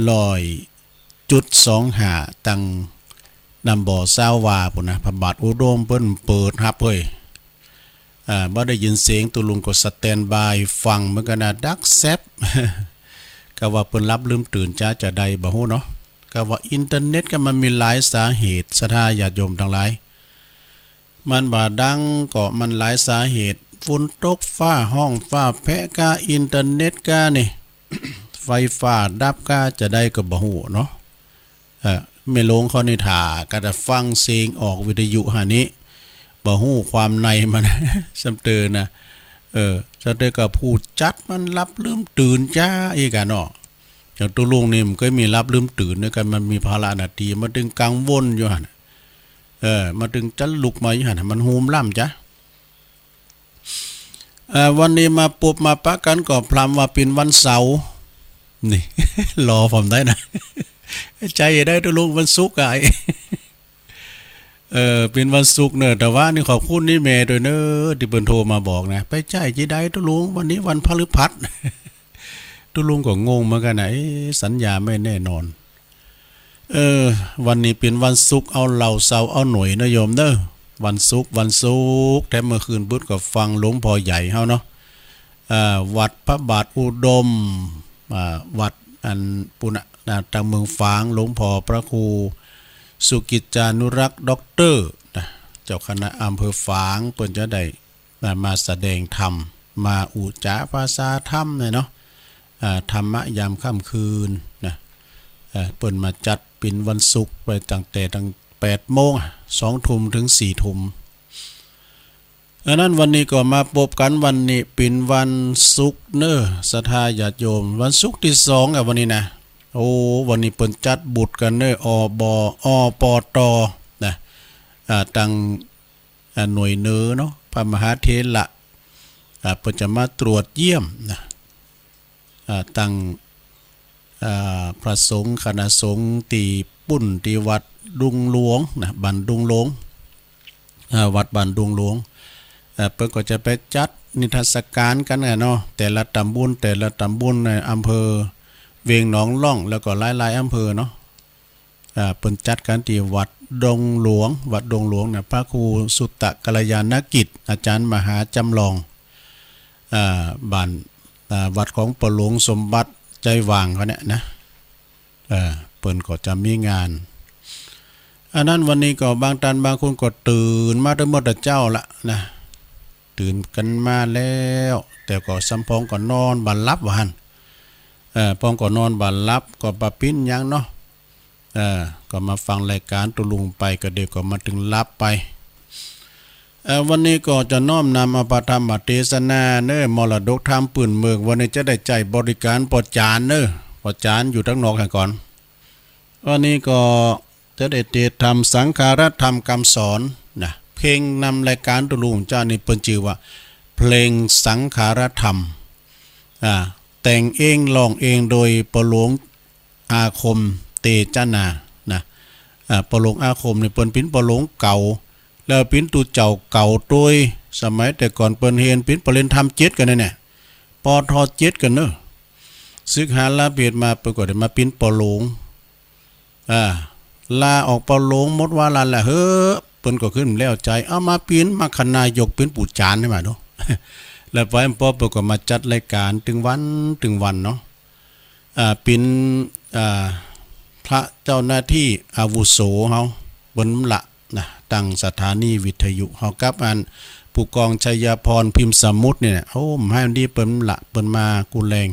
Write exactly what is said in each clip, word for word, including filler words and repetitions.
ร้อยจุดสองห้า ตังน้ำบ่อซาววาปู้นนะ พระบาทอุดมเปิ้นเปิดฮับเฮ้ย อ่า บ่ได้ยินเสียง ตุ๊ลุงก็สแตนด์บายฟังเหมือนกั๋นนะ ดักแซ็บ กาว่าเปิ้นหลับลืมตื่นจ๊ะ จะใดบ่ฮู้เนาะ กาว่าอินเทอร์เน็ตก็มันมีหลายสาเหตุ ศรัทธาญาติโยมตังหลาย มันบ่ดังก็มันหลายสาเหตุ ฝนตกฟ้าฮ้องฟ้าแผะก้า อินเทอร์เน็ตก้านี่ ไฟฟ้าดับก้า จะใดก็บ่ฮู้เนาะ เออ แม่หลวงเขานี่ถ่าก็จะฟังเสียงออกวิทยุหานี้ บ่ฮู้ความในมัน ซ้ำเตอนะ เออ ซ้ำเตอกับผู้จัดมันหลับลืมตื่นจ๊ะ อี้กั๋นเนาะ อย่างตุ๊ลุงนี่มันก็มีหลับลืมตื่นด้วยกั๋น มันมีภาระหน้าตี้ มาตึงกังวลอยู่หั้น เออ มาตึงจะลุกมาอยู่หั้น มันฮูมล้ำจ๊ะ เอ่อ วันนี้มาปบมาปะกั๋นก็พร่ำว่าเป๋นวันเสาร์ นี่ รอผมได้นะ ใจ๊ได้ตุ๊ลุง วันศุกร์อะ เออ เป๋นวันศุกร์เน่อ แต่ว่านี่ขอบคุณนี่แม่ด้วยเน่อ ตี้เปิ้นโทรมาบอกนะ ไปใจ๊จะใดตุ๊ลุง วันนี้วันพฤหัส ตุ๊ลุงก็งงเหมือนกั๋นนะ เอ๊ะ สัญญาณไม่แน่นอน เออ วันนี้เป๋นวันศุกร์ เอาเหล่าเสาร์เอาหน่วยนะโยมเน่อ วันศุกร์ วันศุกร์ แถมเมื่อคืนปุ๊ดก็ฟังหลวงพ่อใหญ่เฮาเนาะ อ่า วัดพระบาทอุดม อ่า วัดอันปู้นนะ นะ ตังเมืองฝาง หลวงพ่อพระครูสุกิจจานุรักษ์ด็อกเตอร์นะ เจ้าคณะอำเภอฝาง เปิ้นจะได้ มา มาแสดงธรรม มาอุจจาภาษาธรรมเนี่ยเนาะ อ่า ธรรมะยามค่ำคืนนะ เอ่อ เปิ้นมาจัดเป๋นวันศุกร์ไปตั้งแต่ตั้งแปดโมงอะ สองทุ่มถึงสี่ทุ่ม อันนั้นวันนี้ก็มาปบกั๋น วันนี้เป๋นวันศุกร์เน่อ ศรัทธาญาติโยม วันศุกร์ตี้สองอะวันนี้นะ โอ้ วันนี้เปิ้นจัดบุญกั๋นเน่อ อ บ อ ป ต นะ อ่า ตัง อ่า หน่วยเหนือเนาะ พระมหาเถระ อ่า เปิ้นจะมาตรวจเยี่ยมนะ อ่า ตัง อ่า พระสงฆ์คณะสงฆ์ตี้ปุ้นตี้วัดดุงหลวงนะ บ้านดุงหลวง อ่า วัดบ้านดุงหลวง อ่า เปิ้นก็จะไปจัดนิทรรศการกั๋นนะเนาะ แต่ละตำบล แต่ละตำบลในอำเภอเวียงหนองล่อง แล้วก็หลายๆ อำเภอเนาะ อ่า เปิ้นจัดกั๋นตี้วัดดงหลวง วัดดงหลวงนะ พระครูสุตตะกัลยาณกิจ อาจ๋ารย์มหาจำลอง อ่า บ้าน อ่า วัดของป้อหลวงสมบัติ ใจหว่างเขาเนี่ยนะ เออ เปิ้นก็จะมีงาน อันนั้นวันนี้ก็บางต้านบางคนก็ตื่นมาแต่เมื่อแต่เจ๊าละนะ ตื่นกั๋นมาแล้ว แต่ก็ซ้ำปองก็นอนบ่หลับว่าหั้น เออ ปองก็นอนบ่หลับ ก็บ่เป๋นหยังเนาะ เออ ก็มาฟังรายการตุ๊ลุงไป ก็เดี๋ยวก็มาตึงหลับไป เอ่อ วันนี้ก็จะน้อมนำเอาพระธรรมเตสนาเน่อ มรดกธรรมปื้นเมือง วันนี้จะได้ใจ๊บริการป้อจ๋ารย์เน่อ ป้อจ๋ารย์อยู่ตังนอกหั้นก่อน วันนี้ก็จะได้เตสน์ธรรมสังขารธรรมกำสอนนะ เพลงนำรายการตุ๊ลุงเจ้านี่เปิ้นจื้อว่าเพลงสังขารธรรม อ่า แต่งเองร้องเองโดยป้อหลวงอาคมเตจนานะ อ่า ป้อหลวงอาคมนี่เปิ้นเป๋นป้อหลวงเก่า แล้วเป๋นตุ๊เจ้าเก่าตวย สมัยแต่ก่อนเปิ้นเฮงเป๋นประเด็นธรรมเจ็ดกั๋นเนี่ย ป ท เจ็ดกั๋นเน่อ สึกหาลาเพศมาเปิ้นก็ได้มาเป๋นป้อหลวง อ่า ลาออกป้อหลวงหมดวาระแล้วเฮ้อ เปิ้นก็ขึ้นแล้วใจ๋ เอามาเป๋นมรรคนายก เป๋นปู่จ๋ารย์ใช่ไหมเนาะ แล้วไปปอเปิ้นก็มาจัดรายการตึงวันตึงวันเนาะ อ่า เป๋น อ่า พระเจ้าหน้าตี้อาวุโสเฮา เปิ้นละนะ ตังสถานีวิทยุเฮากับอันผู้กองชัยพรพิมพ์สมุทรเนี่ย โอ้ บ่าอันดีเปิ้นละ เปิ้นมากู้แรง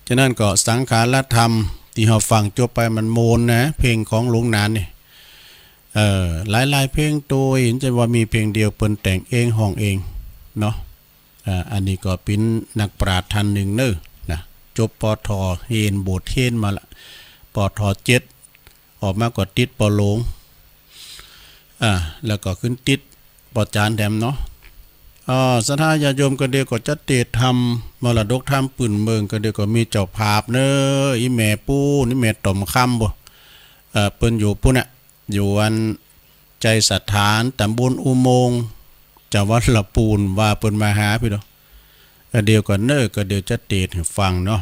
ฉะนั้นก็สังขารธรรมตี้เฮาฟังจบไปมันโมนนะ เพลงของหลวงหนานนี่ เอ่อ หลายๆ เพลงตวย บ่ใจ้ว่ามีเพลงเดียว เปิ้นแต่งเองฮ้องเองเนาะ อ่า อันนี้ก็เป๋นนักปราชญ์ต้านนึ่งเน่อนะ จบ ป ท เฮง บวชเฮงมาละ ป ท เจ็ด ออกมาก็ติดป้อหลวง อ่า แล้วก็ขึ้นติดป้อจ๋ารย์แถมเนาะ อ่า ศรัทธาญาติโยม ก็เดี๋ยวก็จะเตสน์ธรรม มรดกธรรมปื้นเมือง ก็เดี๋ยวก็มีเจ้าภาพเน่อ อี่แม่ปู้น อี่แม่ต่อมคำบ่ เอ่อ เปิ้นอยู่ปู้นน่ะ อยู่อันชัยสถาน ตำบลอุโมงค์ จังหวัดละปูน ว่าเปิ้นมาหาพี่เนาะ ก็เดี๋ยวก่อนเน่อ ก็เดี๋ยวจะเตสน์หื้อฟังเนาะ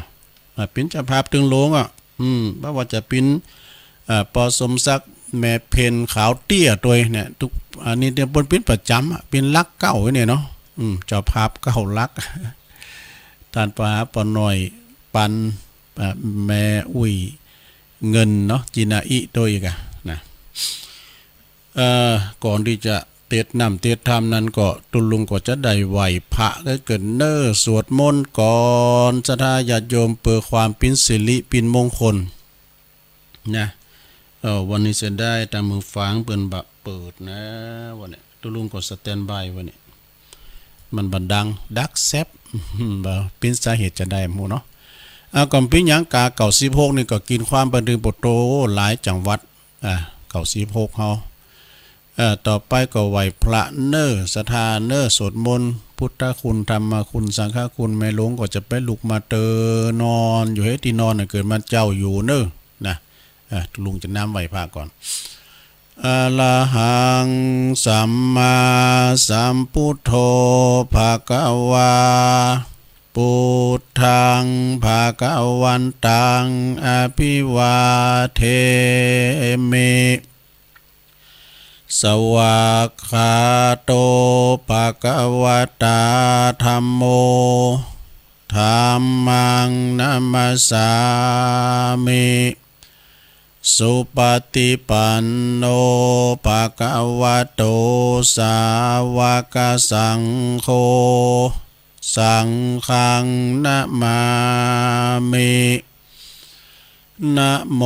อ่า เป๋นเจ้าภาพตึงโลงอะ อืม บ่ว่าจะเป๋น อ่า ปอสมศักดิ์ แม่เพ็ญ ขาวเตี้ย ตวยเนี่ย ตุ๊ก อันนี้เดี๋ยวเปิ้นเป๋นประจ๋ำอะ เป๋นหลักเก้าไว้เนี่ยเนาะ อืม เจ้าภาพเก้าหลัก ต้านปอหาปอน้อย ปัน อ่า แม่อุ้ย เงินเนาะ จินาอิ ตวยอีกอะนะ เอ่อ ก่อนตี้จะเตรียมน้ำเตรียมธรรมนั้นก็ ตุ๊ลุงก็จะได้ไหว้พระก็เกินเน้อ สวดมนต์ก่อน ศรัทธาญาติโยม เปื้อความเป๋นสิริเป๋นมงคลนะ เออ วันนี้เสียดายตางเมืองฝางเปิ้นบ่เปิดนะ วันนี้ตุ๊ลุงก็สแตนด์บายวันนี้ มันบ่ดัง ดักแซบ บ่ เป๋นสาเหตุจาใดบ่ฮู้เนาะ อ่า ก่อนเป๋นหยังกา เก้าสิบหก นี่ก็กิ๋นความไปเถิงโปโต หลายจังหวัด อ่า เก้าสิบหก เฮา เอ่อ ต่อไปก็ไหว้พระเน้อ ศรัทธาเน้อ สวดมนต์ พุทธคุณ ธรรมคุณ สังฆคุณ แม่หลวงก็จะไปลุกมาเตอ นอนอยู่หื้อตี้นอนน่ะ เกิดมาเจ้าอยู่เน้อ นะ อ่ะ ตุ๊ลุงจะน้ำไหว้พระก่อน อะระหัง สัมมาสัมพุทโธ ภะคะวา พุทธัง ภะคะวันตัง อะภิวาเทมิ สวากขาโต ภะคะวะตา ธัมโม ธัมมัง นะมัสสามิ สุปะฏิปันโน ภะคะวะโต สาวะกะสังโฆ สังฆัง นะมามิ นะโม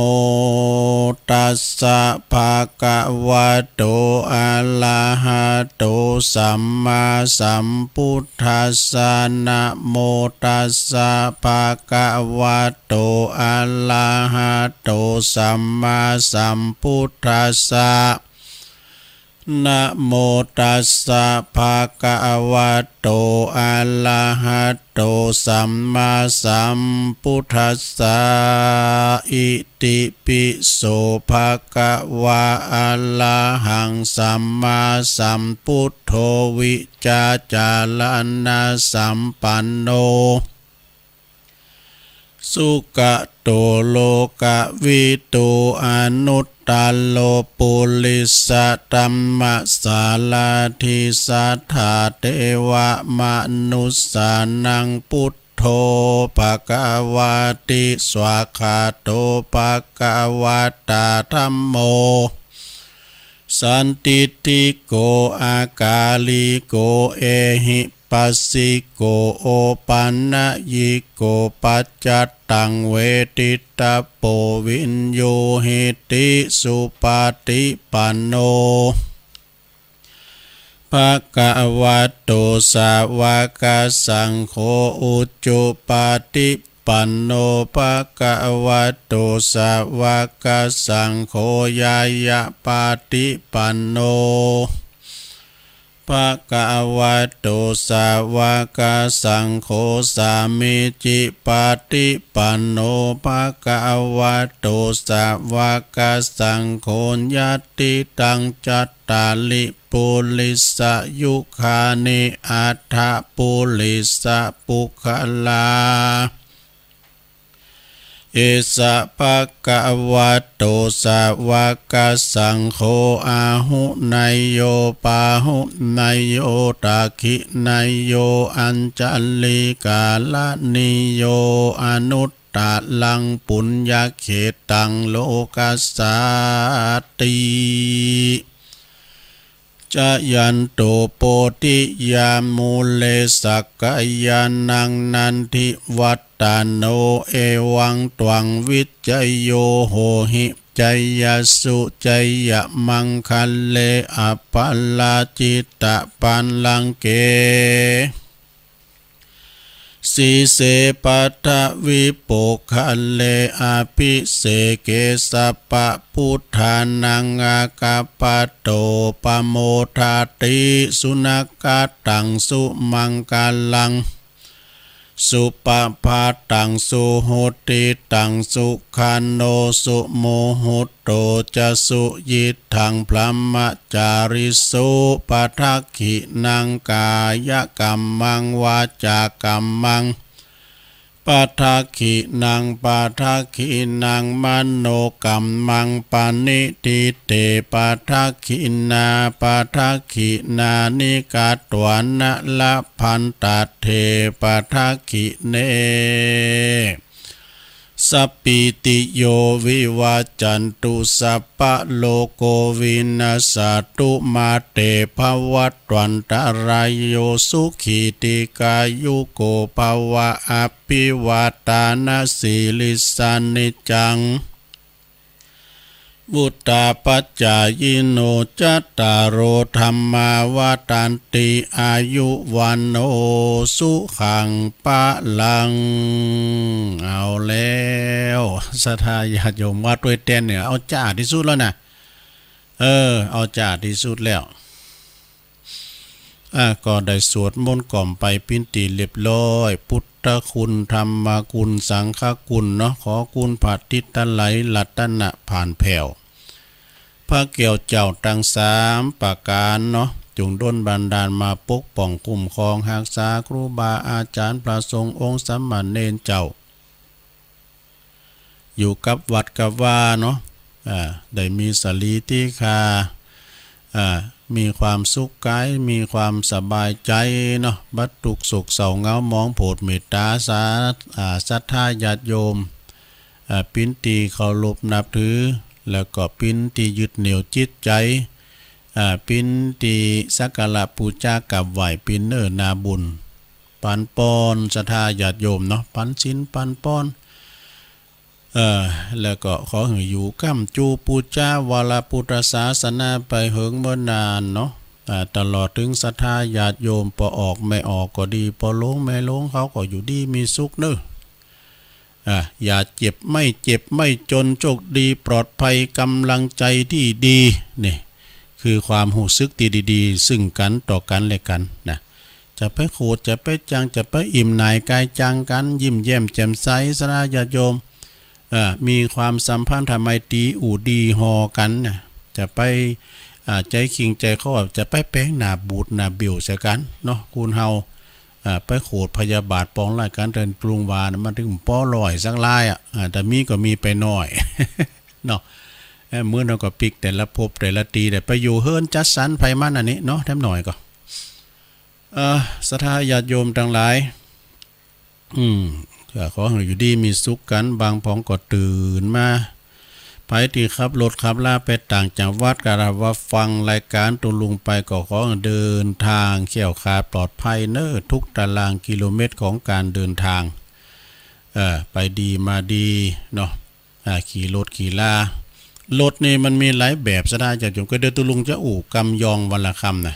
ตัสสะ ภะคะวะโต อะระหะโต สัมมาสัมพุทธัสสะ นะโมตัสสะ ภะคะวะโต อะระหะโต สัมมาสัมพุทธัสสะ นะโมตัสสะ ภะคะวะโต อะระหะโต สัมมาสัมพุทธัสสะ อิติปิโส ภะคะวา อะระหัง สัมมาสัมพุทโธ วิชชาจารณะสัมปันโน สุขะโต โลกะวิทู อนุตตะโร ปุริสะธัมมะสารถี สัทธาเทวะมนุสสานัง พุทโธ ภะคะวะติ สวากขาโต ภะคะวะตา ธัมโม สันทิฏฐิโก อะกาลิโก เอหิปัสสิโก โอปันญิโก ปัจจัตตัง เวทิตะโป วิญญูหิติ สุปะฏิปันโน ภะคะวะโต สาวะกะสังโฆ อุจุปะฏิปันโน ภะคะวะโต สาวะกะสังโฆ ญาณะปะฏิปันโน ภะคะวะโต สาวะกะสังโฆ สามีจิปะฏิปันโน ภะคะวะโต สาวะกะสังโฆ ยัตติตัง จัตตาริ ปุริสะยุคานิ อัฏฐะปุริสะปุคคลา เอสะ ภะคะวะโต สาวะกะสังโฆ อาหุเนยโย ปาหุเนยโย ทักขิเนยโย อัญชลีกะรณีโย อนุตตะรัง ปุญญะเขตัง โลกัสสาติ จะยันโต โพธิยามูเล สักกายานัง นันทิวัตตะโน เอวังตวัง วิจโย โหหิ จยสสุ จยะมังคะเล อะปะราจิตะปาลังเก สีเส ปัทวิปุคคะเล อะภิเสเก สัพพะพุทธานัง อาคัปปะโต ปะโมทาติ สุนะคะตัง สุมังคะลัง สุปะภาตัง สุหุตติตัง สุขันโน สุมุหุตโต จะ สุยิตถัง พรหมจาริสุ ปะทักขิณัง กายะกัมมัง วาจากัมมัง ปะทักขิณัง ปะทักขิณัง มโนกัมมัง ปะณิทิเต ปะทักขิณา ปะทักขิณานิ กัตถวานะ ละพันตัตเถ ปะทักขิเณ สัพพีติโย วิวัจจันตุ สัพพะโลโก วินัสสะตุ มาเต ภวัตวันตะราโย สุขี ทีฆายุโก ภะวะ อะภิวาตานะสีลิสสะ นิจจัง วุฑฒาปะจายิโน จัตตาโร ธัมมา วัฑฒันติ อายุ วัณโณ สุขัง พะลัง เอาแล้ว ศรัทธาญาติโยม ว่าตวยแตนเนี่ย เอาจ้าตี้สุดแล้วนะ เออ เอาจ้าตี้สุดแล้ว อ่า ก็ได้สวดมนต์กล่อมไปเป๋นตี้เรียบร้อย พุทธคุณ ธัมมคุณ สังฆคุณเนาะ ขอคุณพระอาทิตย์ตะไหล รัตนะผ่านแผ้ว พระแก้วเจ้าตังสามประก๋านเนาะ จงดลบันดาลมาปกป้องคุ้มครองฮักษาครูบาอาจ๋ารย์ พระสงฆ์องค์สามเณรเจ้า อยู่กับวัดกับวาเนาะ อ่า ได้มีสะหลีติฆา อ่า มีความสุขก๋าย มีความสบายใจ๋เนาะ บัดตุ๊กข์โศกเศร้าเหงาหมอง โผดเมตต๋าสา อ่า ศรัทธาญาติโยม อ่า เป๋นตี้เคารพนับถือ แล้วก็เป๋นตี้ยึดเหนี่ยวจิตใจ๋ อ่า เป๋นตี้สักการะปู๋จากราบไหว้ เป๋นเนื้อนาบุญ ปันปอนศรัทธาญาติโยมเนาะ ปันศีลปันปอน เอ่อ แล้วก็ขอหื้ออยู่ก้ำจูปู๋จาวรพุทธศาสนาไปเหิงเมินนานเนาะ อ่า ตลอดเถิงศรัทธาญาติโยม ป้อออกแม่ออกก็ดี ป้อโลงแม่โลง เขาก็อยู่ดีมีสุขเนาะ อ่า อย่าเจ็บ ไม่เจ็บไม่จน โชคดีปลอดภัย ก๋ำลังใจ๋ตี้ดี นี่คือความฮู้สึกตี้ดีๆ ซึ่งกั๋นต่อกั๋นและกั๋นนะ จะไปโขด จะไปจัง จะไปอิ่มหน่ายก๋ายจ๋างกั๋น ยิ้มแย้มแจ่มใส ศรัทธาญาติโยม เอ่อ มีความสัมพันธไมตรี อู้ดีห่อกั๋นนะ จะไป อ่า ใจ๋ขิงใจ๋คอ จะไปแป๋งหน้าบูดหน้าเบี้ยวใส่กั๋นเนาะ คนเฮา อ่า ไปโขดพยาบาทปองร้ายกั๋น แต่ตุลุงว่านะ มันถึงป้อร้อยสักลายอะ อ่า แต่มีก็มีไปหน้อย เนาะ เอ้อ มื้อนั้นก็ปิ๊กแต่ละภพแต่ละตี้ แต่ไปอยู่เฮือนจัดสรรไผมันอันนี้เนาะ แถมหน่อยก็ เอ่อ ศรัทธาญาติโยมตังหลาย อืม ก็ขอหื้ออยู่ดีมีสุขกั๋น บางผองก็ตื่นมา ไผตี้ขับรถขับลาไปต่างจังหวัด ก็ถ้าว่าฟังรายก๋านตุลุงไป ก็ขอหื้อเดินทางแคล้วคลาดปลอดภัยเนาะ ทุกตารางกิโลเมตรของก๋านเดินทาง เอ่อ ไปดีมาดีเนาะ อ่า ขี่รถขี่ลา รถนี่มันมีหลายแบบศรัทธาญาติโยม ก็เดี๋ยวตุลุงจะอู้กำยองวันละกำนะ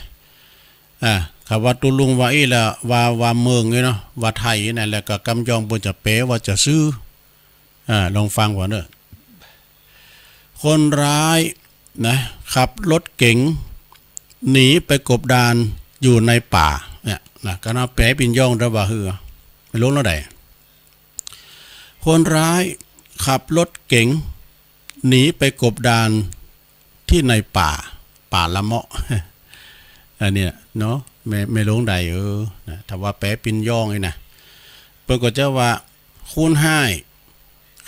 อ่า คำว่าตุลุงว่าอี้ละ ว่า ว่าเมืองนี่เนาะ ว่าไทยนะ แล้วก็กำยองเปิ้นจะแป๋ว่าจะซื่อ อ่า ลองฟังก่อนเนาะ คนร้ายนะ ขับรถเก๋งหนีไปกบดานอยู่ในป่า เนี่ยนะ ก็เอาแป๋เป๋นยองได้ว่าหื้อ ไปลงแล้วใด คนร้ายขับรถเก๋งหนีไปกบดานที่ในป่า ป่าละเมาะ อันเนี้ยเนาะ แม่ แม่หลวงใด เออ นะ ถ้าว่าแป๋เป๋นยองนี่นะ เปิ้นก็จะว่า คนฮ้าย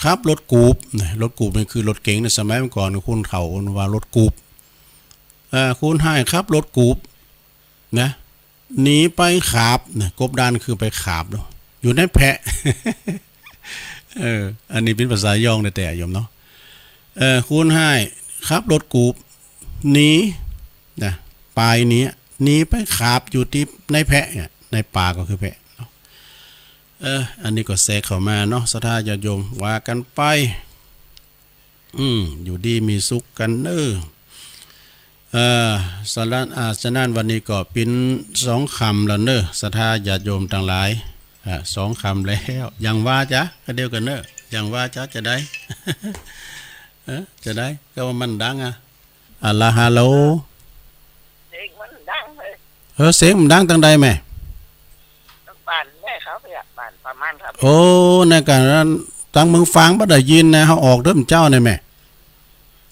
ขับรถกูบนะ รถกูบนี่คือรถเก๋งนะ สมัยเมื่อก่อนคนเฒ่าว่ารถกูบ เอ่อ คนฮ้ายขับรถกูบนะ หนีไปขาบนะ กบดานคือไปขาบเนาะ อยู่ในแพะ เออ อันนี้เป๋นภาษายองแต๊ๆ โยมเนาะ เอ่อ คนฮ้ายขับรถกูบหนีนะ ปายหนี หนีไปขาบอยู่ตี้ในแพะเนี่ย ในป่าก็คือแพะเนาะ เออ อันนี้ก็แซะเข้ามาเนาะ ศรัทธาญาติโยม ว่ากั๋นไป อืม อยู่ดีมีสุขกั๋นเนาะ เอ่อ สะนั้น อ่า สะนั้นวันนี้ก็เป๋นสองกำแล้วเนาะ ศรัทธาญาติโยมตังหลาย อ่า สองกำแล้ว อย่างว่าจ๊ะ ก็เดียวกั๋นเนาะ อย่างว่าจ๊ะ จะใด เออ จะใด ก็ว่ามันดังอะ อะละ ฮัลโหล เสียงมันดังเลย เออ เสียงมันดังตังใดแม่ บ้านแม่เขาเนี่ย บ้านประมาณครับ โอ้ ในการนั้น ตังเมืองฝางบ่ได้ยินนะ เฮาออกเด้อเจ้าเนี่ยแม่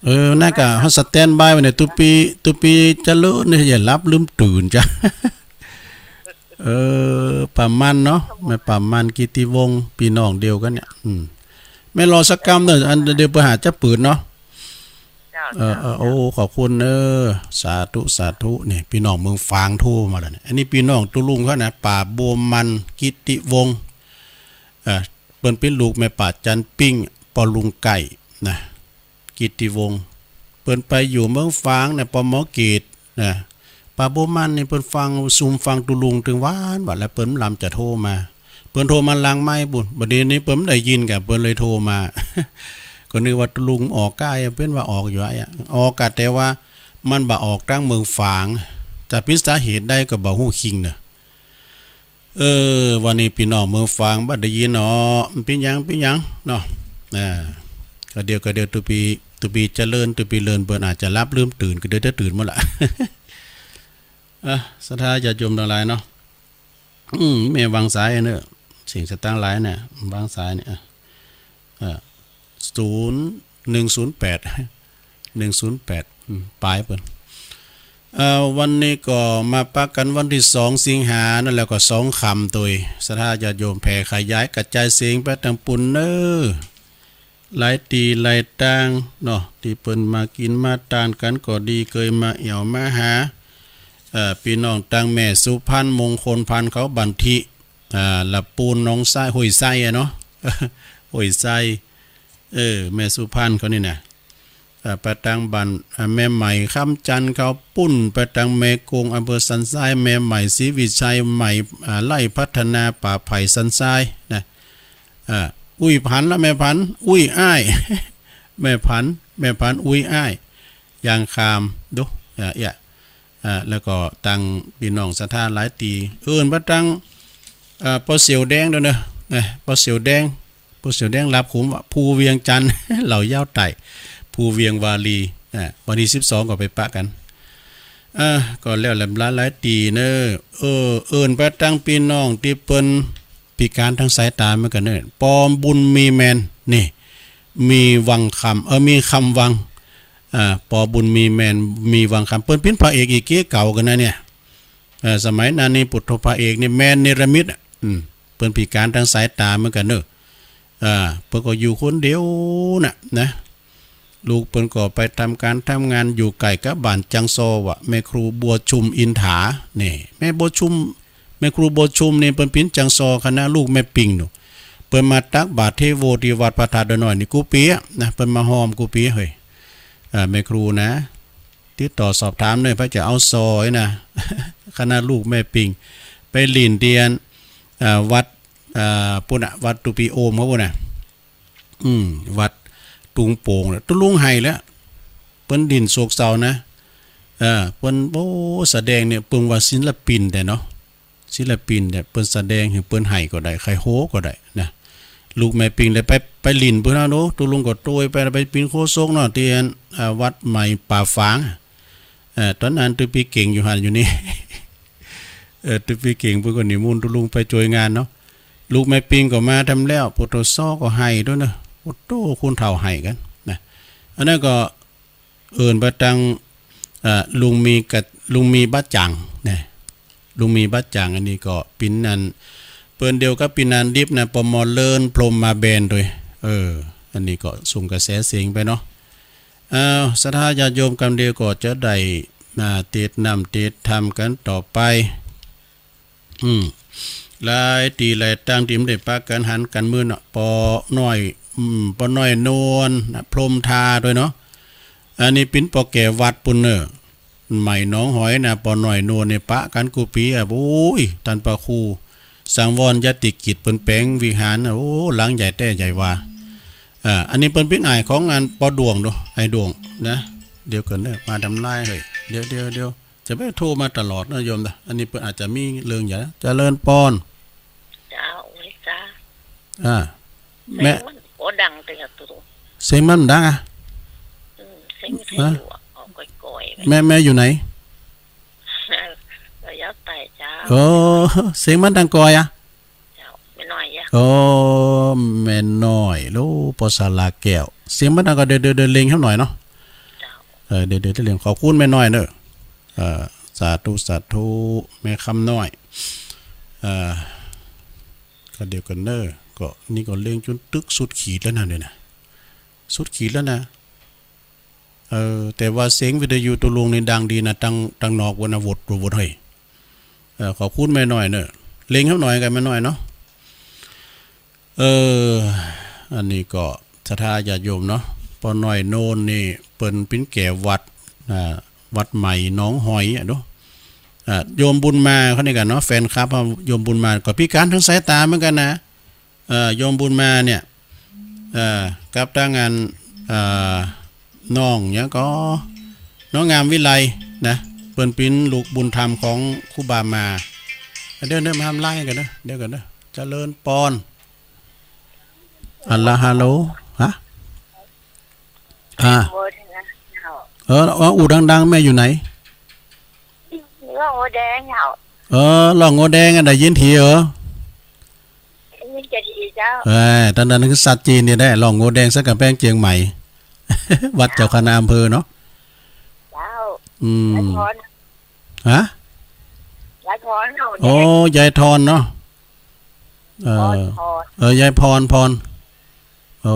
เออ ในการเฮาสแตนด์บายไว้เนี่ย ตุ๊ปี้ ตุ๊ปี้จะเลิศเนี่ย อย่าหลับลืมตื่นจ้ะ เออ ป้ามันเนาะ แม่ป้ามัน กิตติวงศ์ ปี้น้องเดียวกั๋นเนี่ย อืม แม่รอสักกำเน่อ อันเดียวเปื้อหาจะปืดเนาะ เจ้า เออ เจ้า เออ โอ้ ขอบคุณเนอะ สาธุ สาธุ เนี่ย ปี้น้องเมืองฝางโทรมาแล้วเนี่ย อันนี้ปี้น้องตุ๊ลุงเขานะ ป้าบัวมัน กิตติวงศ์ เออ เปิ้นเป๋นลูกแม่ป้าจันปิ้ง ป้อลุงไก่นะ กิตติวงศ์ เปิ้นไปอยู่เมืองฝางเนี่ย ป.ม.เกษตรนะ ป้าบัวมันนี่เปิ้นฟัง ซุมฟังตุ๊ลุงตึงวัน วันแล้วเปิ้นบ่ลำจะโทรมา เปิ้นโทรมาหลังไมค์ปู้น บัดนี้นี่เปิ้นบ่ได้ยินก่ะ เปิ้นเลยโทรมา ก็นึกว่าตุ๊ลุงออกก้า เป๋นว่าออกอยู่อะ ออกก่ะ แต่ว่ามันบ่ออกตางเมืองฝาง จะเป๋นสาเหตุใดก็บ่ฮู้คิงเน่อ เออ วันนี้ปี้น้องเมืองฝางบ่ได้ยินเนาะ เป๋นหยัง เป๋นหยังเนาะ อ่า ก็เดี๋ยว ก็เดี๋ยวตุ๊ปี้ ตุ๊ปี้เจริญ ตุ๊ปี้เลินเปิ้นอาจจะหลับลืมตื่น ก็เดี๋ยวจะตื่นหมดละ อ่ะ ศรัทธาญาติโยมตังหลายเนาะ อืม แม่วางสายเน่อ เสียงสตางค์หลายเนี่ย วางสายเนี่ย อ่ะ อ่ะ ศูนย์ หนึ่งศูนย์แปด หนึ่งศูนย์แปด อืม ป๋ายเปิ้น เอ่อ วันนี้ก็มาปะกั๋นวันตี้สองสิงหา นั่นแหละก็สองค่ำตวย ศรัทธาญาติโยมแผ่ขยายกระจายเสียงไปตางปู้นเน่อ หลายตี้หลายตางเนาะ ตี้เปิ้นมากิ๋นมาตานกั๋นก็ดี เกยมาแอ่วมาหา เอ่อ ปี้น้องตางแม่สุพรรณ มงคลพันธ์ เขาบันทิ อ่า ละปูนหนองทราย ห้วยทรายอะเนาะ ห้วยทราย เออ แม่สุพรรณเขานี่นะ อ่า ไปตางบ้าน อ่า แม่ใหม่คำจันทน์เขาปู้น ไปตางแม่กง อำเภอสันทราย แม่ใหม่ศรีวิชัย ใหม่ อ่า ไร่พัฒนา ป่าไผ่สันทรายนะ อ่า อุ้ยผันละแม่ผัน อุ้ยอ้าย แม่ผัน แม่ผัน อุ้ยอ้าย ยางคาม ดู อ่า เอี้ย อ่า แล้วก็ตางปี้น้องศรัทธาหลายตี้ เอิ้นไปตาง อ่า ป้อเสี่ยวแดงตวยเน่อ นะ ป้อเสี่ยวแดง ป้อเสี่ยวแดงหลาบขุมว่า ภูเวียงจันทน์ เหล่ายาวใต้ ภูเวียงวารี อ่า วันตี้สิบสองก็ไปปะกั๋น อ่า ก็แล้วแหละหลายๆ ตี้เน่อ เออ เอิ้นไปตางปี้น้องตี้เปิ้นพิก๋านตางสายต๋าเหมือนกั๋นเน่อ ปอบุญมีแมน นี่ มีวังคำ เออ มีคำวัง อ่า ปอบุญมีแมน มีวังคำ เปิ้นเป๋นพระเอกลิเกเก่ากั๋นนะเนี่ย เอ่อ สมัยนั้นนี่ปุถะพระเอกนี่แมนเนรมิตอ่ะ อืม เปิ้นพิก๋านตางสายต๋าเหมือนกั๋นเน่อ อ่า เปิ้นก็อยู่คนเดียวน่ะ นะ ลูกเปิ้นก็ไปทำก๋านทำงานอยู่ใก้กับบ้านจังซอว่ะ แม่ครูบัวชุมอินถา นี่ แม่บัวชุม แม่ครูบัวชุมนี่เปิ้นเป๋นจังซอคณะลูกแม่ปิงนู่น เปิ้นมาตักบาตรเทโวตี้วัดพระธาตุดอยน้อยนี่กู้ปี๋อะ นะ เปิ้นมาฮอมกู้ปี๋ เฮ้ย อ่า แม่ครูนะ ติดต่อสอบถามเน่อ ไผจะเอาซอนะ คณะลูกแม่ปิง ไปหลิ้นเตียน อ่า วัด อ่า ปู้นน่ะ วัดตุ๊ปี้โอมเขาปู้นน่ะ อืม วัดตุงโป่งน่ะ ตุ๊ลุงไห้แล้ว เปิ้นดิ้นโศกเศร้านะ เออ เปิ้น โอ้ แสดงเนี่ย เปิ้นว่าศิลปินแต๊เนาะ ศิลปินเนี่ย เปิ้นแสดงหื้อเปิ้นไห้ก็ได้ ใค่โฮก็ได้นะ ลูกแม่ปิงเลยไป ไปหลิ้นปู้นนะ โอ้ ตุ๊ลุงก็ตวยไป ไปเป๋นโฆษกเนาะ ตี้อัน อ่า วัดใหม่ป่าฝาง เอ่อ ต๋อนนั้นตุ๊ปี้เก่งอยู่หั้นอยู่นี่ เอ่อ ตุ๊ปี้เก่งเปิ้นก็นิมนต์ตุ๊ลุงไปจ้วยงานเนาะ ลูกแม่ปิงก็มาทำแล้ว ปุถะซอก็ไห้ตวยเน่อ โอ้โต คนเฒ่าไห้กั๋นนะ อันนั้นก็เอิ้นไปตาง เอ่อ ลุงมีกับ ลุงมีบ้าจ่างนะ ลุงมีบ้าจ่าง อันนี้ก็เป๋นอัน เปิ้นเดียวกับปี้นานดิบนะ ป.ม.เลิน พรหมมาแบนตวย เออ อันนี้ก็ส่งกระแสเสียงไปเนาะ อ้าว ศรัทธาญาติโยม กำเดียวก็จะได้ อ่า เตศน์นำเตศน์ธรรมกั๋นต่อไป อืม หลายตี้หลายตางตี้บ่ได้ปะกั๋นหันกั๋นมื้อเนาะ ป้อน้อย อืม ป้อน้อยนวลนะ พรหมทาตวยเนาะ อันนี้เป๋นป้อแก่วัดปู้นเน่อ ใหม่หนองหอยนะ ป้อน้อยนวลนี่ปะกั๋นกู้ปี๋อะ โอ้ย ต้านพระครู สังวรยติกิจ เปิ้นแป๋งวิหารน่ะ โอ้ หลังใหญ่แต๊ใหญ่ว่า อ่า อันนี้เปิ้นเป๋นอ้ายของอันป้อดวงเนาะ อ้ายดวงนะ เดี๋ยวก่อนเน่อ มาทำลาย เฮ้ย เดี๋ยว เดี๋ยว เดี๋ยว จะไปโทรมาตลอดนะโยมนะ อันนี้เปิ้นอาจจะมีเรื่องใหญ่ เจริญปอน เจ้า เอ้ยจ้า อ่า แม่ เสียงมันบ่ดังเตียะตุ๊ลุง เสียงมันดังอะ อืม เสียงมัน ฮะ อยู่อะ ออกก่อยๆ แม่ แม่อยู่ไหน ระยะไกลเจ้า โอ้ เสียงมันดังก่อยอะ เจ้า แม่น้อยอะ โอ้ แม่น้อย โอ้ ป้อสาราแก้ว เสียงมันดังก่อย เดี๋ยว เดี๋ยว เดี๋ยวเล็งสักหน่อยเนาะ เจ้า เออ เดี๋ยว เดี๋ยว เดี๋ยวเล็ง ขอบคุณแม่น้อยเน่อ เอ่อ สาธุ สาธุ แม่คำน้อย อ่า ก็เดี๋ยวก่อนเน่อ ก็นี่ก็เล็งจ๋นตึกสุดขีดแล้วนะเนี่ยนะ สุดขีดแล้วนะ เออ แต่ว่าเสียงวิทยุตุ๊ลุงนี่ดังดีนะ ตัง ตังนอกปู๊นนะ หวด หวด หวด เฮ้ย เออ ขอบคุณแม่น้อยเน่อ เล็งหื้อหน่อยกั๋นแม่น้อยเนาะ เออ อันนี้ก็ศรัทธาญาติโยมเนาะ ป้อน้อยโนนนี่เปิ้นเป๋นแก่วัด อ่า วัดใหม่หนองหอยอะเนาะ อ่า โยมบุญมาเขานี่กั๋นเนาะ แฟนคลับเขา โยมบุญมาก็พิก๋านตางสายต๋าเหมือนกั๋นนะ เอ่อ โยมบุญมาเนี่ย เอ่อ กับตางอัน เอ่อ น้องหยังก่อ น้องงามวิไลนะ เปิ้นเป๋นลูกบุญธรรมของครูบามา เดี๋ยว เดี๋ยวมาทำไลฟ์กั๋นเน่อ เดี๋ยวก่อนเน่อ เจริญปอน อะละ ฮัลโหล ฮะ อ่า โอ้นะเจ้า เออ เออ อู้ดังๆ แม่อยู่ไหน ร่องงัวแดงเจ้า เออ ร่องงัวแดงอะ ได้ยินถี่เออ ได้ยินจะดีเจ้า เออ ตังนั้นคือสัตว์จีนเนี่ยแหละ ร่องงัวแดงสันก๋ำแพงเจียงใหม่ วัดเจ้าคณะอำเภอเนาะ เจ้า อืม ยายพร ฮะ ยายพร ร่องงัวแดง โอ้ ยายทอนเนาะ เออ พร พร เออ ยายพร พร โอ้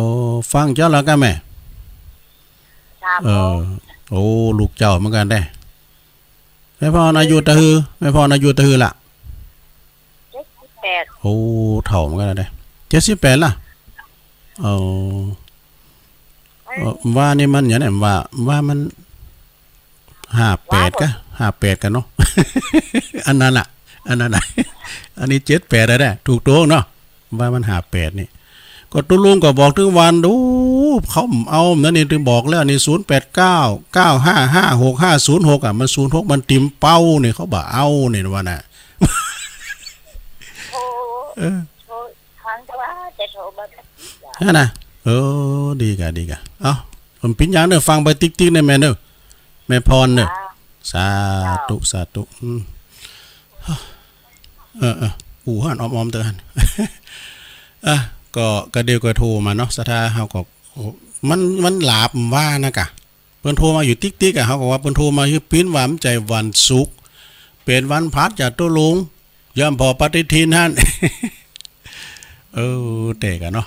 ฟังเจ้าแล้วกั๋นแม่ ครับ เออ ผม โอ้ ลูกเจ้าเหมือนกั๋นแต๊ แม่พรอายุตะหือ แม่พรอายุตะหือละ เจ็ดสิบแปด โอ้ เฒ่าเหมือนกั๋นแต๊ เจ็ดสิบแปดละ โอ้ เออ ว่านี่มันอย่างนั้นว่า ว่ามัน ห้าแปด ว่าผม กะ ห้าแปด กั๋นเนาะ อันนั้นล่ะ อันนั้นน่ะ อันนี้ เจ็ดแปด แล้วแหละ ถูกต้องเนาะ ว่ามัน ห้าแปด นี่ ก็ตุ๊ลุงก็บอกตึงวันดู เขาบ่เอา นั่นนี่ ตึงบอกแล้วนี่ ศูนย์แปดเก้า เก้าห้าห้าหกห้าศูนย์หก อ่ะ มัน ศูนย์หก มันติ่มเป้านี่ เขาบ่เอานี่ว่าน่ะ โอ้ เออ โทร ครั้งก็ว่าจะโทรมาแบบนี้จ้ะ นั่นน่ะ เออ ดีกะ ดีกะ เอ้า ผมปิ้นยางเน่อ ฟังไปติ๊กๆ เน่อแม่เน่อ แม่พรเน่อ จ้า สาธุ จ้า สาธุ อืม เออ เออ อู้หั้น ออมๆ เต๊อะหั้น อ่ะ ก็ ก็เดี๋ยวก็โทรมาเนาะ ศรัทธาเฮาก็ โอ้ มัน มันหลาบว่านะกะ เปิ้นโทรมาอยู่ติ๊กๆ อ่ะ เฮาก็ว่าเปิ้นโทรมาหื้อปิ้นว่ามันใจ้วันศุกร์ เป๋นวันพลัดจ้ะตุ๊ลุง ย่อมผ่อปฏิทินหั้น เออ แต๊กะเนาะ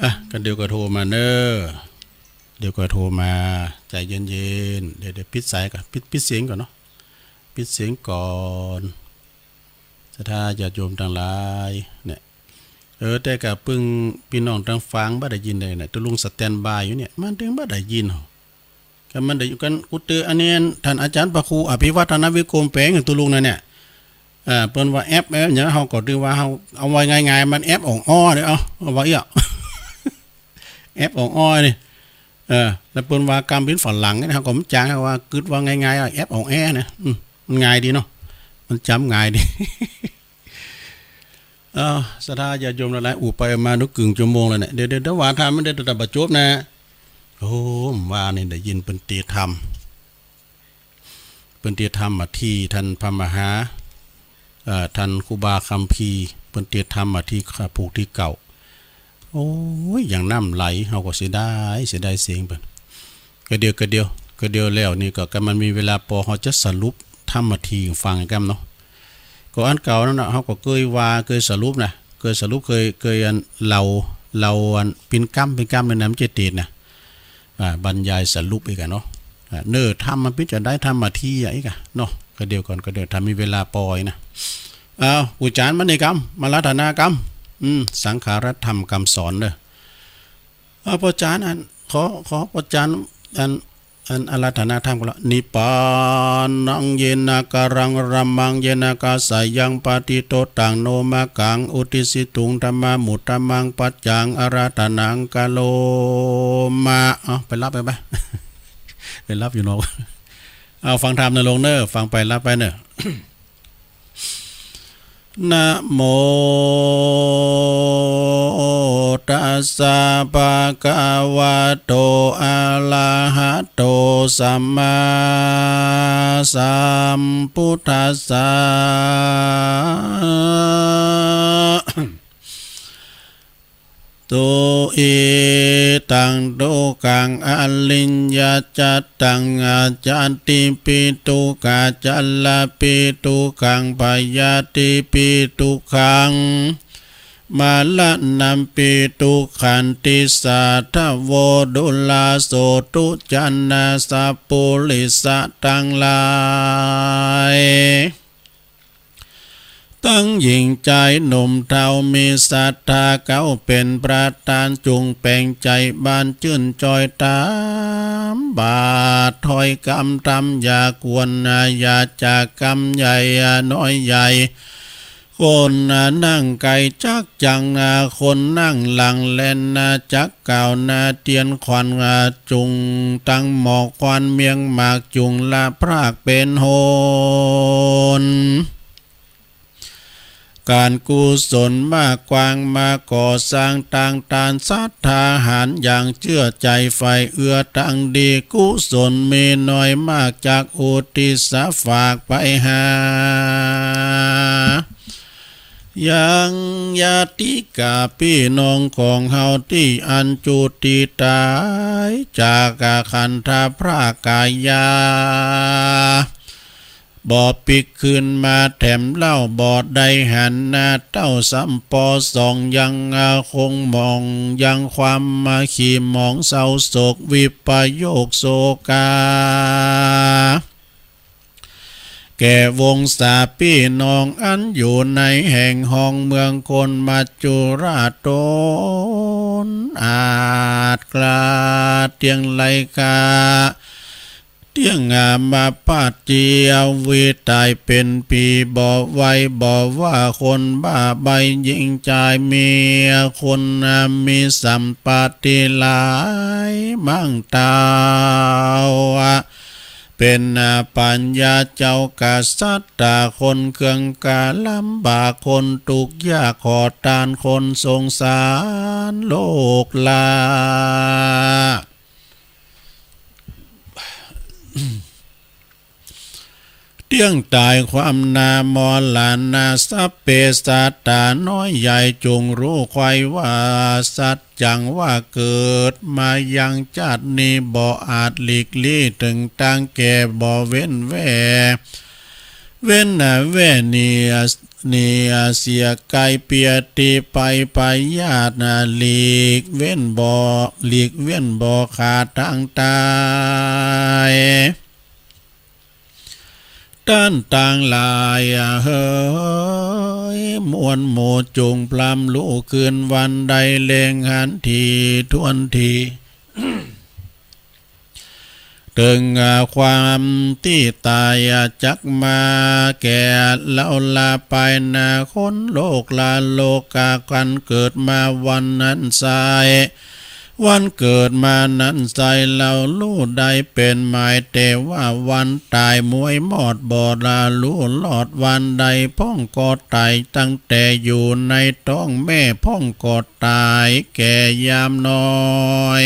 อ่ะ ก็เดี๋ยวก็โทรมาเน่อ เดี๋ยวก็โทรมา ใจ๋เย็นๆ เดี๋ยว เดี๋ยวปิดสายก่อน ปิด ปิดเสียงก่อนเนาะ ปิดเสียงก่อน ศรัทธาญาติโยมตังหลายเนี่ย เออ แต่กะปึ้งปี้น้องตังฝางบ่ได้ยินเลยเนี่ย ตุ๊ลุงสแตนบายอยู่เนี่ย มันตึงบ่ได้ยินหรอ กะมันได้อยู่กั๋น กูเตออันนี้ ท่านอาจ๋ารย์พระครูอภิวัฒนวิกรมแป๋งตุ๊ลุงนั่นเนี่ย อ่า เปิ้นว่าแอป แอปหยัง เฮาก็ถือว่าเฮาเอาว่าง่ายๆ มันแอปอ่องอ้อเนี่ย เอา เอาว่าอี้ แอปอ่องอ้อนี่ เออ แล้วเปิ้นว่ากำเป๋นฝรั่งเนี่ย เฮาก็บ่จ๋าง เฮาว่ากึ๊ดว่าง่ายๆ อ่ะ แอปอ่องแอเนี่ย อืม มันง่ายดีเนาะ มันจ๋ำง่ายดี เอ้า ศรัทธาญาติโยมหลายๆ อู้ไปมานึกกึ่งชั่วโมงแล้วเนี่ย เดี๋ยว เดี๋ยว เดี๋ยวว่าธรรมมันได้แต่บ่จบนะ โอ้ ว่านี่ได้ยินเปิ้นเตศน์ธรรม เปิ้นเตศน์ธรรมมาตี้ท่านพระมหา เอ่อ ท่านครูบาคัมภีร์ เปิ้นเตศน์ธรรมมาตี้ ผูกตี้เก๊า โอ้ย อย่างน้ำไหล เฮาก็เสียดาย เสียดายเสียงเปิ้น กะเดียว กะเดียว กะเดียวแล้วนี่ก็ กะมันมีเวลาปอ เฮาจะสรุปธรรมตี้ฟังกั๋นเนาะ ก็อันเก่านั่นน่ะ เฮาก็เกยว่า เกยสรุปนะ เกยสรุป เกย เกยอันเล่า เล่าอันเป๋นกำ เป๋นกำเนี่ยนะ มันจะเตศน์นะ อ่า บรรยายสรุปอีกอะเนาะ อ่า เน่อธรรมมันเป๋นจาใด ธรรมตี้อะ อีกอะเนาะ กะเดียวก่อน กะเดียว ถ้ามีเวลาปอนะ อ้าว ปู่จ๋ารย์มานี่กำ มาอาราธนากำ อืม สังขารัตน์ธรรมคำสอนเน่อ อ้าว ป้อจ๋ารย์อัน ขอ ขอป้อจ๋ารย์อัน อันอาราธนาธรรมก่อนละ นิพพานัง เยนะกะรัง อะระหัง เยนะกะสายัง ปะติโตตัง โนมะกัง อุตติสสิตุง ธัมมามุตตะมัง ปัจจัง อาราธนัง กะโรมะ เอา ไปฮับไป ไป ไปฮับอยู่นอก เอา ฟังธรรมเน่อลุงเน่อ ฟังไปฮับไปเน่อ นะโมตัสสะ ภะคะวะโต อะระหะโต สัมมาสัมพุทธัสสะ ตุอิตัง ทุกขัง อริยสัจจัง อา ชาติปิ ทุกขา ชราปิ ทุกขัง พยาธิปิ ทุกขัง มรณัมปิ ทุกขันติ สาธโว ทุราโส ทุจนาสัปปุริสะตังหลาย ตังหญิงจายหนุ่มเฒ่า มีศรัทธาเข้าเป๋นประธาน จุ่งแป๋งใจ๋บานจื้นจอยต๋ามบาตร ถ้อยกำธรรมอย่าควร อย่าจากกำใหญ่น้อยใหญ่ คนนั่งไก๋จักจั่ง คนนั่งหลังแล่นจัก ก้าวหน้าเตียนขวัญ จุ่งตั้งหมอกควันเมียงหมาก จุ่งละพรากเป๋นหน ก๋านกุศลมากกว้าง มาก่อสร้างตางตาน ศรัทธาหาญอย่างเจื้อใจ๋ ใฝ่เอื้อตางดี กุศลมีน้อยมาก จักอุทิศฝากไปหา ยังญาติกาปี้น้องของเฮาตี้อันจุติต๋ายจากขันธพรากายา บ่ปิ๊กคืนมาแถมเล่า บ่ได้หันหน้าเต้าซ้ำปอสอง ยังคงหมองยังความมาขี้หมองเศร้าโศก วิปโยคโศกา แก่วงศาปี้น้องอันอยู่ในแห่งห้องเมืองคนมัจจุราช ตนอาจกล้าเตี้ยงไลกา เตี้ยงอามาพาตเจียววีต๋ายเป๋นปี๋ บ่ไหวบ่ว่าคนบ้าใบ้ หญิงจายเมียคนมีสัมปัตติหลาย มั่งเต้า เป๋นปัญญาเจ้ากษัตริย์ คนเคืองกาลำบาก คนตุ๊กข์ยากขอตาน คนสงสารโลกลา เตี้ยงต๋ายความหน้ามรณา สัพเพสัตตาน้อยใหญ่ จุ่งฮู้ไขว่ว่า สัจจังว่าเกิดมายังจาตินี้ บ่อาจหลีกลี้เถิงตางแก่ บ่เว้นแว่ เว้นแว่หนี หนีเสียไก๋ เปียตี้ไปพยาธิ หลีกเว้นบ่ หลีกเว้นบ่ขาดตางต๋าย ต้านตังหลายเฮย มวลหมู่จุ่งพร่ำฮู้คืนวันได้ เล็งหันถี่ถ้วนที เถิงความตี้ต๋ายจักมาแก่เฮาลาภายหน้า คนโลกลาโลกา กันเกิดมาวันนั้นไซร้ วันเกิดมานั้นไซร้ เฮาฮู้ได้เป๋นหมาย แต่ว่าวันต๋ายมวยมอด บ่ฮู้ลอดวันใด พ่องก็ต๋ายตั้งแต่อยู่ในต๊องแม่ พ่องก็ต๋ายแก่ยามน้อย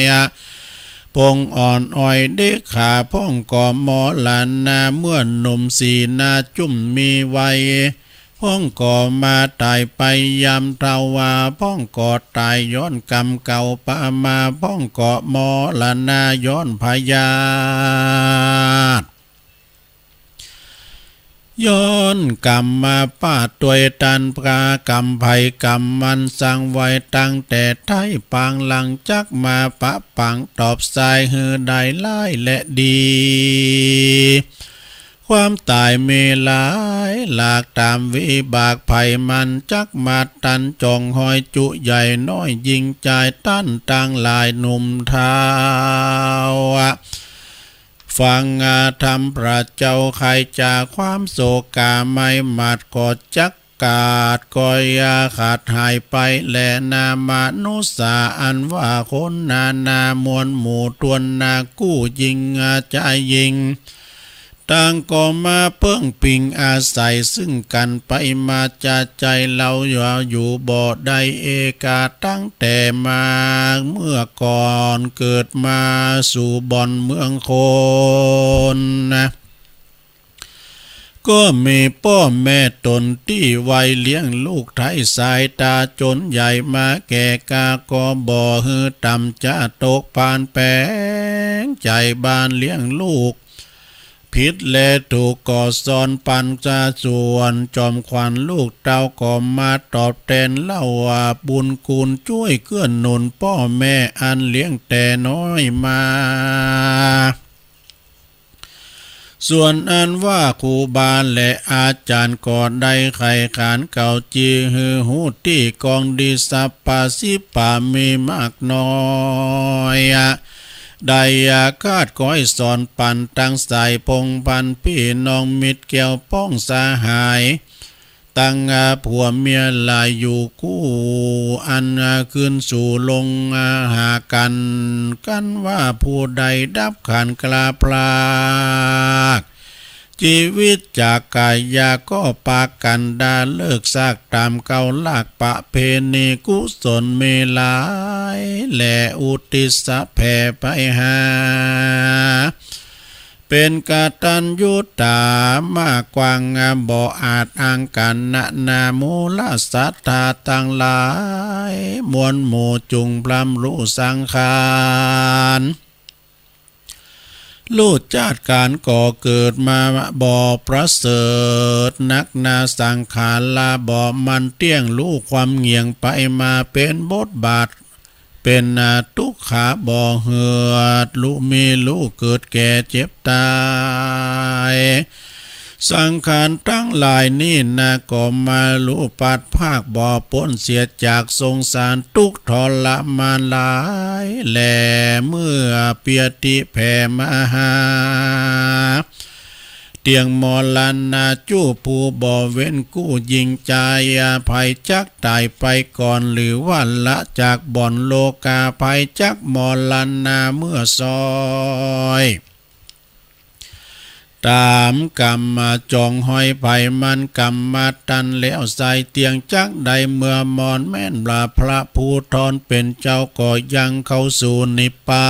พ่องอ่อนอ่อยเด็กขา พ่องก็มรณาเมื่อหนุ่ม สีหน้าจุ่มมีวัย พ่องก็มาต๋ายไปยามเฒ่า ว่าพ่องก็ต๋ายย้อนกรรมเก่าปะมา พ่องก็มรณาย้อนพยาธิ ย้อนกรรมาพาตตวยต้าน กรรมใผกรรมมันสร้างไว้ตั้งแต่ไท้ปางหลัง จักมาปะปังตอบสายหื้อได้ร้ายและดี ความต๋ายมีหลายหลาก ต๋ามวิบากไผมัน จักมาตันจ่องฮอยจุใหญ่น้อย หญิงจายต้านตังหลายหนุ่มเฒ่า ฟังธรรมพระเจ้า ใค่จากความโศกาไม้หมัดก็จักขาด ก็อย่าขาดหายไปแลนา มนุษย์สาอันว่าคนนานามวลหมู่ถ้วนนา กู้หญิงจายหญิง ต่างก็มาเปิ้งปิงอาศัยซึ่งกั๋นไปมา จาใจ๋เฮาอยู่บ่ได้เอกา ตั้งแต่มาเมื่อก่อนเกิดมาสู่บ่อนเมืองคนนะ ก็มีป้อแม่ต๋นตี้ไว้เลี้ยงลูกไถ่สายต๋าจ๋นใหญ่มาแก่กา ก็บ่หื้อต่ำจ๊าตกพานแป๋งใจ๋บานเลี้ยงลูก ผิดและถูกก็สอนปัญญา ส่วนจอมขวัญลูกเต้าก็มาตอบแตนเล่าว่า บุญคุณจ้วยเกื้อหนุนป้อแม่อันเลี้ยงแต่น้อยมา ส่วนอันว่าครูบาและอาจ๋ารย์ก็ได้ใค่ขานเก่า จี้หื้อฮู้ตี้กองดีสัพพะสิบประมีมากน้อย ได้คาดค้อยสอนปัญตังสายพงศ์พันธ์ปี้น้องมิตรแก้วป้องสหาย ตังผัวเมียหลายอยู่กู้ อันคืนสู่ลงหากั๋น กันว่าผู้ใดดับขันธ์กล้าพราก จีวิตจากก๋ายาก็ปากั๋นดาเลิกซากต๋ามเก่าลากประเพณีกุศลมีหลาย และอุทิศแผ่ไปหา เป๋นกตัญญูต๋ามากกว้าง บ่อาจอ้างกั๋นนานา หมู่ละศรัทธาตังหลาย มวลหมู่จุ่งพร่ำฮู้สังขาร ฮู้จ๊าดก๋านก่อเกิดมาบ่ประเสริฐนักนา สังขาราบ่มั่นเตี้ยง ฮู้ความเหงี่ยงไปมาเป๋นบทบาท เป๋นทุกขาบ่เหือด ฮู้มีฮู้เกิดแก่เจ็บต๋าย สังขารตังหลายนี้นา ก็มาฮู้พลัดพรากบ่ป๊นเสียจากสงสารตุ๊กข์ทรมานหลาย และเมื่อเปียติแผ่มาหา เตียงมรณาจุผู้บ่เว้นกู้ ยิ่งจายภัยจักต๋ายไปก่อน หรือว่าละจากบ่อนโลกาภัยจักมรณาเมื่อซ้อย ต๋ามกรรมจ๋องฮอยภัยมันกรรมตันแล้วไส้ เตียงจักได้เมื่อมอนแม่นว่า พระผู้ทอนเป๋นเจ้าก็ยังเข้าสู่นิพพา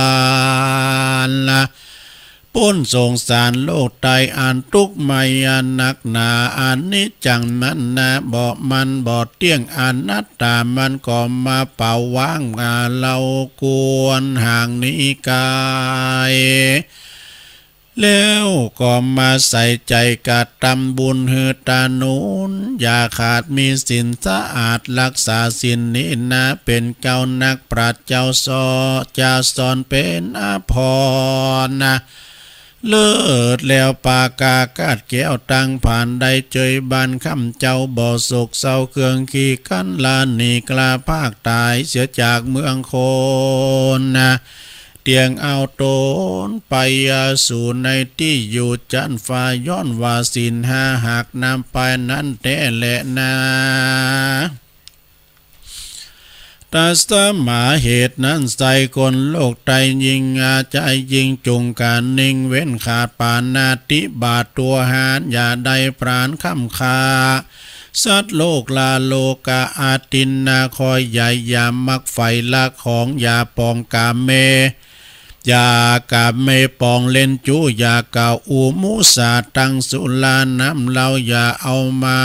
นละ ป๊นสงสารโลกไตอันตุ๊กข์มายานักหนา อนิจจังนั้นนาบ่มั่นบ่เตี้ยง อนัตตามันก็มาเป่าว้าง อา เฮาควรห่างหนีไก๋ แล้วก็มาใส่ใจ๋กระตำบุญหื้อต๋าหนุน อย่าขาดมีศีลสะอาด ฮักษาศีลนี้นา เป๋นเก้านักปราชญ์เจ้าสอ จะสอนเป๋นอภรณ์นา เลิศแล้วปากาคาดแก้วตังผาน ได้เจยบานค่ำเจ้าบ่โศกเศร้า เคืองขี้คร้านลาหนีกล้าพรากต๋ายเสียจากเมืองคนนา เตียงเอาต๋นไปสู่ในตี้อยู่จั๊นฟ้า ย้อนว่าศีลห้าหักนำไปนั้นแต๊แลนา ตะสมาเหตุนั้นไส้คนโลกไตยิ่งอาใจยิ่งจุ่งก๋านนิ่งเว้นขาดปาณาติบาตตั๋วหาร อย่าได้ผลาญค่ำฆ่าสัตว์โลกลาโลกา อาทินนาคอยใหญ่ อย่ามักใฝ่ลักของ อย่าปองก๋ามเม อย่าก๋ามเมปองเล่นจู้ อย่ากล่าวอู้มุสาตังสุราน้ำเหล้า อย่าเอามา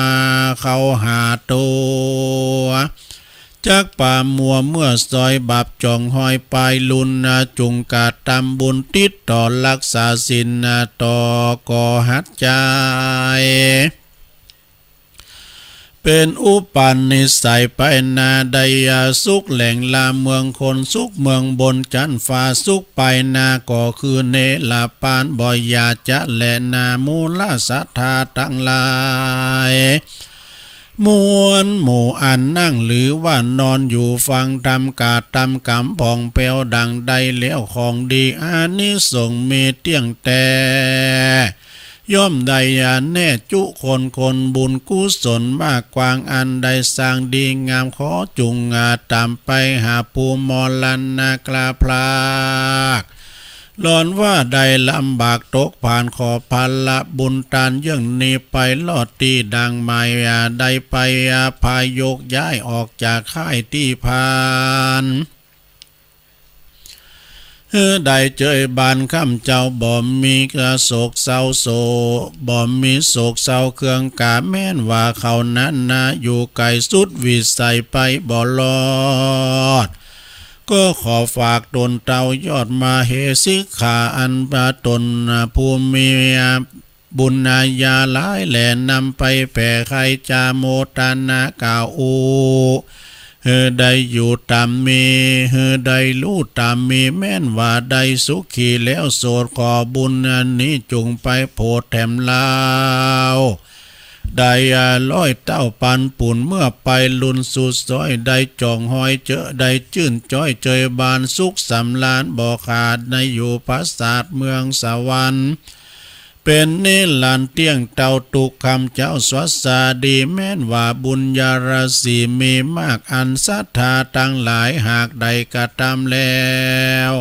เข้าหาตั๋ว จักปามัวเมื่อซ้อยบาปจ๋องฮอยปายลุนนา จุ่งกระตำบุญติดต่อฮักษาศีลนา ต่อก่อหัดใจ๋ เป๋นอุปนิสัยไปนา ได้สุขแหล่งลาเมืองคน สุขเมืองบนจั๊นฟ้า สุขไปนาก็คือเนรปาน บ่อย่าจะแลนา หมู่ละศรัทธาตังหลาย มวลหมู่อันนั่งหรือว่านอนอยู่ฟังธรรม กระตำกรรมผ่องแผ้วดังได้แล้วของดี อานิสงส์มีเตี้ยงแต๊ ย่อมได้แน่จุคนคนบุญกุศลมากกว้าง อันได้สร้างดีงาม ขอจุ่งอาต๋ามไปหาผู้มรณะกล้าพราก หลอนว่าได้ลำบากตกผาน ขอผละบุญตานเยื่องนี้ไป ลอดตี้ดั่งหมาย ได้ไปพายกย้ายออกจากค่ายตี้พาน หื้อได้เจยบานข้ำเจ้า บ่มีกระโศกเศร้าโศก บ่มีโศกเศร้าเครื่องกา แม้นว่าเขานั้นนาอยู่ไก๋สุดวิสัยไปบ่รอด ก็ขอฝากต๋นเต้ายอดมเหสิกขา อันว่าต๋นผู้มี บุญญาหลายแล นำไปแผ่ไขว้จาโมทนา กล่าวอู้ หื้อได้อยู่ต๋ามมี หื้อได้ฮู้ต๋ามมี แม้นว่าได้สุขีแล้วโสด ขอบุญอันนี้จุ่งไปโผดแถมเฮา ได้อาร้อยเต้าปันปุ้น เมื่อไปลุนสุดซ้อย ได้จ่องฮอยเจอ ได้จื้นจ้อยเจยบานสุขสำราญบ่ขาด ได้อยู่ปราสาทเมืองสวรรค์ เป๋นนิรันดร์เตี้ยงเต้าตุ๊กข้ำเจ้าสวัสดี แม้นว่าบุญญาราศีมีมาก อันศรัทธาตังหลายหากได้กระตำแล้ว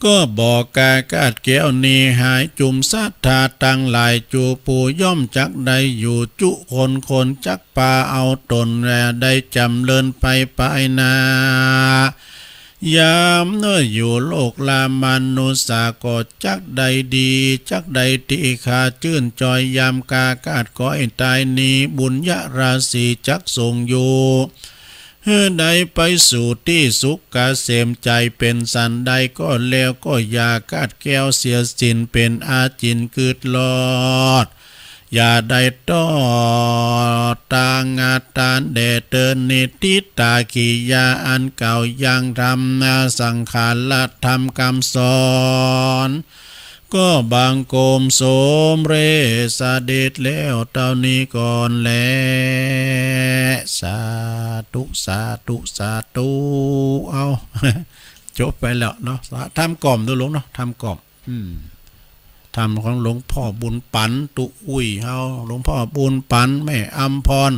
ก็บ่กล้ากาดแก้วนี้หาย จุมศรัทธาตังหลายจูปูย่อมจักได้อยู่จุคน คนจักปาเอาต๋นแล ได้จ๋ำเริญไปปายหน้า ยามเน่ออยู่โลกลามานุสสา ก็จักได้ดี จักได้ตี้คาจื้นจ้อย ยามกล้ากาดก้อยต๋ายนี้ บุญญาราศีจักส่งอยู่ หื้อได้ไปสู่ตี้สุขเกษม ใจ๋เป๋นสันใดก็แล้ว ก็อย่ากาดแก้วเสียสิ้น เป๋นอาจิณกึดรอด อย่าได้ตอดตางอาตานแด่เติน นิฏฐิตากิริยาอันกล่าวยังธรรมนา สังขารธรรมกำสอน ก็บังคมสมเร็จเสด็จแล้วเต้านี้ก่อนแล สาธุ สาธุ สาธุ เอา จบไปแล้วเนาะ ธรรมกล่อม ดูหลวงเนาะ ธรรมกล่อม อืม ธรรมของหลวงพ่อบุญปั๋น ตุ๊อุ้ยเฮา หลวงพ่อบุญปั๋น แม่อำพร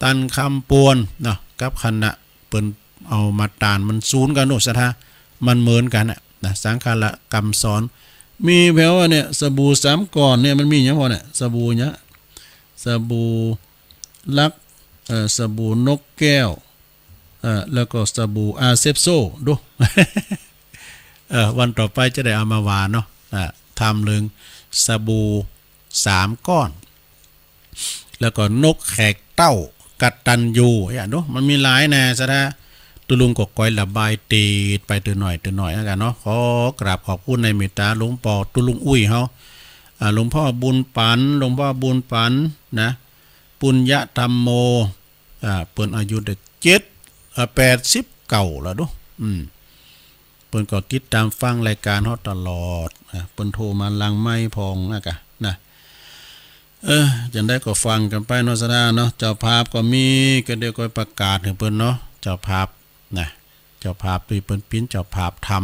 ตันคำปวนเนาะ กับคณะ เปิ้นเอามาตาน มันสูนกั๋นโน่น ศรัทธา มันเหมือนกั๋นน่ะนะ สังขารกำสอน มีแผวว่าเนี่ย สบู่สามก้อนเนี่ย มันมีหยังพ่อเนี่ย สบู่หยัง สบู่ลัก เอ่อ สบู่นกแก้ว เอ่อ แล้วก็สบู่อาเซปโซ ดู เออ วันต่อไปจะได้เอามาว่าเนาะ อ่า ธรรมเรื่องสบู่สามก้อน แล้วก็นกแขกเต้ากตัญญู อย่างเนาะ มันมีหลายแน่ ศรัทธา ตุ๊ลุงก็ก้อยระบายตีดไปเตื้อหน่อยเตื้อหน่อยแล้วกั๋นเนาะ ขอกราบขอบคุณในเมตตาหลวงป้อตุ๊ลุงอุ้ยเฮา อ่า หลวงพ่อบุญปั๋น หลวงพ่อบุญปั๋นนะ ปุญญธรรมโม อ่า เปิ้นอายุได้เจ็ด อ่า แปดสิบเก้าแล้วดู อืม เปิ้นก็ติดต๋ามฟังรายก๋านเฮาตลอด อ่า เปิ้นโทรมาหลังไมค์พ่องนะกะ นะ เออ จั่งใดก็ฟังกั๋นไปเนาะ ศรัทธาเนาะ เจ้าภาพก็มี ก็เดี๋ยวก็ประกาศหื้อเปิ้นเนาะ เจ้าภาพนะ เจ้าภาพตี้เปิ้นเป๋นเจ้าภาพธรรม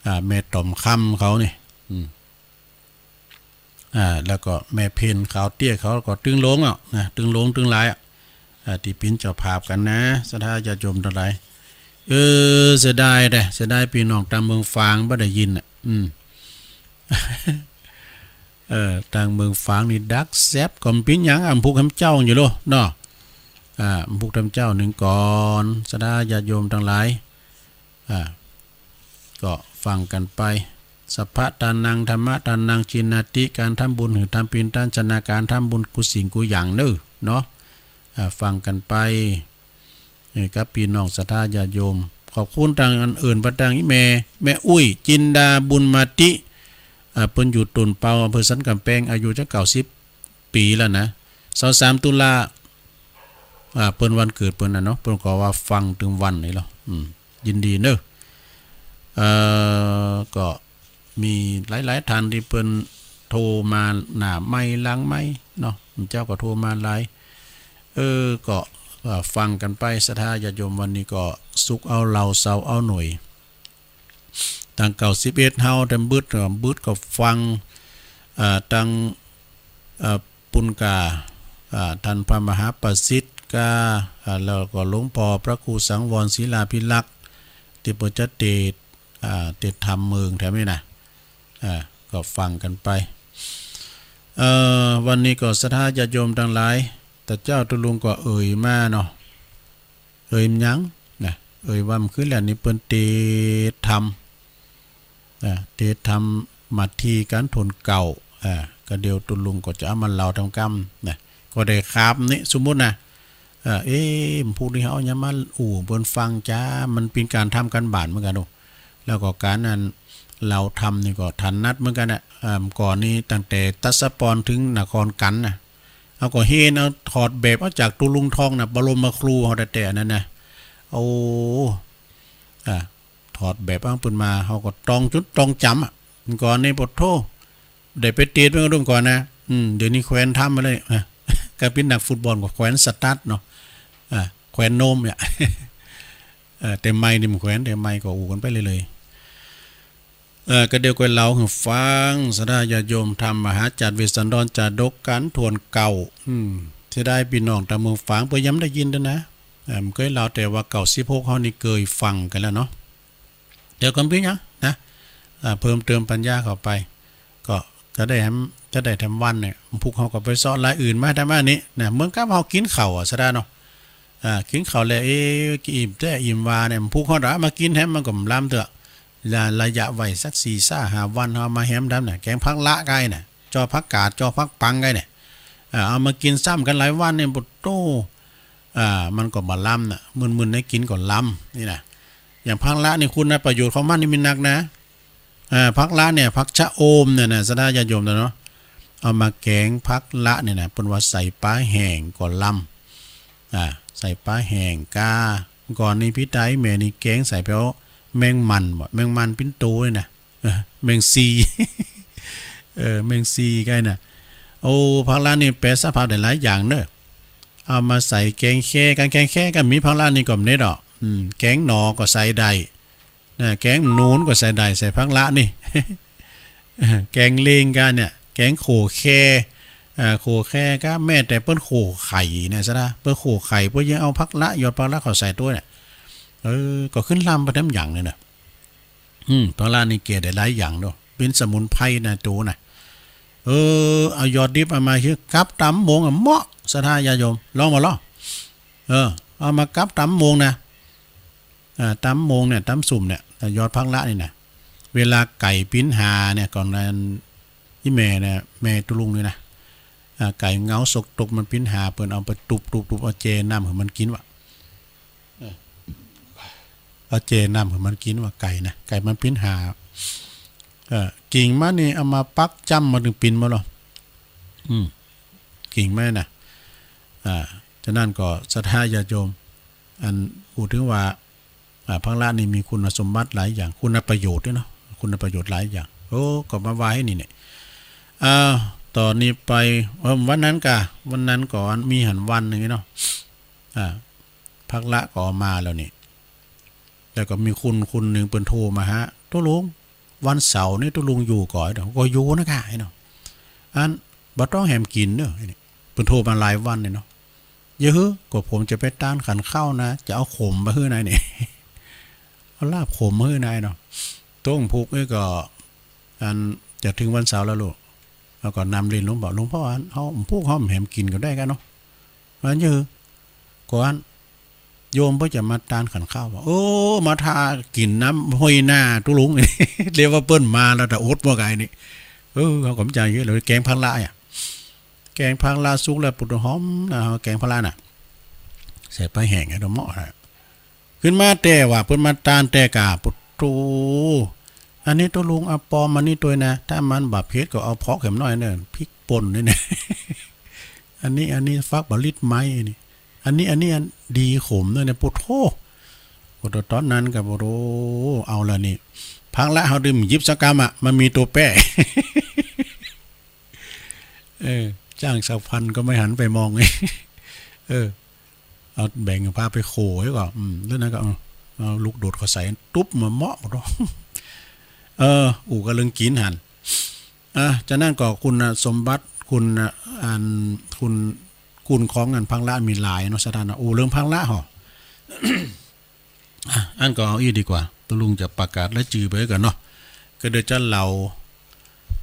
อ่า แม่ต่อมคำเขานี่ อืม อ่า แล้วก็แม่เพ็ญขาวเตี้ยเขาก็ตึงหลวงอ่ะนะ ตึงหลวงตึงหลายอ่ะ อ่า ตี้เป๋นเจ้าภาพกั๋นนะ ศรัทธาญาติโยมตังหลาย เออ เสียดายแต๊ เสียดายปี้น้องตางเมืองฝางบ่ได้ยินอ่ะ อืม เออ ตางเมืองฝางนี่ดักแซบ ก็บ่เป๋นหยัง อำพุกแหมเจ้าอยู่โลเนาะ อ่า อำพุกแหมเจ้านึ่งก่อน ศรัทธาญาติโยมตังหลาย อ่า ก็ฟังกั๋นไป สัพพะทานัง ธัมมะทานัง ทิฏฐินาติ ก๋านทำบุญหื้อทำกิ๋น ตานชนะก๋านทำบุญกู้สิ่งกู้อย่างเน้อ เนาะ อ่า ฟังกั๋นไป เอ่อ กับปี้น้องศรัทธาญาติโยม ขอบคุณตางอันอื่น บ่ตางอีแม่ แม่อุ้ย จินดา บุญมาติ อ่า เปิ้นอยู่ตุ่นเปา อำเภอสันก๋ำแปง อายุจะเก้าสิบปี๋แล้วนะ ซาวสามตุลา อ่า เปิ้นวันเกิดเปิ้นน่ะเนาะ เปิ้นก็ว่าฟังตึงวันนี้ลอ อืม ยินดีเน้อ เอ่อ ก็มีหลายๆ ท่านตี้เปิ้นโทรมาหน้าไมค์หลังไมค์เนาะ เจ้าก็โทรมาหลาย เออ ก็ เอ่อ ฟังกั๋นไป ศรัทธาญาติโยม วันนี้ก็ศุกร์เอาเหล้า เสาร์เอาหน่วย ตางเก้าสิบเอ็ดเฮา ตางบึด เอ่อ บึดก็ฟัง เอ่อ ตาง เอ่อ ปุณกา อ่า ต้านพระมหาประสิทธิ์กา อ่า แล้วก็หลวงป้อพระครูสังวรศิลาภิรักษ์ ตี้เปิ้นจะเตสน์ อ่า เตสน์ธรรมเมืองแถวนี้นะ อ่า ก็ฟังกั๋นไป เอ่อ วันนี้ก็ศรัทธาญาติโยมตังหลาย ตะเจ๊าตุ๊ลุงก็เอ่ยมาเนาะ เอ่ยหยังนะ ยว่าเมื่อคืนแล้วนี่เปิ้นเตะธรรม อ่า เตะธรรมมาทีย์ก๋านถ้วนเก๊า อ่า ก็เดี๋ยวตุ๊ลุงก็จะเอามาเล่าตามกำนะ ก็ได้ครับนี่ สมมุตินะ เอ่อ เอ๊ะ พวกนี้เฮายังมาอู้เปิ้นฟังจ้า มันเป๋นก๋านทำก๋านบ้านเหมือนกั๋นเนาะ แล้วก็ก๋านอันเล่าธรรมนี่ก็ถนัดเหมือนกั๋นนะ อ่า ก่อนนี้ตั้งแต่ตัสสปรถึงนครกั๋นนะ เฮาก็เฮนเอาถอดแบบเอาจากตุ๊ลุงทองนะ บรมครูเฮาแต๊ๆ อันนั้นนะ โอ้ อ่า ถอดแบบเอาเปิ้นมา เฮาก็ต้องจุดต้องจ๋ำอะ ก่อนนี้ปะโธ่ ได้ไปเตรียมไว้ก่อนนะ อืม เดี๋ยวนี้แขวนธรรมมาเลย อ่ะ ก็เป๋นนักฟุตบอลก็แขวนสตั๊ดเนาะ อ่า แขวนนมเนี่ย เออ แต่ไมค์นี่บ่แขวน แต่ไมค์ก็อู้กั๋นไปเลยๆ เออ ก็เดี๋ยวก็เล่าหื้อฟัง ศรัทธาญาติโยมธรรมมหาจักร เวสสันดรจาดก ก๋านถ้วนเก๊า อืม เสียดายปี้น้องตางเมืองฝางเปิ้นยังบ่ได้ยินเต๊อะนะ เออ บ่เกยเล่า แต่ว่าเก๊าสิบหกเฮานี่เกยฟังกั๋นแล้วเนาะ เดี๋ยวก็บ่เป๋นหยังนะ อ่า เพิ่มเติมปัญญาเข้าไป ก็จะได้แถม จะได้แถมวันเนี่ย พวกเฮาก็ไปเซาะรายอื่นมาแถมอันนี้นะ เหมือนกับเฮากิ๋นข้าวอะ ศรัทธาเนาะ อ่า กิ๋นข้าวแล้ว เอ๊ะ อิ่มแต๊อิ่มว่าเนี่ย พวกเฮาเอามากิ๋นแถมมันก็บ่ล้ำเตื้อ ระยะ ระยะไว้สักสี่ซะห้าวัน เฮาเอามาแหมแถมน่ะ แกงผักละไก่น่ะ จ้อผักกาด จ้อผักปังไก่เนี่ย อ่า เอามากิ๋นซ้ำกั๋นหลายวันเนี่ย ปะโธ่ อ่า มันก็บ่ล้ำน่ะ มื้อๆ ได้กิ๋นก็ล้ำ นี่นะ อย่างผักละนี่คุณประโยชน์ของมันนี่มีนักนะ อ่า ผักละเนี่ย ผักชะอมเนี่ยนะ ศรัทธาญาติโยมเนาะ เอามาแกงผักละเนี่ยนะ เปิ้นว่าใส่ปลาแห้งก็ล้ำ อ่า ใส่ปลาแห้งก้า ก่อนนี้ปี้ต๋ายแม่นี่แกงใส่แป้วแมงมันบ่ แมงมันเป๋นโตเลยนะ เออ แมงซี เออ แมงซีไก่น่ะ โอ้ ผักละนี่แปรสภาพได้หลายอย่างเนาะ เอามาใส่แกงแค่ ก๋านแกงแค่ก็มีผักละนี่ก็บ่เน็ดดอก อืม แกงหน่อก็ใส่ได้ นะ แกงหนูนก็ใส่ได้ ใส่ผักละนี่ แกงเล็งก้าเนี่ย แกงโข่แค่ อ่า โข่แค่ก้า แม้แต่เปิ้นโข่ไข่เนี่ยศรัทธา เปิ้นโข่ไข่ เปิ้นยังเอาผักละ ยอดผักละเข้าใส่ตวยเนี่ย เออ ก็ขึ้นล้ำไปแถมอย่างเลยนะ อืม ผักละนี่แก้ได้หลายอย่างเนาะ เป๋นสมุนไพรนะโตน่ะ เออ เอายอดดิบเอามาหื้อกับต๋ำมะม่วงอะ เหมาะ ศรัทธาญาติโยม ลองบ่ลอ เออ เอามากับต๋ำมะม่วงนะ อ่า ต๋ำมะม่วงเนี่ย ต๋ำส้มเนี่ย ยอดผักละนี่นะ เวลาไก่ปิ้นหาเนี่ย ก่อนนั้น อี่แม่เนี่ย แม่ตุ๊ลุงนี่นะ อ่า ไก่เหงาสกตกมันปิ้นหา เปิ้นเอาไปตุ๊บๆๆ เอาแจ่น้ำหื้อมันกิ๋นว่ะ เออ เอาแจ่น้ำหื้อมันกิ๋นว่ะ ไก่นะ ไก่มันปิ้นหา เออ กิ่งมันนี่เอามาปักจ้ำมันตึงปิ้นมาลอ อืม กิ่งมันนะ อ่า ฉะนั้นก็ศรัทธาญาติโยม อัน พูดถึงว่า อ่า ผักละนี่มีคุณสมบัติหลายอย่าง คุณประโยชน์ด้วยเนาะ คุณประโยชน์หลายอย่าง โอ้ ก็มาว่าไอ้นี่เนี่ย อ่า ต่อนี้ไป เออ วันนั้นก่า วันนั้นก็มีหันวันหนึ่งเนาะ อ่า ผักละก็เอามาแล้วนี่ แล้วก็มีคุณ คุณหนึ่งเปิ้นโทรมาหา ตุ๊ลุง วันเสาร์นี่ตุ๊ลุงอยู่ก่อ ก็อยู่นะก่า ไอ้เนาะ อัน บ่ต้องแหมกิ๋นเน่อ ไอ้นี่ เปิ้นโทรมาหลายวันเลยเนาะ เย้อ ก็ผมจะไปตานขันข้าวนะ จะเอาขมมาหื้อนายนี่ เอาลาบขมมาหื้อนายเนาะ ตุ๊ลุง พุกเอ้ย ก็ อัน จะเถิงวันเสาร์แล้วลูก แล้วก็นำเรียนหลวงพ่อ หลวงพ่อ อัน เฮาพุกเฮาบ่แหมกิ๋นก็ได้ก่าเนาะ อันเย้อ ก่อน โยมเปิ้นจะมาตานขันข้าวบ่ โอ้ มาถ่ากิ๋นน้ำห้อยหน้าตุ๊ลุง เรียกว่าเปิ้นมาแล้วแต่อดบ่ไกลนี่ เออ เฮาก็บ่จ่ายเยอะเลย แกงผักละอะ แกงผักละสุกแล้ว ปะโธ่ หอมนะ แกงผักละน่ะ ใส่ปลาแห้งอะ เหมาะนะ ขึ้นมาแต่ว่าเปิ้นมาตานแต่ก่า ปะโธ่ อันนี้ตุ๊ลุงเอาปอมอันนี้ตวยนะ ถ้ามันบ่เผ็ดก็เอาเผาะแหมหน้อยเน่อ พริกป่นนี่นะ อันนี้ อันนี้ฟักบ่าลิดไม้นี่ อันนี้ อันนี้อันดีขมเน่อเนี่ย ปะโธ่ ปะโธ่ ต๋อนนั้นก็ ปะโธ่ เอาละนี่ ผักละเฮาบ่หยิบสักกำอะ มันมีตั๋วแป้ เออ จ้างสักพันก็ไม่หันไปมอง เออ เอาแบ่งพาไปโขยก่อน อืม แล้วนั้นก็เอา เอาลูกโดดเข้าใส่ ตุ๊บ มาเหมาะหมดเนาะ เออ อู้กั๋นเรื่องกิ๋นหัน อ่ะ จากนั้นก็คุณสมบัติ คุณ อัน คุณ คุณของอันผักละมีหลายเนาะ ศรัทธาเนาะ อู้เรื่องผักละเหาะ อ่ะ อันก็เอาอี้ดีกว่า ตุ๊ลุงจะประกาศรายจื้อไปก่อนเนาะ ก็เดี๋ยวจะเล่า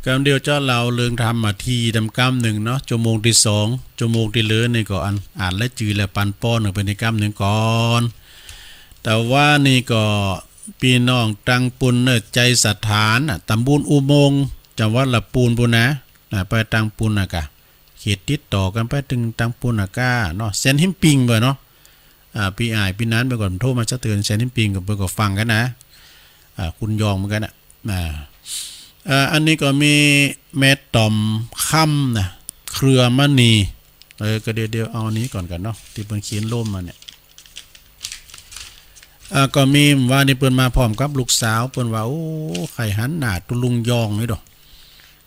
ก็เดี๋ยวจะเล่าเรื่องธรรมะตี้ตามกำนึ่งเนาะ ชั่วโมงตี้สอง ชั่วโมงตี้เหลือนี่ก็อัน อ่านรายจื้อแล้วปันป้อนไปในกำนึ่งก่อน แต่ว่านี่ก็ปี้น้องตังปูนเน่อ ชัยสถานน่ะ ตำบลอุโมงค์ จังหวัดละปูนปู้นนะ อ่า ไปตังปูนน่ะก่ะ เขตติดต่อกั๋นไปเถิงตังปูนน่ะก่ะเนาะ แสนหินปิงเป๋อเนาะ อ่า ปี้อ้ายปี้นานเปิ้นก็โทรมาสักเตื้อ แสนหินปิงก็เปิ้นก็ฟังกั๋นนะ อ่า คนยองเหมือนกั๋นน่ะ อ่า อ่า อันนี้ก็มีแม่ต่อมคำนะ เครือมณี เออ ก็เดี๋ยว เดี๋ยวเอาอันนี้ก่อนกั๋นเนาะ ตี้เปิ้นเขียนโลมมาเนี่ย อ่า ก็มีว่านี่เปิ้นมาพร้อมกับลูกสาว เปิ้นว่า โอ้ ใค่หันหน้าตุ๊ลุงยองนี่ดอก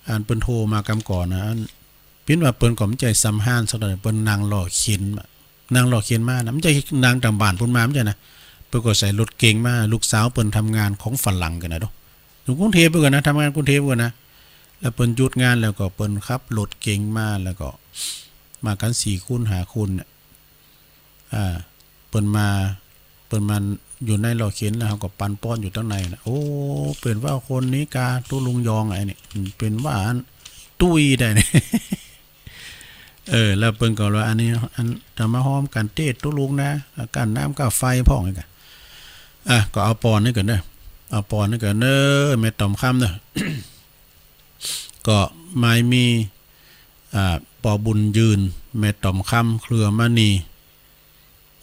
อันเปิ้นโทรมากำก่อนนะ อัน ปิ้นว่าเปิ้นก็บ่ใจ้สำฮานสักเต้าใด เปิ้นนั่งล้อเข็นมา นั่งล้อเข็นมานะ บ่ใจ้นั่งต๋ามบ้านปู้นมา บ่ใจ้นะ เปิ้นก็ใส่รถเก๋งมา ลูกสาวเปิ้นทำงานของฝรั่งกั๋นนะดอก อยู่กรุงเทพฯเปิ้นกั๋นนะ ทำงานกรุงเทพฯเปิ้นกั๋นนะ แล้วเปิ้นหยุดงานแล้วก็เปิ้นขับรถเก๋งมา แล้วก็มากั๋นสี่คนห้าคนเนี่ย อ่า เปิ้นมา เปิ้นมาอยู่ในล้อเข็น แล้วเฮาก็ปันป้อนอยู่ตังในนะ โอ้ เปิ้นว่าคนนี้ก่ะ ตุ๊ลุงยองไอ้นี่ เปิ้นว่าอันตุ้ยได้นี่ เออ แล้วเปิ้นก็ว่า อันนี้ อันจะมาฮ้อมกั๋นเต๊อะตุ๊ลุงนะ ก้านน้ำก้านไฟพ่องนี่ก่ะ อ่ะ ก็เอาปอนนี่ก่อนเน่อ เอาปอนนี่ก่อนเน่อ แม่ต่อมคำเน่อ ก็หมายมี อ่า ปอบุญยืน แม่ต่อมคำ เครือมณี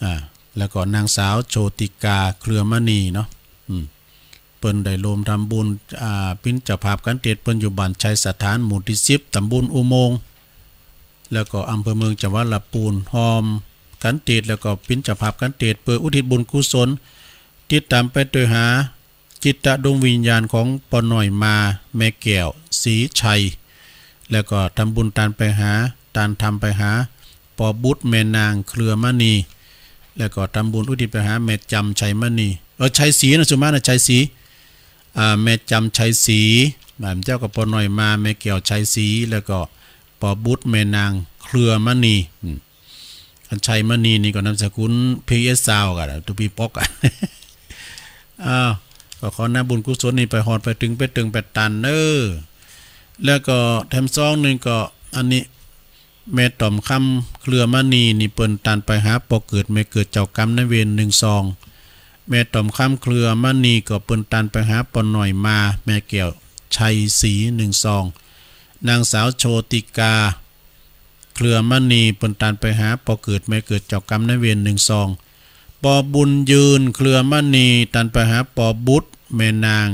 อ่า แล้วก็นางสาวโชติกา เครือมณีเนาะ อืม เปิ้นได้ร่วมทำบุญ อ่า เป๋นเจ้าภาพกั๋นเตศน์ เปิ้นอยู่บ้านชัยสถาน หมู่ตี้สิบ ตำบลอุโมงค์ แล้วก็อำเภอเมือง จังหวัดละปูน ฮ่อมกั๋นเตศน์ แล้วก็เป๋นเจ้าภาพกั๋นเตศน์ เปื้ออุทิศบุญกุศล ติดต๋ามไปตวยหา จิตดวงวิญญาณของป้อน้อยมา แม่แก้ว ศรีชัย แล้วก็ทำบุญตานไปหา ตานธรรมไปหา ปอบุตร แม่นาง เครือมณี แล้วก็ทำบุญอุทิศไปหาแม่จำ ชัยมณี เออ ชัยศรีนะ สุมานะ ชัยศรี อ่า แม่จำ ชัยศรี บ่าเจ้าก็ป้อน้อยมา แม่แก้ว ชัยศรี แล้วก็ปอบุตร แม่นาง เครือมณี อืม อันชัยมณีนี่ก็นามสกุล พีเอส ซาวก่ะ ตุ๊ปี้ป๊อกก่ะ อ้าว ก็ขอน้ำบุญกุศลนี่ไปฮอดไปเถิงไปเถิงไปตานเน่อ แล้วก็แถมซองนึ่งก็อันนี้ แม่ต่อมคำ เครือมณีนี่เปิ้นตานไปหาป้อเกิดแม่เกิดเจ้ากรรมนายเวรนึ่งซอง แม่ต่อมคำ เครือมณีก็เปิ้นตานไปหาป้อน้อยมา แม่แก้ว ชัยศรี นึ่งซอง นางสาวโชติกา เครือมณี เปิ้นตานไปหาป้อเกิดแม่เกิดเจ้ากรรมนายเวรนึ่งซอง ปอบุญยืน เครือมณี ตานไปหาปอบุตร แม่นาง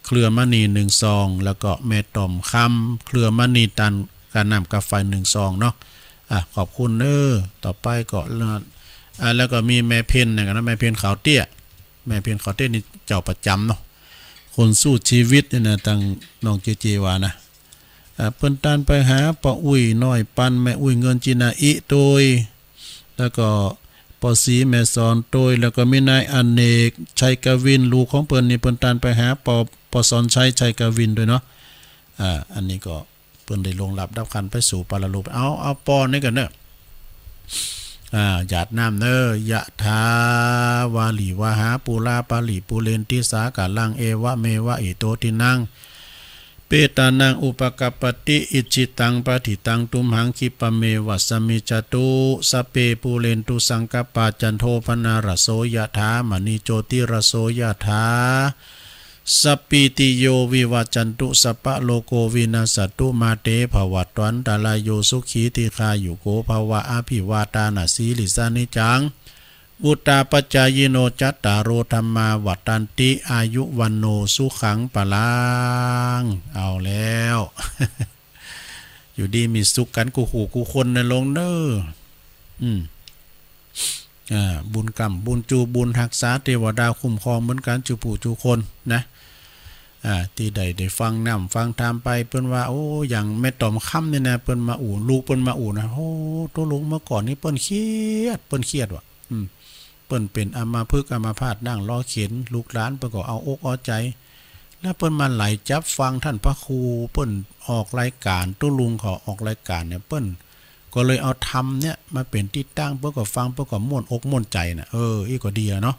เครือมณี นึ่งซอง แล้วก็แม่ต่อมคำ เครือมณี ตานก้านน้ำก้านไฟนึ่งซองเนาะ อ่ะ ขอบคุณเน่อ ต่อไปก็ อ่ะ แล้วก็มีแม่เพ็ญนะก่ะเนาะ แม่เพ็ญขาวเตี้ย แม่เพ็ญขาวเตี้ยนี่เจ้าประจ๋ำเนาะ คนสู้ชีวิตนี่นะ ตังน้องเจเจว่านะ อ่า เปิ้นตานไปหาป้ออุ๊ยน้อยปัน แม่อุ๊ยเงินจินาอิตวย แล้วก็ป้อศรีแม่สอนตวย แล้วก็มีนายอเนก ชัยกวิน ลูกของเปิ้นนี่เปิ้นตานไปหาป้อ ป้อสอนชัย ชัยกวินตวยเนาะ อ่า อันนี้ก็เปิ้นได้ล่วงลับดับขันธ์ไปสู่ปรโลก เอา เอาปอนนี่ก่อนเน่อ อ่า หยาดน้ำเน่อ ยะถา วาริวะหา ปูรา ปะริ ปูเรนติ สาคะรัง เอวะเมวะ อิโต ทินนัง เปตานัง อุปะกัปปะติ อิจฉิตัง ปะถิตัง ตุมหัง คิปะเมวะ สะมิจจตุ สัพเพ ปูเรนตุ สังกัปปา จันโท ปะนะระโส ยะถา มะณิ โจติระโส ยะถา สัพพีติโย วิวัจจันตุ สัพพะโรโค วินัสสะตุ มาเต ภะวัตวันตะราโย สุขี ทีฆายุโก ภะวะ อะภิวาตานะสีลิสสะ นิจจัง วุตตาปัจจายิโน จัตตาโร ธัมมา วัฑฒันติ อายุ วัณโณ สุขัง พะลัง เอาแล้ว อยู่ดีมีสุขกั๋นกู้ฮู้กู้คนนะลุงเน่อ อืม อ่า บุญกำบุญจูบุญฮักษาเตวดาคุ้มครองเหมือนกั๋นจูผู้จูคนนะ อ่า ตี้ได้ ได้ฟังน้ำฟังธรรมไป เปิ้นว่า โอ้ อย่างแม่ต่อมคำนี่นะ เปิ้นมาอู้ ลูกเปิ้นมาอู้นะ โอ้ ตุ๊ลุงเมื่อก่อนนี่เปิ้นเครียด เปิ้นเครียดว่ะ อืม เปิ้นเป๋นอัมพฤกษ์อัมพาตนั่งล้อเข็น ลูกหลานเปิ้นก็เอาอกเอาใจ๋ แล้วเปิ้นมาไหลจับฟังต้านพระครู เปิ้นออกรายก๋าน ตุ๊ลุงเขาออกรายก๋านเนี่ย เปิ้นก็เลยเอาธรรมเนี่ยมาเป๋นตี้ตั้ง เปิ้นก็ฟัง เปิ้นก็ม่วนอกม่วนใจ๋น่ะ เออ อี้ก็ดีอะเนาะ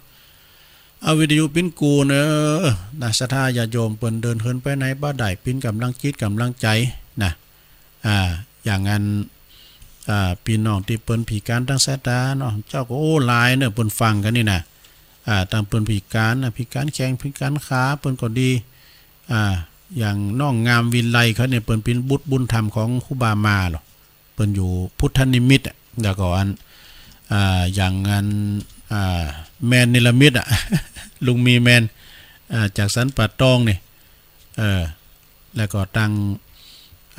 เอาวิทยุปิ้นกู้เน่อ นะ ศรัทธาญาติโยมเปิ้นเดินเหินไปไหนบ่ได้ ปิ้นก๋ำลังจิตก๋ำลังใจ๋นะ อ่า อย่างอัน อ่า ปี้น้องตี้เปิ้นพิก๋านตางสายต๋าเนาะ เจ้าก็ โอ้ หลายเน่อ เปิ้นฟังกั๋นนี่นะ อ่า ตังเปิ้นพิก๋านนะ พิก๋านแข้ง พิก๋านขา เปิ้นก็ดี อ่า อย่างน้องงามวิไลเขาเนี่ย เปิ้นเป๋นบุตรบุญธรรมของครูบามาลอ เปิ้นอยู่พุทธนิมิตรอะ แล้วก็อัน อ่า อย่างอัน อ่า แมนเนรมิตรอะ ลุงมีแมน อ่า จากสันป่าตองนี่ เออ แล้วก็ตัง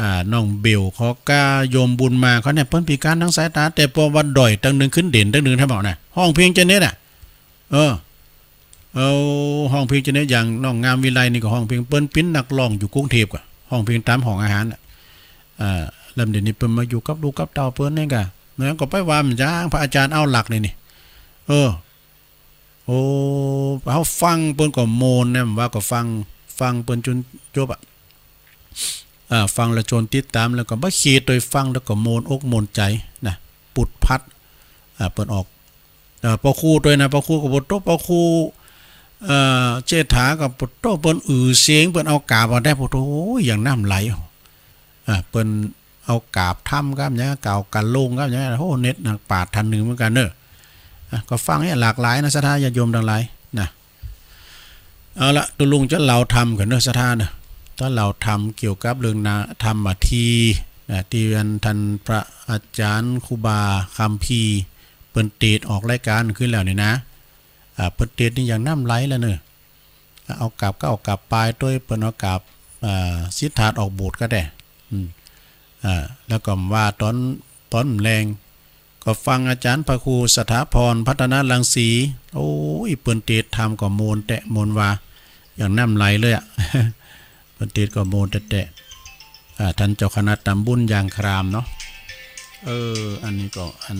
อ่า น้องเบล ขอก้า โยมบุญมาเขาเนี่ย เปิ้นพิก๋านตางสายต๋า แต่ปอวัดดอยตังนึ่งขึ้นเด่นตังนึ่ง ถ้าบอกนะ ฮ้องเพลงจะเน็ดอะ เออ เอาฮ้องเพลงจะเน็ด อย่างน้องงามวิไลนี่ก็ฮ้องเพลง เปิ้นเป๋นนักฮ้องอยู่กรุงเทพฯ ก็ฮ้องเพลงต๋ามห้องอาหารน่ะ อ่า แล้วเดี๋ยวนี้เปิ้นมาอยู่กับลูกกับเต้าเปิ้นนี่ก่ะ แล้วก็ไปว่ามันจ้างพระอาจารย์เอาหลักนี่นี่ เออ โอ้ เฮาฟังเปิ้นก็ม่วนนะ ว่าก็ฟัง ฟังเปิ้นจ๋นจบอะ อ่า ฟังแล้วจ๋นติดต๋าม แล้วก็บ่เขดตวย ฟังแล้วก็ม่วนอกม่วนใจ๋นะ ปุดปัด อ่า เปิ้นออก เอ่อ ปอครูตวยนะ ปอครูก็ปะโต ปอครู เอ่อ เจษฐาก็ปะโต เปิ้นอือเสียง เปิ้นเอากาบเอาได้ ปะโต โอ้ย อย่างน้ำไหล อ่า เปิ้นเอากาบธรรมครับเนี่ย กาบกั๋นลงครับเนี่ย โอ้ เน็ดนักปราชญ์ท่านนึ่งเหมือนกั๋นเน่อ อ่ะ ก็ฟังเนี่ยหลากหลายนะ ศรัทธาญาติโยมตังหลายนะ เอาละ ตุ๊ลุงจะเล่าธรรมกั๋นเน่อ ศรัทธาเน่อ จะเล่าธรรมเกี่ยวกับเรื่องนา ธรรมาทีย์นะ ตี้อันท่านพระอาจารย์ครูบาคัมภีร์ เปิ้นเตสน์ออกรายก๋านขึ้นแล้วนี่นะ อ่า เปิ้นเตสน์นี่อย่างน้ำไหลแล้วเน่อ เอากาบเก๊ากาบปายตวย เปิ้นเอากาบ อ่า สิทธาออกโบสถ์ก็ได้ อืม อ่า แล้วก็ว่าต๋อน ต๋อนแลง ก็ฟังอาจ๋ารย์พระครูสถาพร พัฒนรังสี โอ้ย เปิ้นเตสน์ธรรมก็ม่วนแต๊ ม่วนว่า อย่างน้ำไหลเลยอะ เปิ้นเตสน์ก็ม่วนแต๊ๆ อ่า ท่านเจ้าคณะต๋ำบลยางครามเนาะ เออ อันนี้ก็อัน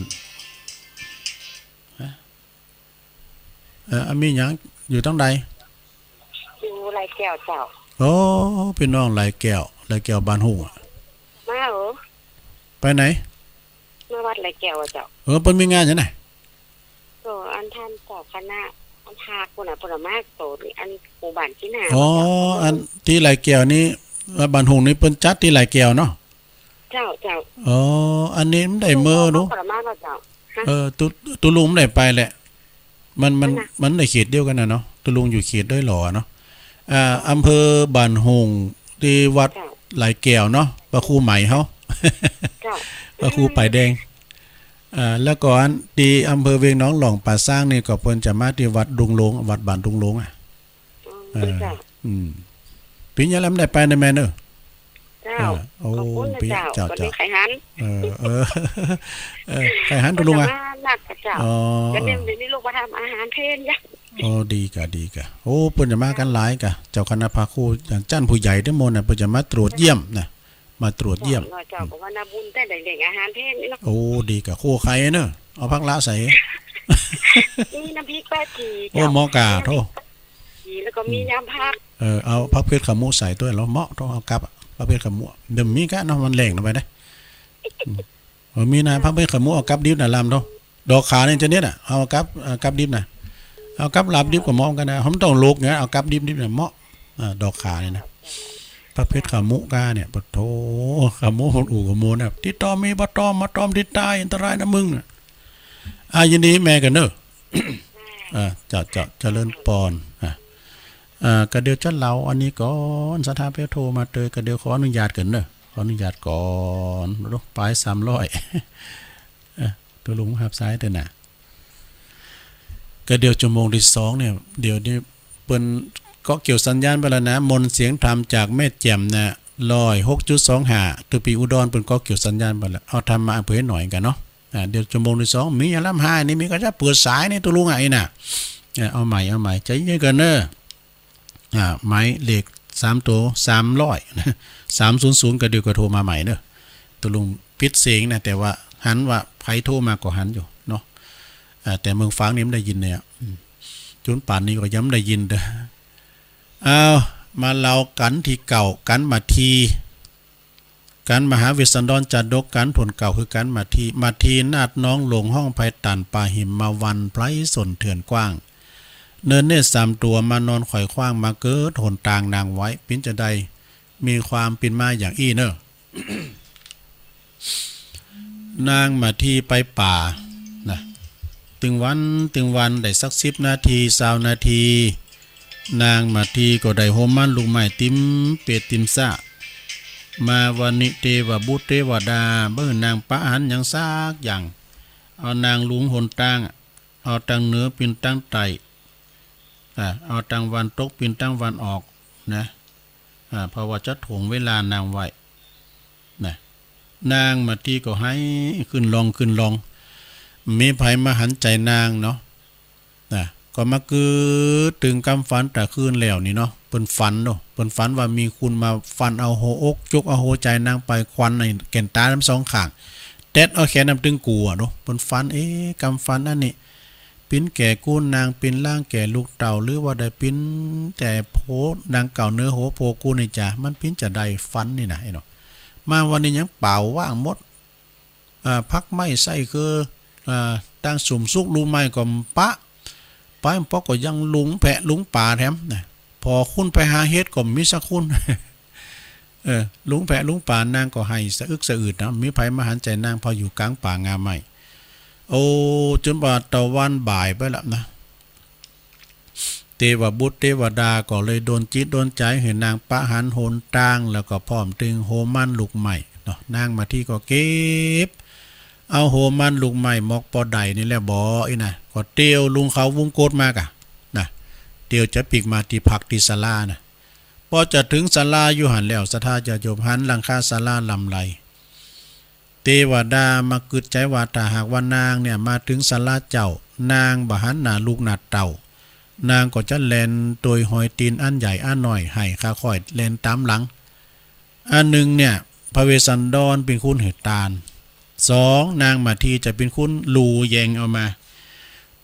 ฮะ เออ อะ มีหยัง อยู่ตางใด อยู่ไหล่แก้วเจ้า โอ้ ปี้น้องไหล่แก้ว ไหล่แก้วบ้านฮู้อะ มาเหรอ ไปไหน มาวัดไหล่แก้วอะเจ้า เออ เปิ้นมีงานหยังน่ะ ก็อันท่านเจ้าคณะ อันพาคนน่ะ เปิ้นเอามาโตนี่ อันหมู่บ้านที่หน้า อ๋อ เจ้า อันตี้ไหล่แก้วนี่ วัดบ้านฮู้นี่เปิ้นจัดตี้ไหล่แก้วเนาะ เจ้า เจ้า อ๋อ อันนี้มันได้เมื่อ ตุ๊ลุง เนาะ เปิ้นเอามาเนาะเจ้า ฮะ เออ ตุ๊ ตุ๊ลุงมันได้ไปแหละ มัน มัน อันน่ะ มันในเขตเดียวกั๋นน่ะเนาะ ตุ๊ลุงอยู่เขตดอยหล่อเนาะ อ่า อำเภอบ้านฮู้ ตี้วัด เจ้า ไหล่แก้วเนาะ พระครูใหม่เฮา เจ้า พระครูป้ายแดง อ่า แล้วก็อันตี้อำเภอเวียงหนองหล่องป่าซางนี่ก็เปิ้นจะมาตี้วัดดุงโลง วัดบ้านดุงโลงอะ อืม เออ เจ้า อืม ปี๋นี้ลำได้ไปนะแม่เนอะ เจ้า เออ โอ้ ขอบคุณนะ ปี๋ เจ้า เจ้า วันนี้ เจ้า ใค่หัน เออ เออ เออ ใค่หันตุ๊ลุงอะ เปิ้นจะมานัดกับเจ้า อ๋อ เดี๋ยวนี้ เดี๋ยวนี้ลูกมาทำอาหารเพลจ้ะ โอ้ ดีก่ะ ดีก่ะ โอ้ เปิ้นจะมากั๋นหลายก่ะ เจ้าคณะพระครู อย่างจ้านผู้ใหญ่ทั้งหมดน่ะ เปิ้นจะมาตรวจเยี่ยมนะ มาตรวจเยี่ยม เจ้า เจ้า อืม ก็ว่านาบุญแต่ได้เลี้ยงอาหารเพลนี่เนาะ โอ้ ดีก่ะ คั่วไข่เนอะ เอาผักละใส่ มีน้ำพริกป้าจี๋ โอ้ เจ้า เหมาะก่ะ มีน้ำพริก โธ่ ป้าจี๋ แล้วก็มี อืม ยำผัก เออ เอาผักเผ็ดขาวหมูใส่ตวย แล้วเหมาะ โธ่ เอากับ ผักเผ็ดขาวหมู เดี๋ยวมีก่ะเนาะ วันแลงเนาะ ไปนะ อืม เออ มีนะ ผักเผ็ดขาวหมู เอากับดิบน่ะ ลำโธ่ ดอกข่านี่จะเน็ดอะ เอากับ เอากับดิบน่ะ เอากับลาบดิบก็เหมาะกั๋นนะ เฮาบ่ต้องลวกไง เอากับดิบๆ เนี่ยเหมาะ อ่า ดอกข่านี่นะ ผักเผ็ดขาวหมูก้าเนี่ย ปะโธ่ ขาวหมูคนอู่ขาวหมูเนี่ย ติดต่อมีบ่ต่อ มาต่อมติดตาย อันตรายนะมึงน่ะ อ่า ยินดีแม่กั๋นเนอะ อ่า เจ้า เจ้า เจริญปอน อ่า อ่า ก็เดี๋ยวจะเล่าอันนี้ก่อน ศรัทธาเปิ้นโทรมาเตย ก็เดี๋ยวขออนุญาตกั๋นเนอะ ขออนุญาตก่อน ดู ปายสามร้อย เอ้อ ตุ๊ลุงฮับสายเต๊อะนะ ก็เดี๋ยวชั่วโมงตี้สองเนี่ย เดี๋ยวนี้เปิ้นเกาะเกี่ยวสัญญาณไปแล้วนะ มนต์เสียงธรรมจากแม่แจ่มนะ ร้อยหกจุดสองห้า ตุ๊ปีอุดรเปิ้นเกาะเกี่ยวสัญญาณไปแล้ว เอาธรรมะเผยหน่อยกั๋นเนาะ อ่า เดี๋ยวชั่วโมงตี้สอง มีอย่างลำไห้นี่ มีก็จะเปิดสายนี่ตุ๊ลุงอะ ไอ้น่ะ เออ เอาใหม่ เอาใหม่ ใจ๋เย็นกั๋นเนอะ อ่า หมายเลขสามตั๋ว สามร้อย สามศูนย์ศูนย์ ก็เดี๋ยวก็โทรมาใหม่เนอะ ตุ๊ลุงปิดเสียงนะ แต่ว่าหันว่าใผโทรมาก็หันอยู่เนาะ อ่า แต่เมืองฝางนี่บ่ได้ยินเนี่ย อืม จ๋นป่านนี้ก็ยังบ่ได้ยินเต๊อะ เอา มาเล่ากั๋นตี้เก่า กั๋นมาที กั๋นมหาเวสสันดรจาดก กั๋นถ้วนเก่าคือกั๋นมาที มาทีนาดน้องหลวงห้องไพรต่านป่าหิมมาวันไพรสนเถื่อนกว้าง เนินเนตรสามตั๋วมานอนขวายขว้าง มาเกิดหนตางนางไว้ ปิ้นจะได้มีความปิ้นมาอย่างอี้เนอะ นางมาทีไปป่านะ ตึงวันตึงวัน ได้สักสิบนาที ซาวนาที นางมาทีก็ได้โหมันลูกไม้ติมเปตติมซ้า มาวันนี้เตวบุตรเตวดาบ่หื้อนางปะอาหารหยังสักอย่าง เอานางลุงหนตางอะ เอาตังเหนือปินตังใต้ อ่า เอาตังวันตกปินตังวันออกนะ อ่า เพราะว่าจะถ่วงเวลานางไว้นะ นางมาทีก็ไห้ขึ้นลองขึ้นลอง บ่มีใผมาหันใจ๋นางเนาะ นะ ก็มากึ๊ดตึงกำฝันตะคืนแล้วนี่เนาะ เปิ้นฝันเนาะ เปิ้นฝันว่ามีคนมาฟันเอาหัวอก จกเอาหัวใจ๋นางไป ควันในแก่นต๋าทั้งสองข้าง แต๊ดเอาแขนนำตึงกั๋วเนาะ เปิ้นฝัน เอ๊ะ กำฝันอันนี้ ปิ้นแก่กู้นางปิ้นล่างแก่ลูกเต้า หรือว่าได้ปิ้นแต่โผนางเก่าเนื้อหัวโผกู้นี่จา มันปิ้นจาใด ฝันนี่นะไอ้เนาะ มาวันนี้ยังเปล่าว่างหมด อ่า พักไม้ไส้คือ อ่า ตางสุมสุกลูกไม้ก็บ่ปะ ไปบ่ปะก็ยังหลงแพะหลงป๋าแถมนะ ผ่อคนไปหาเห็ดก็บ่มีสักคน เออ หลงแพะหลงป๋า นางก็ไห้สะอึกสะอืดนะ บ่มีใผมาหันใจ๋นาง เพราะอยู่ก๋างป่างาไม้ โอ้ จ๋นว่าตะวันบ่ายไปละนะ เตวบุตรเตวดาก็เลยดลจิตดลใจ๋หื้อนางปะอาหารหนตาง แล้วก็พร้อมตึงโหมันลูกไม้เนาะ นางมาทีก็เก็บเอาโหมันลูกไม้หมอกปอใดนี่แหละบ่อี้นะ ก็เตียวลงเขาวงกตมากะนะ เตียวจะปิ๊กมาตี้พักตี้ศาลานะ ปอจะเถิงศาลาอยู่หั้นแล้ว ศรัทธาญาติโยมหันหลังคาศาลาลำไร เตวดามากึ๊ดใจ๋ว่า ถ้าหากว่านางเนี่ยมาเถิงศาลาเจ้า นางบ่หันหน้าลูกหน้าเต้า นางก็จะแล่นโตยฮอยตี๋นอันใหญ่อันน้อย หื้อข้าค่อยแล่นต๋ามหลัง อันนึ่งเนี่ย พระเวสสันดรเป๋นคนหื้อตาน สอง นางมาทีจะเป๋นคนหลู่แย่งเอามา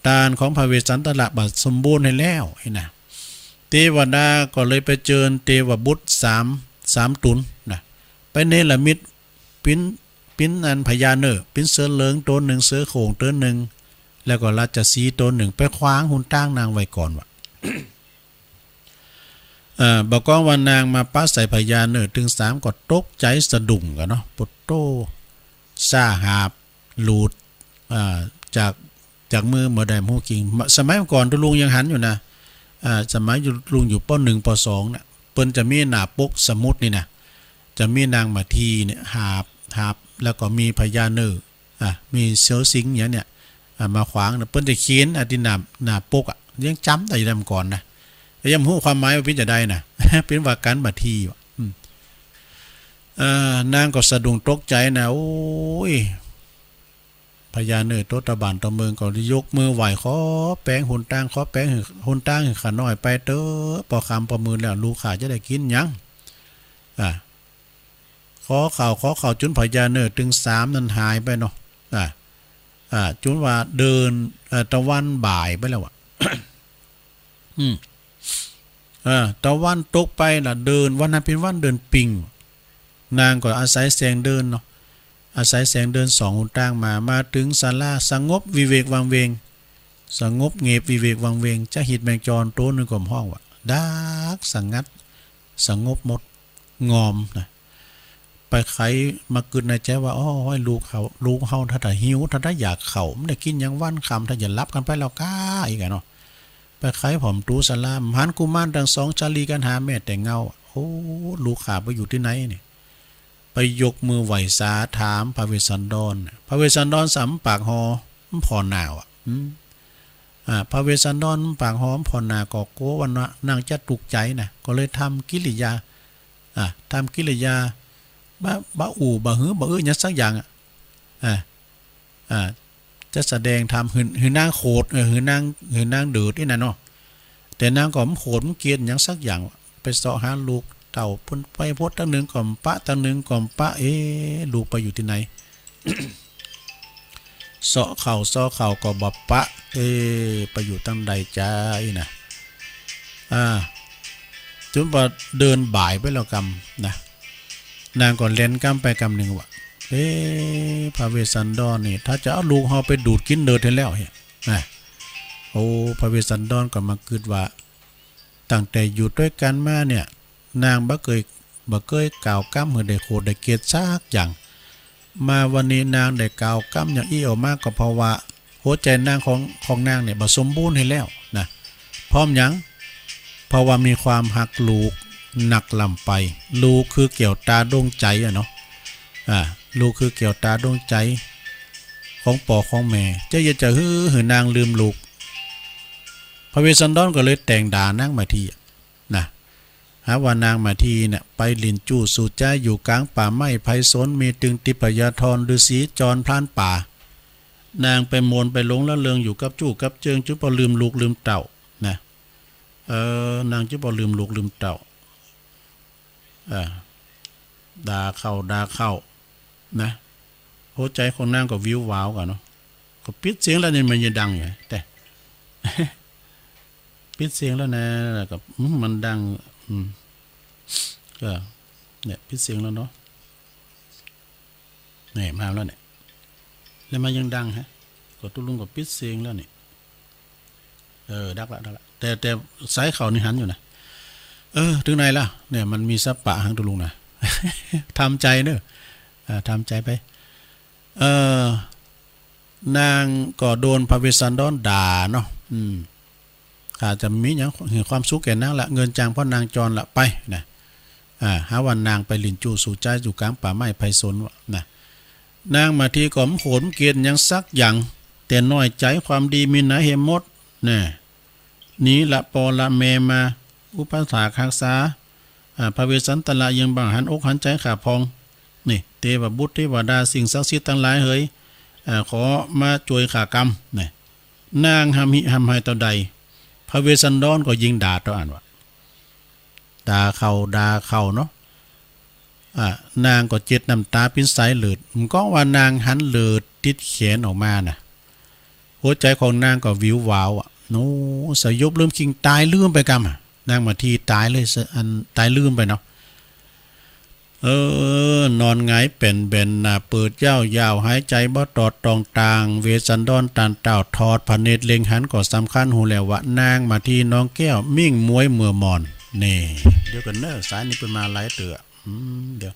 ตานของพระเวสสันตระบ่สมบูรณ์หั้นแล้วอี้นะ เตวดาก็เลยไปเจิญเตวบุตรสาม สามต๋นนะ ไปเนรมิตปิ้น ปิ้นอันพญาเนอะ ปิ้นเสือเหลืองต๋นนึ่ง เสือโคร่งต๋นนึ่ง แล้วก็ราชสีห์ต๋นนึ่ง ไปขวางหนตางนางไว้ก่อนว่ะ เอ่อ บ่ากองว่านางมาปะใส่พญาเนอะตึงสามก็ตกใจ๋สะดุ้งกั๋นเนาะ โปะโต้ ซ่าหาบหลุด อ่า จาก จากมือบ่ได้ฮู้จริง สมัยก่อนตุ๊ลุงยังหันอยู่นะ อ่า สมัยตุ๊ลุงอยู่ ป.หนึ่ง ป.สอง เนี่ย เปิ้นจะมีหน้าปกสมุดนี่นะ จะมีนางมาทีเนี่ยหาบ หาบ แล้วก็มีพญาเนอะ อ่ะ มีเสือสิงห์อย่างเนี่ย อ่ะ มาขวางนะ เปิ้นจะเขียนอ่ะตี้หน้า หน้าปกอ่ะ ยังจ๋ำได้อยู่เด้อเมื่อก่อนนะ แต่ยังบ่ฮู้ความหมายว่าเป๋นจาใดนะ เป๋นว่าก๋านมาทีว่ะ อืม เอ่อ นางก็สะดุ้งตกใจ๋นะ โอ้ย พญาเนอะโตตะบ้านตะเมืองก็ยกมือไหว้ ขอแป๋งหนตาง ขอแป๋งหื้อ หนตางหื้อข้าน้อยไปเต๊อะ ปอค่ำปอมืดแล้ว ลูกข้าจะได้กิ๋นหยัง อ่ะ ขอข้าว ขอข้าวจ๋นพญาเนอะตึงสามนั้นหายไปเนาะ อ่า อ่า จ๋นว่าเดิน เอ่อ ตะวันบ่ายไปแล้วอะ อืม เออ ตะวันตกไปละ เดิน วันนั้นเป๋นวันเดินปิง นางก็อาศัยแสงเดือนเนาะ อาศัยแสงเดือนส่องหนตางมา มาเถิงศาลาสงบวิเวกวังเวง สงบเงบวิเวกวังเวง จะหิดแมงจรตั๋วนึ่งก็บ่ฮ้องว่ะ ดักสงัด สงบหมด งอมนะ ไปใค่มากึ๊ดในใจ๋ว่า โอ้ย ลูกเฮา ลูกเฮาถ้า ถ้าหิว ถ้า ถ้าอยากข้าว บ่ได้กิ๋นหยังวันค่ำ ถ้าจะหลับกั๋นไปแล้วก้า อี้กั๋นเนาะ ไปใค่ผ่อมประตู๋ศาลา บ่หันกุมารตังสอง ชะลีกั๋นหาแม้แต่เงา โอ้ ลูกข้าไปอยู่ตี้ไหนเนี่ย ไปยกมือไหว้สาถามพระเวสสันดร พระเวสสันดรสามปากหอ บ่ผ่อหน้าว่ะ อืม อ่า พระเวสสันดรปากหอมผ่อหน้าก็กั๋วว่านางจะตุ๊กใจ๋นะ ก็เลยทำกิริยา อ่า ทำกิริยา บ่ บ่อู้ บ่หือ บ่อื้อหยังสักอย่างอะ อ่า อ่า จะแสดงธรรมหื้อ หื้อนางโขด เออ หื้อนาง หื้อนางเดือดอี้นะเนาะ แต่นางก็บ่โขด บ่เกลียดหยังสักอย่าง ไปเซาะหาลูกเต้าเปิ้น ไปพดตังนึ่งก็บ่ปะ ตังนึ่งก็บ่ปะ เอ๊ะ ลูกไปอยู่ตี้ไหน เซาะเข้า เซาะเข้าก็บ่ปะ เอ๊ะ ไปอยู่ตังใดจาอี้นะ อ่า จ๋นว่าเดินบ่ายไปแล้วกำนะ นางก็แล่นกำไปกำนึ่งว่ะ เอ๊ะ พระเวสสันดรนี่ ถ้าจะเอาลูกเฮาไปดูดกิ๋นเดือดหั้นแล้วเหีย นะ โอ้ พระเวสสันดรก็มากึ๊ดว่า ตั้งแต่อยู่ตวยกั๋นมาเนี่ย นางบ่เกย บ่เกยกล่าวกำหื้อได้โขดได้เกลียดสักอย่าง มาวันนี้นางได้กล่าวกำอย่างอี้ออกมาก็เพราะว่า หัวใจ๋นางของ ของนางเนี่ยบ่สมบูรณ์หื้อแล้วนะ เพราะหยัง เพราะว่ามีความฮักลูกนักล้ำไป ลูกคือแก้วตาดวงใจ๋อะเนาะ อ่า ลูกคือแก้วตาดวงใจ๋ของป้อของแม่ เจ้าอย่าจะหื้อหื้อนางลืมลูก พระเวสสันดรก็เลยแต่งด่านางมาทีอะ นะ หาว่านางมาทีเนี่ยไปหลิ้นจู้สูบใจ๊อยู่ก๋างป่าไม้ไพศาล มีตึงทิพยธร ฤๅษีจรพรานป่า นางไปมวนไปหลงละเริงอยู่กับจู้กับเจิง จุบ่ลืมลูกลืมเต้านะ เออ นางจุบ่ลืมลูกลืมเต้า เออ ด่าเข้าด่าเข้านะ หัวใจ๋ของนางก็วิววาวกั๋นเนาะ ก็ปิดเสียงแล้วนี่มันยังดังอยู่ แต่ ปิดเสียงแล้วนะ แล้วก็ อืม มันดัง อืม ก็ เนี่ย ปิดเสียงแล้วเนาะ เนี่ย มาแล้วเนี่ย แล้วมันยังดังฮะ ก็ตุ๊ลุงก็ปิดเสียงแล้วนี่ เออ ดับละ ดับละ แต่ แต่สายเข้านี่หันอยู่นะ เออ เถิงไหนละ เนี่ย มันมีสะปะหังตุ๊ลุงนะ ทำใจ๋เนาะ อ่า ทำใจ๋ไป เออ นางก็โดนพระเวสสันดรด่าเนาะ อืม ข้าจะมีหยังหื้อความสุขแก่นางละ เงินจ้างพ่อนางจรละ ไปนะ อ่า หาว่านางไปหลิ้นจู้สูบใจ๊อยู่ก๋างป่าไม้ไพศาลวะนะ นางมาทีก็บ่โขนบ่เกลียดหยังสักอย่าง แต่น้อยใจ๋ความดีมีหนาแหมหมด แน่ หนีละป้อละแม่มา อุปถากฮักษา อ่า พระเวสสันตระยังบ่หันอกหันใจ๋ข้าพ่อง นี่ เตวบุตรเตวดาสิ่งศักดิ์สิทธิ์ตังหลายเหย อ่า ขอมาจ้วยข้ากำ นี่ นางหำหิหำไห้เต้าใด พระเวสสันดรก็ยิ่งด่าเต้าอั้นวะ ด่าเข้าด่าเข้าเนาะ อ่า นางก็เจ็ดน้ำต๋าเป๋นสายเลือด มันก็ว่านางหันเลือดติดแขนออกมาน่ะ หัวใจ๋ของนางก็วิววาวอะ โอ้ สยบลืมคิง ต๋ายลืมไปกำอะ นางมาทีต๋ายเลย อันต๋ายลืมไปเนาะ เออ นอนหงายแป่นแบนหน้าเปิดยาวๆ หายใจ๋บ่ตอดต้องต่าง เวสสันดรต้านเต้าถอดผะเนตรเล็งหันก็สำคัญฮู้แล้วว่านางมาทีน้องแก้วมิ่งม้วยเมื่อมอน นี่ เดี๋ยวก่อนเนาะ สายนี้เปิ้นมาหลายเตื้อ อืม เดี๋ยว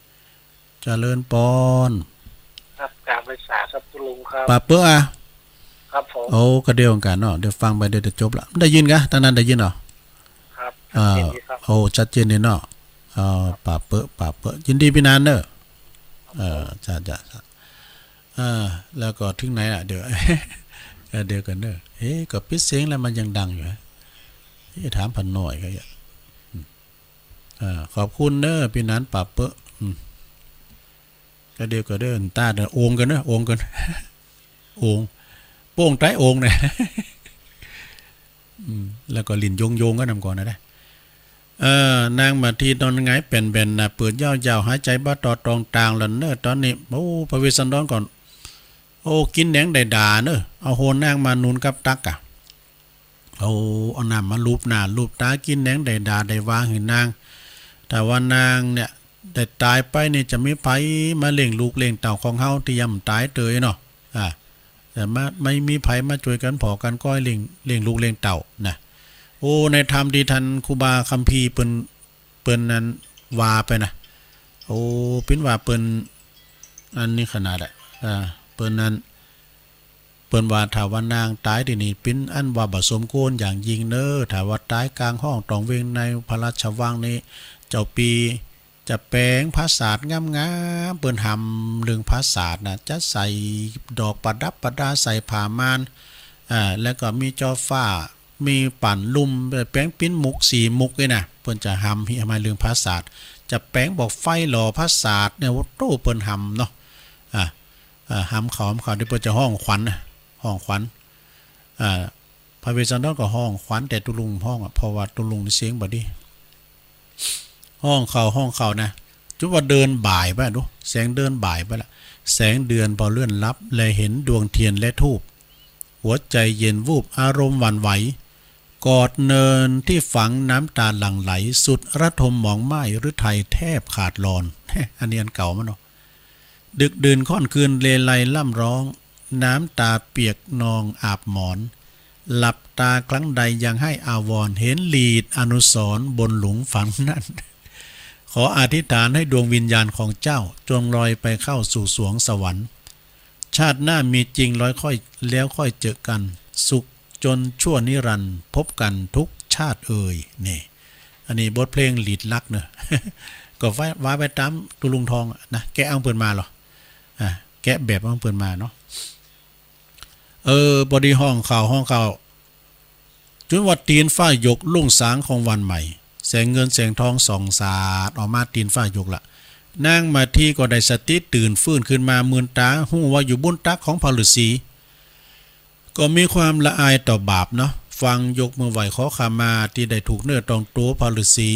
เจริญปอน ครับ กราบไหว้สาครับคุณลุงครับ ปาเป๊อะ ครับผม โอ้ ก็เดียวกั๋นเนาะ เดี๋ยวฟังไปเดี๋ยวจะจบละ ได้ยินกะ ตางนั้นได้ยินเหรอ ครับ อ่า ชัดเจนดีครับ โอ้ ชัดเจนดีเนาะ เอ่อ ปาเป๊อะ ปาเป๊อะ ยินดีปี้นานเน่อ ครับผม เออ จ้ะ จ้ะ จ้ะ เออ แล้วก็เถิงไหนละ เดี๋ยว เออ เดี๋ยวก่อนเน่อ เอ๊ะ ก็ปิดเสียงแล้วมันยังดังอยู่ฮะ เอ๊ะ ถามป้าน้อยก็ยัง อืม อ่า ขอบคุณเน่อปี้นาน ปาเป๊อะ อืม ก็เดียวก็เด้อ ตาเด้อ โอ่งกั๋นเน่อ โอ่งกั๋น โอ่ง โป้งใต้โอ่งเนี่ย อืม แล้วก็ลิ้นโยงๆ ก็นำก่อนนะ เออ นางมาทีนอนหงายแป่นแบนหน้าเปิดยาวๆ หายใจ๋บ่ตอดต้องต่างละเน่อ ต๋อนนี้ โอ้ พระเวสสันดรก่อน โอ้ กิ๋นแหนงได้ด่าเน่อ เอาโหนนางมานุนกับตักอะ เอา เอาน้ำมาลูบหน้าลูบต๋า กิ๋นแหนงได้ด่าได้ว่าหื้อนาง ถ้าว่านางเนี่ยได้ต๋ายไปนี่จะมีใผมาเลี้ยงลูกเลี้ยงเต้าของเฮาตี้ยังบ่ต๋ายเตยเนาะ อ่า แต่มา บ่มีใผมาจ้วยกั๋นผ่อกั๋นก้อยเลี้ยง เลี้ยงลูกเลี้ยงเต้านะ โอ้ ในธรรมตี้ต้านครูบาคัมภีร์เปิ้น เปิ้นนั้นว่าไปนะ โอ้ เป๋นว่าเปิ้น อันนี้ขนาดอะ อ่า เปิ้นนั้น เปิ้นว่าถ้าว่านางต๋ายตี้นี่เป๋นอันว่าบ่สมควรอย่างยิ่งเน่อ ถ้าว่าต๋ายก๋างห้องต้องเวงในพระราชวังนี่ เจ้าปี้จะแป๋งผาสาทงามๆ เปิ้นหำเรื่องผาสาทนะ จะใส่ดอกประดับประดา ใส่ผ้าม่าน อ่า แล้วก็มีจอฟ้า มีป่านลุ่ม แป๋งปิ้นมุกสี่มุกนี่นะ เปิ้นจะหำหิหำไห้เรื่องผาสาท จะแป๋งบอกไฟหล่อผาสาทเนี่ย โอ้โต เปิ้นหำเนาะ อ่า อ่า หำเขา หำเขา เดี๋ยวเปิ้นจะฮ้องขวัญนะ ฮ้องขวัญ อ่า พระเวสสันดรก็ฮ้องขวัญ แต่ตุ๊ลุงฮ้องอะ เพราะว่าตุ๊ลุงนี่เสียงบ่ดี ฮ้องเขา ฮ้องเขานะ จุว่าเดินบ่ายไปดู แสงเดินบ่ายไปละ แสงเดือนพอเลื่อนลับ แลเห็นดวงเทียนและธูป หัวใจเย็นวูบ อารมณ์หวั่นไหว กอดเนินที่ฝัง น้ำตาหลั่งไหล สุดระทมหมองไหม้ ฤทัยแทบขาดลอน อันนี้อันเก่ามันเนาะ ดึกดื่นค่อนคืน เรไรร่ำร้อง น้ำตาเปียกนองอาบหมอน หลับตาครั้งใดยังให้อาวรณ์ เห็นหลีดอนุสรณ์บนหลุมฝังนั้น ขออธิษฐานให้ดวงวิญญาณของเจ้า จงลอยไปเข้าสู่สวงสวรรค์ ชาติหน้ามีจริง แล้วค่อย แล้วค่อยเจอกัน สุขจนชั่วนิรันดร์ พบกันทุกชาติเอ่ย นี่ อันนี้บทเพลงลีดลักเนอะ ก็ว่า ว่าไปต๋ามตุ๊ลุงทองอะนะ แกะเอาของเปิ้นมาเหรอ อ่ะ แกะแบบเอาของเปิ้นมาเนาะ เออ ปอดีฮ้องข่าว ฮ้องข่าว จุ๋นว่าตี๋นฟ้ายก รุ่งสางของวันใหม่ แสงเงินแสงทองส่องสาดออกมา ตี๋นฟ้ายกละ นางมาทีก็ได้สติตื่นฟื้นขึ้นมา มื่นต๋า ฮู้ว่าอยู่บุ้นตักของพระฤๅษี ก็มีความละอายต่อบาปเนาะ ฟั่งยกมือไหว้ขอขมาตี้ได้ถูกเนื้อต้องตั๋วพระฤๅษี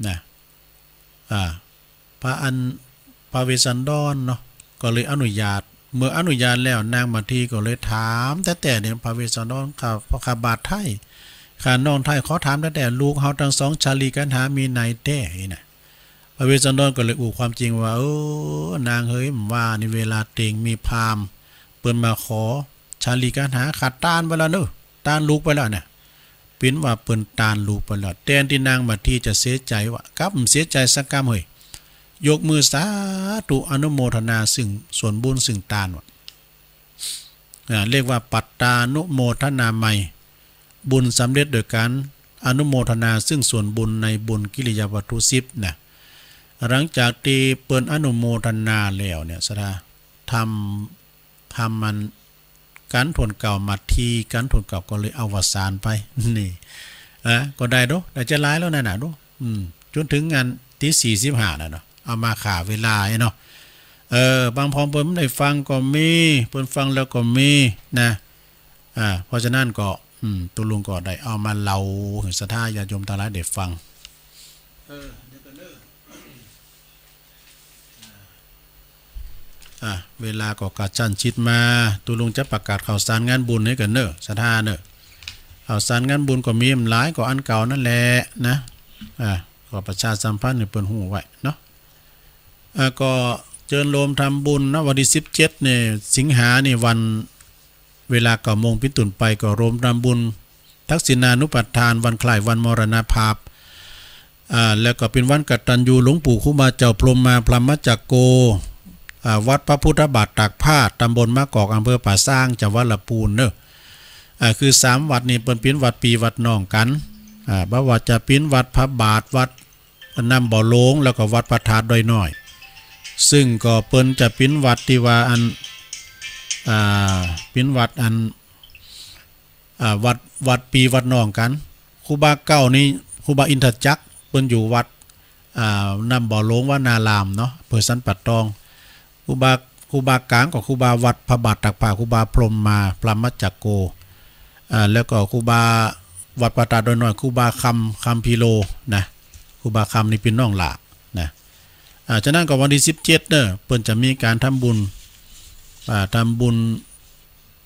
นะ อ่า พระอัน พระเวสสันดรเนาะ ก็เลยอนุญาต เมื่ออนุญาตแล้ว นางมาทีก็เลยถามแต๊ๆ เนี่ย พระเวสสันดร ข้า ข้าบาทไถ่ ข้าน้องไถ่ ขอถามแต๊ๆ ลูกเฮาตังสองชาลีกัณหามีไหนแต๊ นี่นะ พระเวสสันดรก็เลยอู้ความจริงว่า เออ นางเหย บ่านี่เวลาเต็งมีพราหมณ์เปิ้นมาขอชาลีกัณหา ข้าต้านไปแล้วเนอะ ต้านลูกไปแล้วเนี่ย เปิ้นว่าเปิ้นต้านลูกไปแล้ว แตนตี้นางมาทีจะเสียใจ๋ว่า กลับเสียใจ๋สักกำเหย ยกมือสาธุอนุโมทนาซึ่งส่วนบุญซึ่งตานว่า อ่า เรียกว่าปัตตานุโมทนาไมย บุญสำเร็จโดยการอนุโมทนาซึ่งส่วนบุญในบุญกิริยาวัตถุสิบนะ หลังจากตี้เปิ้นอนุโมทนาแล้วเนี่ย ศรัทธา ทำ ทำมัน กัณฑ์ถ้วนเก้ามาที กัณฑ์ถ้วนเก้าก็เลยอวสานไป นี่ อ่ะ ก็ได้โด ได้จะหลายแล้วนั่นน่ะโด อืม จ๋นเถิงอันตี้สี่สิบห้าน่ะเนาะ เอามาฆ่าเวลาไอ้เนาะ เออ บางพ่องเปิ้นบ่ได้ฟังก็มี เปิ้นฟังแล้วก็มีนะ อ่า เพราะฉะนั้นก็ อืม ตุ๊ลุงก็ได้เอามาเล่าหื้อศรัทธาญาติโยมตังหลายได้ฟัง เออ เดี๋ยวก่อนเด้อ อ่ะ เวลาก็กระชั้นชิดมา ตุ๊ลุงจะประกาศข่าวสารงานบุญหื้อก่อนเน่อ ศรัทธาเน่อ ข่าวสารงานบุญก็มีบ่หลาย ก็อันเก่านั่นแหละนะ อ่ะ ก็ประชาสัมพันธ์หื้อเปิ้นฮู้ไว้เนาะ อ่ะ ก็เจิญโฮมทำบุญนะ วันตี้สิบเจ็ดเนี่ย สิงหานี่ วัน เวลาเก้าโมงเป๋นต้นไปก็โฮมทำบุญ ทักษิณานุปัฏฐาน วันคล้ายวันมรณภาพ อ่า แล้วก็เป๋นวันกตัญญูหลวงปู่ครูบาเจ้าพรหมมาพรหมจักโก อ่า วัดพระพุทธบาทตากผ้า ตำบลมะกอก อำเภอป่าซาง จังหวัดละปูนเน่อ อ่า คือสามวัดนี้เปิ้นเป๋นวัดปี้วัดน้องกั๋น อ่า บ่ว่าจะเป๋นวัดพระบาท วัด น้ำบ่อหลง แล้วก็วัดพระธาตุดอยน้อย ซึ่งก็เปิ้นจะเป๋นวัดตี้ว่าอัน อ่า เป๋นวัดอัน อ่า วัด วัดปี้วัดน้องกั๋น ครูบาเก่านี่ ครูบาอินทจักร เปิ้นอยู่วัด อ่า น้ำบ่อหลงวนารามเนาะ อำเภอสันป่าตอง ครูบา ครูบากลางก็ครูบาวัดพระบาทตากผ้า ครูบาพรหมมาพรหมจักโก อ่า แล้วก็ครูบาวัดพระธาตุดอยน้อย ครูบาคำ คัมภีร์โลนะ ครูบาคำนี่เป๋นน้องหล้านะ อ่า ฉะนั้นก็วันตี้สิบเจ็ดเน่อ เปิ้นจะมีก๋านทำบุญ อ่า ทำบุญ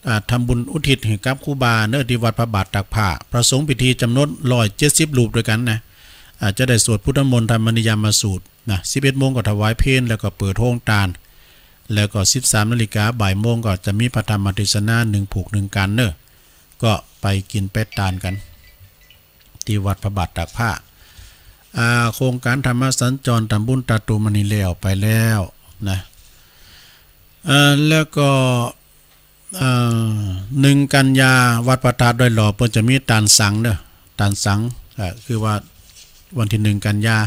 อ่า ทำบุญอุทิศหื้อกับครูบาเน่อ ตี้วัดพระบาทตากผ้า พระสงฆ์พิธีจ๋ำนวนร้อยเจ็ดสิบรูปตวยกั๋นนะ อ่า จะได้สวดพุทธมนต์ธรรมนิยามสูตร นะ สิบเอ็ดโมงก็ถวายเพล แล้วก็เปิดโฮงตาน แล้วก็สิบสามนาฬิกา บ่ายโมงก็จะมีพระธรรมเทศนา นึ่งผูกนึ่งก๋านเน่อ ก็ไปกิ๋นไปตานกั๋น ตี้วัดพระบาทตากผ้า อ่า โครงก๋านธรรมสัญจรตำบุญตาตูมานี่แล้วไปแล้วนะ อ่า แล้วก็ เอ่อ นึ่งกัญญา วัดพระธาตุดอยหล่อ เปิ้นจะมีตานสังเน่อ ตานสัง เอ่อ คือว่าวันตี้นึ่งกัญญา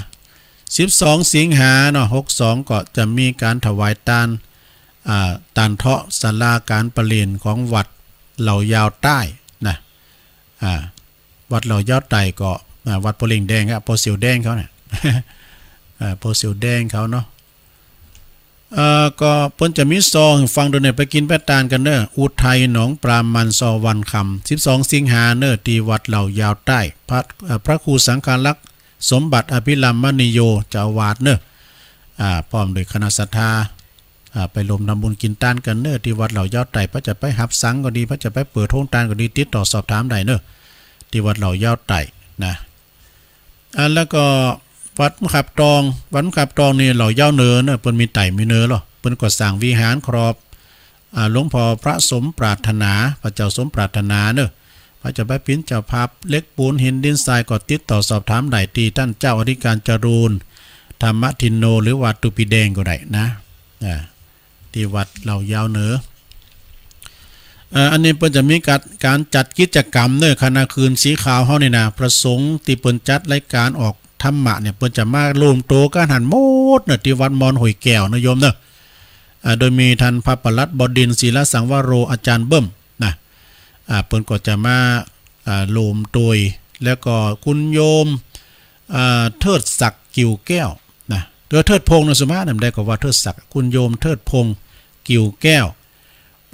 สิบสองสิงหาเนาะ หกสอง ก็จะมีก๋านถวายตาน อ่า ตานเทาะศาลาก๋านประเรียนของวัดเหล่ายาวใต้นะ อ่า วัดเหล่ายาวใต้ก็ อ่า วัดป้อเล่งแดงครับ ป้อเสี่ยวแดงเขาเนี่ย อ่า ป้อเสี่ยวแดงเขาเนาะ เอ่อ ก็เปิ้นจะมีซองฟังโดยเนี่ย ไปกิ๋นไปตานกั๋นเน่อ อุทัยหนองปลามัน ซอวันคำ สิบสองสิงหาเน่อ ตี้วัดเหล่ายาวใต้ พระ เอ่อ พระครูสังฆารักษ์สมบัติอภิรามมณีโย เจ้าอาวาสเน่อ อ่า พร้อมโดยคณะศรัทธา อ่า ไปรวมทำบุญกิ๋นตานกั๋นเน่อ ตี้วัดเหล่ายาวใต้ พระจะไปหับสังก็ดี พระจะไปเปิดโฮงตานก็ดี ติดต่อสอบถามได้เน่อ ตี้วัดเหล่ายาวใต้นะ อ่า แล้วก็วัดมะขับตอง วัดมะขับตองนี่เหล่ายาวเหนือเน่อ เปิ้นมีใต้มีเหนือลอ เปิ้นก็สร้างวิหารครอบ อ่า หลวงพ่อพระสมปรารถนา พระเจ้าสมปรารถนาเน่อ พระจะไปเป๋นเจ้าภาพ เหล็กปูนหินดินทรายก็ติดต่อสอบถามได้ตี้ต้านเจ้าอธิการจรูน ธรรมทินโน หรือว่าตุ๊ปี้แดงก็ได้นะ อ่า ตี้วัดเหล่ายาวเหนือ อ่า อันนี้เปิ้นจะมีก๋าน ก๋านจัดกิจกรรมเน่อ คณะคืนสีขาวเฮานี่นะ พระสงฆ์ตี้เปิ้นจัดรายก๋านออกธรรมะเนี่ย เปิ้นจะมารวมตั๋วกั๋นหั้นหมดเน่อ ตี้วัดม่อนห้วยแก้วเน่อโยมเน่อ อ่า โดยมีต้านพระปลัดบดินทร์ ศิลสังวโร อาจ๋ารย์เบิ้มนะ อ่า เปิ้นก็จะมา อ่า รวมตั๋ว แล้วก็คุณโยม อ่า เทิดศักดิ์ กิ่วแก้วนะ เออ เทิดพงษ์นะ สุมาณะ บ่ได้ก็ว่าเทิดศักดิ์ คุณโยมเทิดพงษ์ กิ่วแก้ว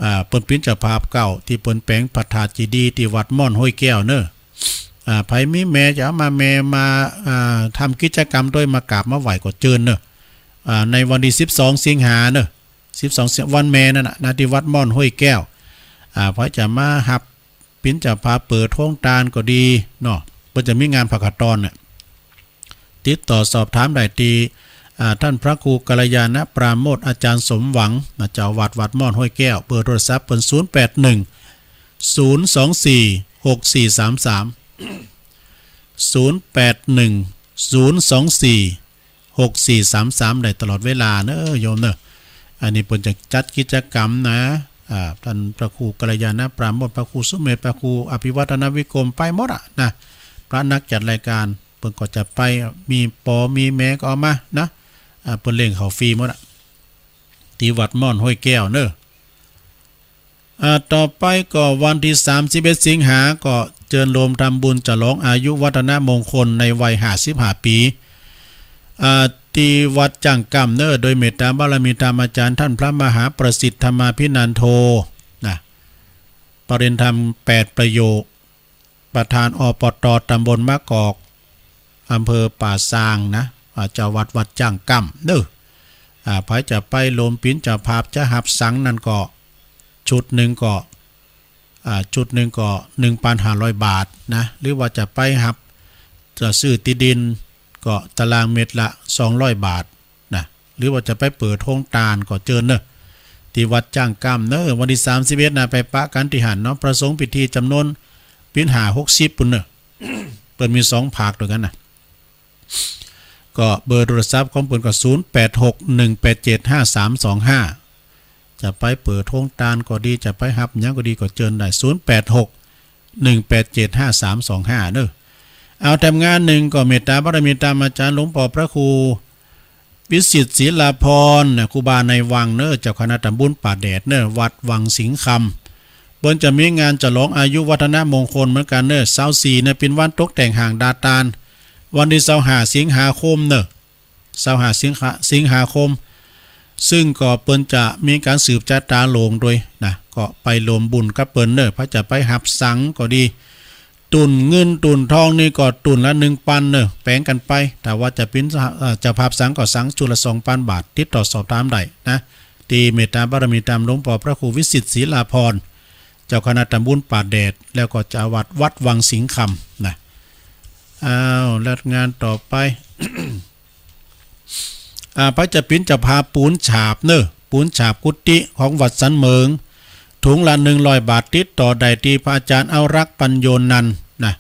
อ่า เปิ้นเป๋นเจ้าภาพเก่า ตี้เปิ้นแป๋งพระธาตุเจดีย์ตี้วัดม่อนห้วยแก้วเน่อ อ่า ใผมีแมจะเอามาแมมา อ่า ทำกิจกรรมตวย มากราบมาไหว้ก็เจิญเน่อ อ่า ในวันตี้สิบสองสิงหาเน่อ สิบสองสิงหา วันแม่นั่นน่ะนะ ตี้วัดม่อนห้วยแก้ว อ่า ใผจะมาฮับ เป๋นเจ้าภาพเปิดโฮงตานก็ดีเนาะ เปิ้นจะมีงานผาขาวตอนเนี่ย ติดต่อสอบถามได้ตี้ อ่า ต้านพระครูกัลยาณปราโมทย์ อาจ๋ารย์สมหวังนะ เจ้าอาวาสวัดม่อนห้วยแก้ว เบอร์โทรศัพท์เปิ้น ศูนย์แปดหนึ่ง ศูนย์สองสี่ หกสี่สามสาม ศูนย์แปดหนึ่ง ศูนย์สองสี่ หกสี่สามสาม ได้ตลอดเวลาเน่อโยมเน่อ อันนี้เปิ้นจะจัดกิจกรรมนะ อ่า ต้านพระครูกัลยาณปราโมทย์ พระครูสุเมธ พระครูอภิวัฒนวิกรม ไปหมดอะนะ พระนักจัดรายก๋าน เปิ้นก็จะไป มีปอมีแมก็เอามานะ อ่า เปิ้นเลี้ยงเขาฟรีหมดอะ ตี้วัดม่อนห้วยแก้วเน่อ อ่า ต่อไปก็วันตี้สามสิบเอ็ดสิงหา ก็เจิญโฮมทำบุญฉลองอายุวัฒนมงคลในวัยห้าสิบห้าปี๋ อ่า ตี้วัดจ้างก้ำเน่อ โดยเมตตาบารมีธรรมอาจ๋ารย์ต้านพระมหาประสิทธิ์ธรรมาภินันโทนะ ปริญญาธรรมแปดประโยค ประธาน อปต ตำบลมะกอก อำเภอป่าซางนะ อ่า เจ้าวัดวัดจ้างก้ำเน่อ อ่า ใผจะไปโฮมเป๋นเจ้าภาพจะฮับสังนั้นก็ ชุดนึ่งก็ อ่า ชุดนึ่งก็ หนึ่งปันห้าร้อยบาทนะ หรือว่าจะไปฮับ จะซื้อตี้ดินก็ตารางเมตรละสองร้อยบาทนะ หรือว่าจะไปเปิดโฮงตานก็เจิญเน่อ ตี้วัดจ้างก้ำเน่อ วันตี้สามสิบเอ็ดนะ ไปปะกั๋นตี้หั้นเนาะ ประสงค์พิธีจ๋ำนวนเป๋นห้าหกสิบปู้นเน่อ เปิ้นมีสองภาคตวยกั๋นนะ ก็เบอร์โทรศัพท์ของเปิ้นก็ ศูนย์แปดหก หนึ่งแปดเจ็ด ห้าสามสองห้า จะไปเปิดโฮงตานก็ดี จะไปฮับหยังก็ดีก็เจิญได้ ศูนย์แปดหก หนึ่งแปดเจ็ด ห้าสามสองห้า เน่อ เอาแถมงานนึ่งก็เมตตาบารมีธรรมอาจ๋ารย์หลวงป้อพระครูวิสิทธิ์ศิลาภรณ์นะ ครูบาในวังเน่อ เจ้าคณะตำบลป่าแดดเน่อ วัดวังสิงห์คำ เปิ้นจะมีงานฉลองอายุวัฒนมงคลเหมือนกั๋นเน่อ ซาวสี่เนี่ยเป๋นวันตกแต่งห้างดาตาน วันตี้ซาวห้าสิงหาคมเน่อ ซาวห้าสิงหา สิงหาคม ซึ่งก็เปิ้นจะมีก๋านสืบจะต๋าโลงตวยนะ ก็ไปโฮมบุญกับเปิ้นเน่อ ใผจะไปฮับสังก็ดี ตุ่นเงินตุ่นทองนี่ก็ตุ่นละหนึ่งปันเน่อ แป๋งกั๋นไป ถ้าว่าจะเป๋น เอ่อ เจ้าภาพสังก็สังชุดละสองปันบาท ติดต่อสอบถามได้นะ ตี้เมตตาบารมีธรรมหลวงป้อพระครูวิสิทธิ์ศิลาภรณ์ เจ้าคณะตำบลป่าแดด แล้วก็เจ้าอาวาสวัดวังสิงห์คำนะ อ้าว แล้วงานต่อไป อ่า ใผจะเป๋นเจ้าภาพปูนฉาบเน่อ ปูนฉาบกุฏิของวัดสันเหมิง ถุงละหนึ่งร้อยบาท ติดต่อได้ตี้พระอาจ๋ารย์เอารักษ์ ปัญโญนันท์นะ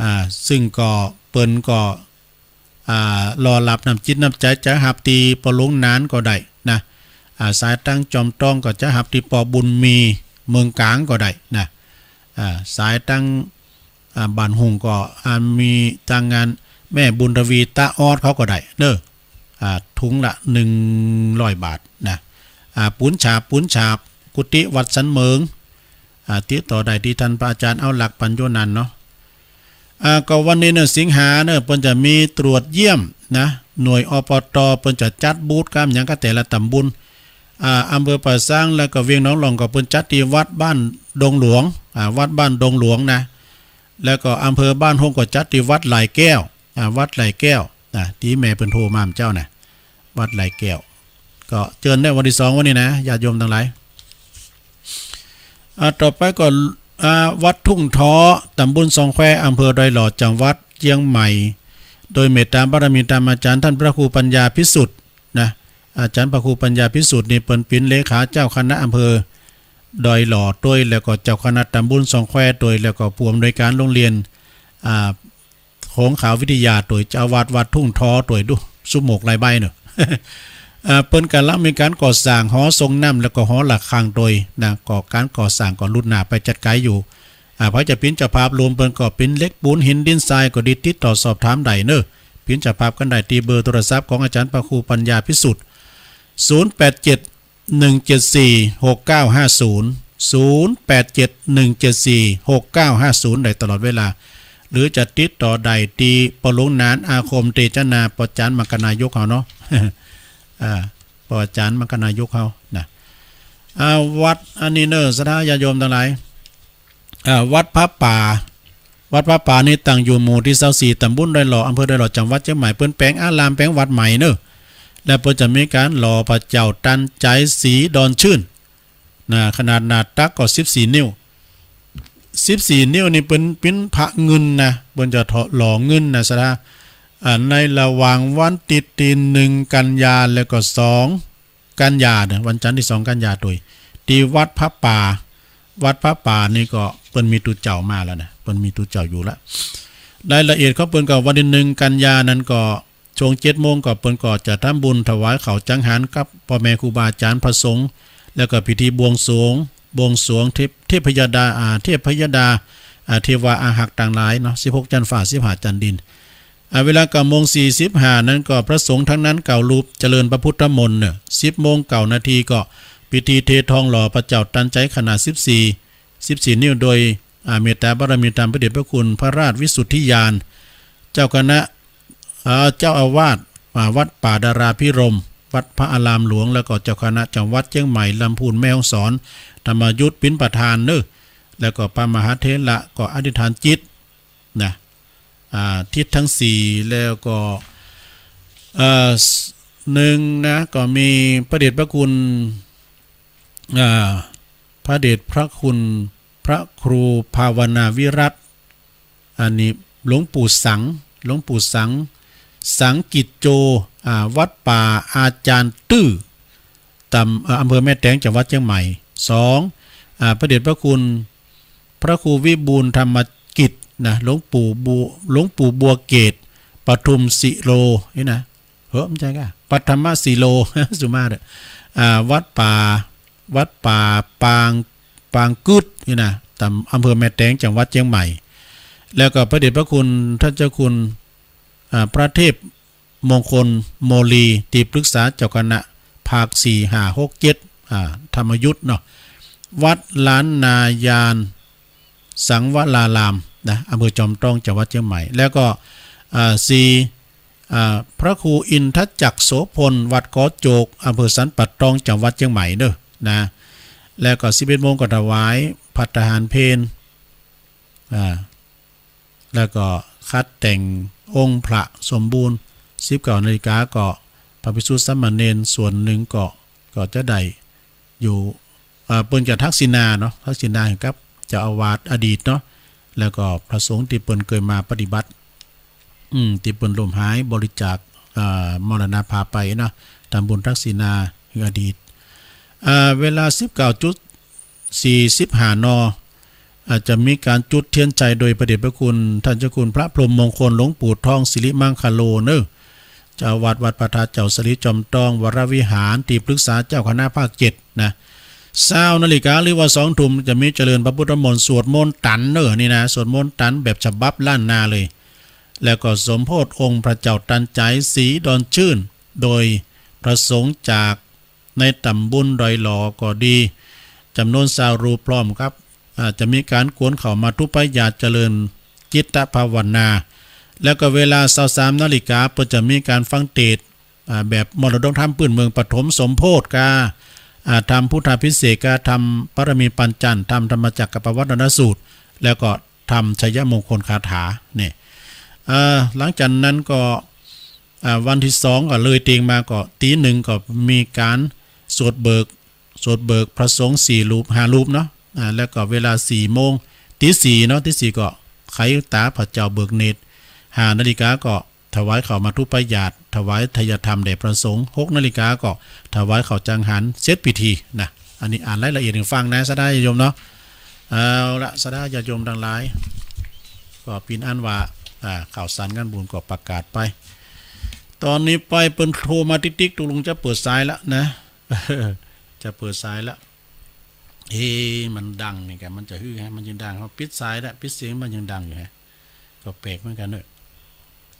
อ่า ซึ่งก็เปิ้นก็ อ่า รอฮับน้ำจิตน้ำใจ๋ จะฮับตี้ป้อหลวงหนานก็ได้นะ อ่า สายตังจอมตองก็จะฮับตี้ป้อบุญมีเมืองก๋างก็ได้นะ อ่า สายตัง อ่า บ้านหุ่งก็ อ่า มีตังงานแม่บุญทวี ตะออด เขาก็ได้เน่อ อ่า ถุงละหนึ่งร้อยบาทนะ อ่า ปูนฉาบ ปูนฉาบกุฏิวัดสันเหมิง อ่า ติดต่อได้ตี้ต้านพระอาจ๋ารย์เอารักษ์ ปัญโญนันท์เนาะ อ่า ก็วันนี้เน่อ สิงหาเน่อ เปิ้นจะมีตรวจเยี่ยมนะ หน่วย อปต เปิ้นจะจัดบูธกำหยังกับแต่ละตำบล อ่า อำเภอป่าซางแล้วก็เวียงหนองหล่องก็เปิ้นจัดตี้วัดบ้านดงหลวง อ่า วัดบ้านดงหลวงนะ แล้วก็อำเภอบ้านโฮงก็จัดตี้วัดหลายแก้ว อ่า วัดหลายแก้วนะ ตี้แม่เปิ้นโทรมาเมื่อเจ๊านะ วัดหลายแก้ว ก็เจิญได้วันตี้สองวันนี้นะ ญาติโยมตังหลาย อ่า ต่อไปก็ อ่า วัดทุ่งท้อ ตำบลซองแคว อำเภอดอยหล่อ จังหวัดเจียงใหม่ โดยเมตตาบารมีธรรมอาจ๋ารย์ต้านพระครูปัญญาภิสุทธิ์นะ อาจ๋ารย์พระครูปัญญาภิสุทธิ์นี่เปิ้นเป๋นเลขาเจ้าคณะอำเภอดอยหล่อตวย แล้วก็เจ้าคณะตำบลซองแควตวย แล้วก็ผู้อำนวยก๋านโฮงเฮียน อ่า โขงขาววิทยาตวย เจ้าอาวาสวัดทุ่งท้อตวย ดู สุโมกหลายใบเน่อ อ่า เปิ้นก่ำลังมีก๋านก่อสร้างหอส่งน้ำ แล้วก็หอระฆังตวยนะ ก็ก๋านก่อสร้างก็ลุดหน้าไปจัดไก๋อยู่ อ่า ใผจะเป๋นเจ้าภาพร่วมเปิ้นก็เป๋นเหล็กปูนหินดินทรายก็ดี ติดต่อสอบถามได้เนาะ เป๋นเจ้าภาพกั๋นได้ตี้เบอร์โทรศัพท์ของอาจ๋ารย์พระครูปัญญาภิสุทธิ์ ศูนย์แปดเจ็ด หนึ่งเจ็ดสี่ หกเก้าห้าศูนย์ ศูนย์แปดเจ็ด หนึ่งเจ็ดสี่ หกเก้าห้าศูนย์ ได้ตลอดเวลา หรือจะติดต่อได้ตี้ป้อหลวงหนานอาคมเตจนา ป้อจ๋ารย์มคคนายกเฮาเนาะ อ่า ป้อจ๋ารย์มคคนายกเฮานะ อ่า วัดอันนี้เนาะ ศรัทธาญาติโยมตังหลาย อ่า วัดผาป่า วัดผาป่านี่ตั้งอยู่หมู่ตี้ซาวสี่ ต๋ำบลดอยหล่อ อำเภอดอยหล่อ จังหวัดเจียงใหม่ เปิ้นแป๋งอารามแป๋งวัดใหม่เนาะ และเปิ้นจะมีก๋านหล่อพระเจ้าตันใจ๋สีดอนชื่นนะ ขนาดหน้าตักก็สิบสี่นิ้ว สิบสี่นิ้วนี่เปิ้นเป๋นพระเงินนะ เปิ้นจะหล่อเงินนะ ศรัทธา อ่า ในระหว่างวันอาทิตย์ตี้หนึ่งกันยา แล้วก็สองกันยาเนาะ วันจันทร์ตี้สองกันยาตวย ตี้วัดผาป่า วัดผาป่านี่ก็เปิ้นมีตุ๊เจ้ามาแล้วนะ เปิ้นมีตุ๊เจ้าอยู่แล้ว รายละเอียดของเปิ้นก็วันตี้หนึ่งกันยานั้นก็ ช่วงเจ็ดโมงก็เปิ้นก็จะทำบุญถวายข้าวจังหันกับป้อแม่ครูบาอาจ๋ารย์พระสงฆ์ แล้วก็พิธีบวงสรวง บวงสรวงเทพ เทพยดา อ่า เทพยดา อ่า เทวาอารักษ์ตังหลายเนาะ สิบหกจั๊นฟ้า สิบห้าจั๊นดิน อ่า เวลาเก้าโมงสี่สิบห้านั้นก็พระสงฆ์ตังนั้นเก้ารูปเจริญพระพุทธมนต์เนาะ สิบโมงเก้านาทีก็พิธีเททองหล่อพระเจ้าตันใจ๋ขนาดสิบสี่ สิบสี่นิ้ว โดย อ่า เมตตาบารมีตามพระเดชพระคุณพระราชวิสุทธิญาณ เจ้าคณะ เอ่อ เจ้าอาวาส อ่า วัดป่าดาราภิรมย์ วัดพระอารามหลวง แล้วก็เจ้าคณะจังหวัดเจียงใหม่ ลำพูน แม่ฮ่องสอน ธรรมยุตเป๋นประธานเนาะ แล้วก็พระมหาเถระก็อธิษฐานจิตนะ อ่า ทิศทั้งสี่ แล้วก็ เอ่อ หนึ่งนะ ก็มีพระเดชพระคุณ อ่า พระเดชพระคุณพระครูภาวนาวิรัตน์ อันนี้หลวงปู่สัง หลวงปู่สัง สังกิจโจ อ่า วัดป่าอาจารย์ตื้อ ตำ เอ่อ อำเภอแม่แตง จังหวัดเจียงใหม่ สอง อ่า พระเดชพระคุณพระครูวิบูลย์ธรรมกิจนะ หลวงปู่บัว หลวงปู่บัวเกต ปทุมศิโล นี่นะ เฮ้อ บ่ใจ้ก่ะ ปัทมศิโล สุมาเถอะ อ่า วัดป่า วัดป่าปาง ปางกึดนี่นะ ตำ อำเภอแม่แตง จังหวัดเจียงใหม่ แล้วก็พระเดชพระคุณท่านเจ้าคุณ อ่า พระเทพมงคลโมลี ตี้ปรึกษาเจ้าคณะภาคสี่ ห้า หก เจ็ด อ่า ธรรมยุตเนาะ วัดล้านนายานสังวรารามนะ อำเภอจอมต้อง จังหวัดเจียงใหม่ แล้วก็ อ่า สี่ อ่า พระครูอินทจักรโสพล วัดกอโจก อำเภอสันป่าตอง จังหวัดเจียงใหม่เนาะนะ แล้วก็สิบเอ็ดโมงก็ถวายภัตตาหารเพล อ่า แล้วก็คัดแต่งองค์พระสมบูรณ์ สิบเก้านาฬิกาก็พระภิกษุสามเณรส่วนหนึ่งก็ ก็จะได้อยู่ อ่า เปิ้นจะทักษิณาเนาะ ทักษิณาให้กับเจ้าอาวาสอดีตเนาะ แล้วก็พระสงฆ์ตี้เปิ้นเกยมาปฏิบัติ อืม ตี้เปิ้นล้มหายบริจาค อ่า มรณภาพไปเนาะ ทำบุญทักษิณาให้อดีต อ่า เวลาสิบเก้าจุดสี่สิบห้า น อ่า จะมีก๋านจุดเทียนชัยโดยพระเดชพระคุณท่านเจ้าคุณพระพรหมมงคลหลวงปู่ทองสิริมังคโลเนาะ เจ้าอาวาสวัดพระธาตุเจ้าสะหลีจอมต้องวรวิหาร ตี้ปรึกษาเจ้าคณะภาคเจ็ดนะ ซาวนาฬิกาหรือว่าสองทุ่มจะมีเจริญพระพุทธมนต์ สวดมนต์ตันเนาะ นี่นะ สวดมนต์ตันแบบฉบับล้านนาเลย แล้วก็สมโภชองค์พระเจ้าตันใจ๋สีดอนชื่น โดยพระสงฆ์จากในตำบลดอยหล่อก็ดี จ๋ำนวนซาวรูปพร้อมครับ อ่า จะมีก๋านกวนเข้ามัตถุปายาตรเจริญจิตภาวนา แล้วก็เวลาซาวสามนาฬิกาเปิ้นจะมีก๋านฟังเตสน์ อ่า แบบมรดกธรรมปื้นเมือง ปฐมสมโภชกา อ่า ทำพุทธาภิเษกกา ทำปารมีปัญจันทร์ ทำธรรมจักรกัปปวัตตนสูตร แล้วก็ทำชัยมงคลคาถาเนี่ย อ่า หลังจากนั้นก็ อ่า วันตี้สองก็เลยเตียงมาก็ตีหนึ่งก็มีก๋านสวดเบิก สวดเบิกพระสงฆ์สี่รูป ห้ารูปเนาะ อ่า แล้วก็เวลาสี่โมง ตีสี่เนาะ ตีสี่ก็ไขต๋าพระเจ้าเบิกเนตร ห้านาฬิกาก็ถวายข้าวมัตถุปายาตร ถวายไทยธรรมแด่พระสงฆ์ หกนาฬิกาก็ถวายข้าวจังหัน เสร็จพิธีนะ อันนี้อ่านรายละเอียดให้ฟังนะ ศรัทธาญาติโยมเนาะ เอาละ ศรัทธาญาติโยมตังหลาย ก็เป๋นอันว่า อ่า ข่าวสารงานบุญก็ประกาศไป ต๋อนนี้ไปเปิ้นโทรมาติ๊กๆ ตกลงจะเปิดสายละนะ จะเปิดสายละ เอ๊ะ มันดังนี่กะ มันจะหื้อหื้อมันจึงดัง เฮาปิดสายละ ปิดเสียงมันยังดังอยู่ฮะ ก็แปลกเหมือนกั๋นเนาะ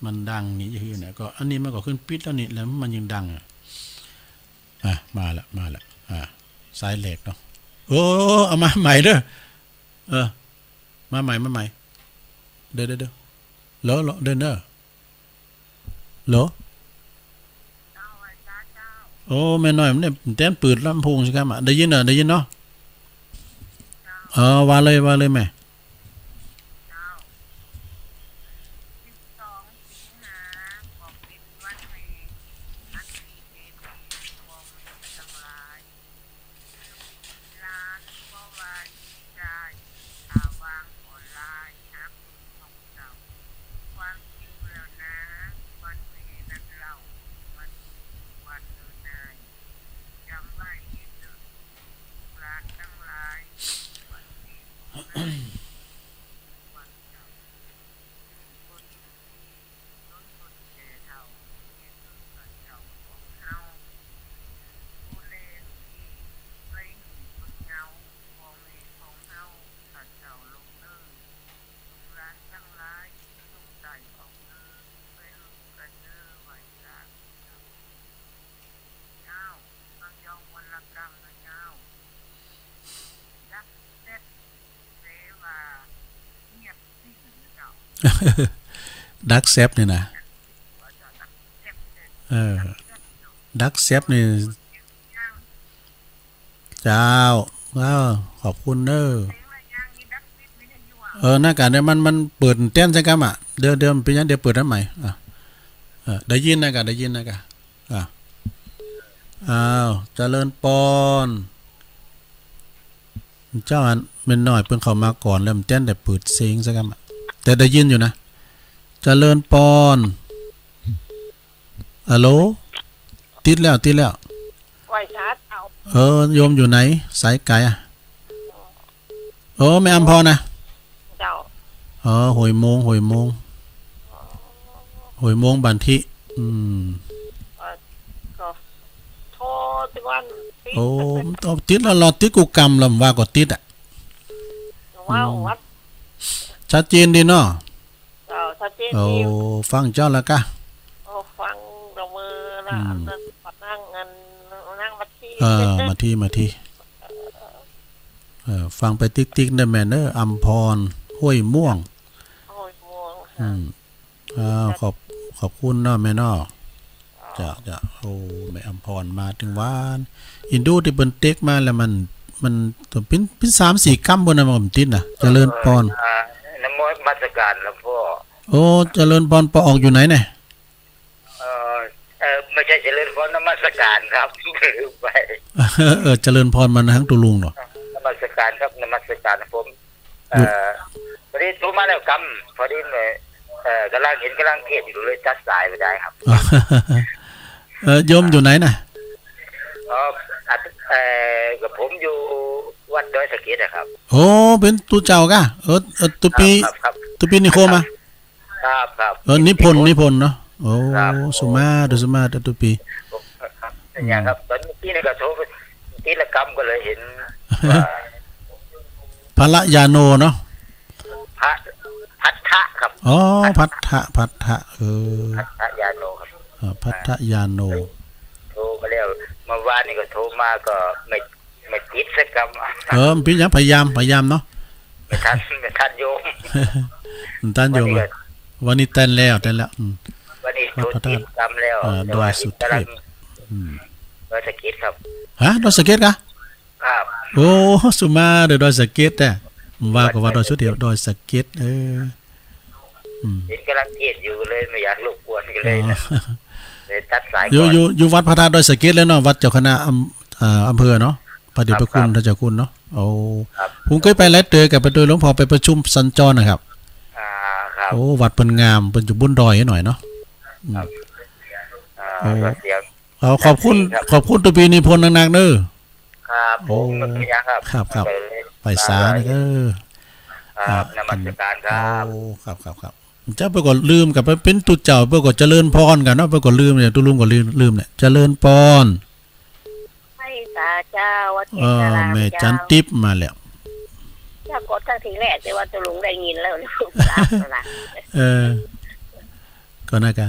มันดังนี่จะหื้อเนี่ย ก็อันนี้มันก็ขึ้นปิดแล้วนี่ แล้วมันยังดังอะ อ่ะ มาละ มาละ อ่ะ สายแหลกเนาะ โอ้ เอามาใหม่เด้อ เออ มาใหม่ มาใหม่ เดี๋ยว เดี๋ยว เดี๋ยว เหรอ เหรอ เดี๋ยวเด้อ เหรอ โอ้ แม่น้อย มันเนี่ย แตนปืดลำโพงสิครับ อ่ะ ได้ยินเนาะ ได้ยินเนาะ เออ ว่าเลย ว่าเลยแม่ ดักแซ็บนี่นะ เออ ดักแซ็บนี่ เจ้า เออ ขอบคุณเน้อ เออ นั่นกะ เดี๋ยวมัน มันเปิดแตนใส่กั๋นอ่ะ เดี๋ยว เดี๋ยวเป๋นหยัง เดี๋ยวเปิดอันใหม่ อ่ะ เออ ได้ยินนะกะ ได้ยินนะกะ อ่ะ อ้าว เจริญปอน เจ้าอัน แม่น้อยเปิ้นเข้ามาก่อนแล้ว มันแตนได้เปิดเสียงใส่กั๋นอ่ะ แต่ได้ยินอยู่นะ เจริญปอน ฮัลโหล ติดแล้ว ติดแล้ว ไหว้สาเจ้า เออ โยมอยู่ไหน สายไก๋อ่ะ โอ้ แม่อำพรนะ เจ้า อ๋อ ห้วยโมง ห้วยโมง ห้วยโมงบันทิ อืม เอ่อ ก็โทรทุกวัน ติด โอ้ มันต้องติดแล้ว รอติดกู้กำแล้ว ว่าก็ติดอ่ะ ว่า อืม วัด ชัดเจนดีเนาะ เจ้า ชัดเจนดี โอ้ ฟังเจ้าแล้วกะ โอ้ ฟังละเมอละ อืม อันนั้น นั่ง อัน นั่งมาที่ เออ มาที่ มาที่ เออ ฟังไปติ๊กๆ ได้แม่เน้อ อำพร ห้วยม่วง ห้วยม่วง อืม ค่ะ อ้าว ขอบ ขอบคุณเนาะแม่เนาะ จ้ะ จ้ะ โอ้ แม่อำพรมาตึงวาน อินดูตี้เปิ้นเต๊กมาแล้วมัน มันเป๋น เป๋นสามสี่กำปู้นนะ มันก็บ่ติดนะ เจริญปอน อ่า นมัสการหลวงพ่อ โอ้ เจริญปอน ปอออกอยู่ไหนเนี่ย เอ่อ เอ่อ ไม่ใช่เจริญพร นมัสการครับ ลืมไป เออ เจริญพรมาหั้งตุ๊ลุงเนาะ นมัสการครับ นมัสการ ผม เอ่อ พอดีโทรมาแล้วกำ พอดี เอ่อ กำลังเห็นกำลังเทศน์อยู่ เลยตัดสายไปได้ครับ เออ โยมอยู่ไหนน่ะ อ๋อ อ่ะ เอ่อ กับผมอยู่วัดดอยสะเก็ดอะครับ โอ้ เป๋นตุ๊เจ้ากะ เออ เออ ตุ๊ปี ครับ ครับ ตุ๊ปีนิคมอะ ครับ ครับ เออ นิพนธ์ นิพนธ์เนาะ โอ้ ครับ สุมาเตอร์ สุมาเตอร์ ตุ๊ปี ครับ อืม เนี่ยครับ ตอนเมื่อกี้นี่ก็โทรไป ติดละกำก็เลยเห็นว่า พระยาโนเนาะ พระ พัทธะครับ อ๋อ พัทธะ พัทธะ พัทธะ เออ พัทธะยาโนครับ อ่า พัทธะยาโน โทรมาแล้ว เมื่อวานนี่ก็โทรมาก็ไม่ ไม่ติดสักกำ เออ มันเป๋นหยัง พยายาม พยายามเนาะ ไม่ทัน ไม่ทันโยม มันทันโยม วันนี้ก็ อะ วันนี้แตนแล้ว แตนแล้ว อืม วันนี้โทรติดกำแล้ว อ่า แต่ว่า ดอยสุเทพ กำลัง อืม ดอยสะเก็ดครับ ฮะ ดอยสะเก็ดกะ ครับ โอ้ สุมาเตอร์ ดอยสะเก็ดแต๊ ว่าก็ว่าดอยสุเทพ ดอยสะเก็ด เออ อืม เห็นกำลังเทศน์อยู่เลย ไม่อยากรบกวนก็เลยนะ อ๋อ เลยตัดสายก่อน อยู่ อยู่ อยู่วัดพระธาตุดอยสะเก็ดเลยเนาะ วัดเจ้าคณะอำ เอ่อ อำเภอเนาะ พระเดชพระคุณ ครับ ท่านเจ้าคุณเนาะ โอ้ ครับ ผมเคยไปหลายเตื้อกะ ไปโดยหลวงพ่อไปประชุมสัญจรนะครับ อ่า ครับ โอ้ วัดเปิ้นงาม เปิ้นอยู่บนดอยหน่อยเนาะ อืม ครับ อ่า โอ้ ก็เสียง เอา ขอบคุณ ครับ ขอบคุณตุ๊ปีนิพนธ์นักๆ เน้อ ครับ โอ้ ผมไม่เป็นหยังครับ ครับ ครับ ไปเลย ไปสานะ ครับ เออ ครับ อ่ะ นมัสการครับ โอ้ ครับ ครับ ครับ เจ้าเปิ้นก็ลืม กั๋นไปเป๋นตุ๊เจ้า เปิ้นก็เจริญปอนกั๋นเนาะ เปิ้นก็ลืมเนี่ย ตุ๊ลุงก็ลืม ลืมเนี่ย เจริญปอน ไหว้สาเจ้า วัดเกศาราม เออ แม่จันติ๊บมาแล้ว เจ้า เจ้ากดตั้งทีแรก แต่ว่าตุ๊ลุงได้ยินแล้ว ลูกหลานนะ เออ ก็นะกะ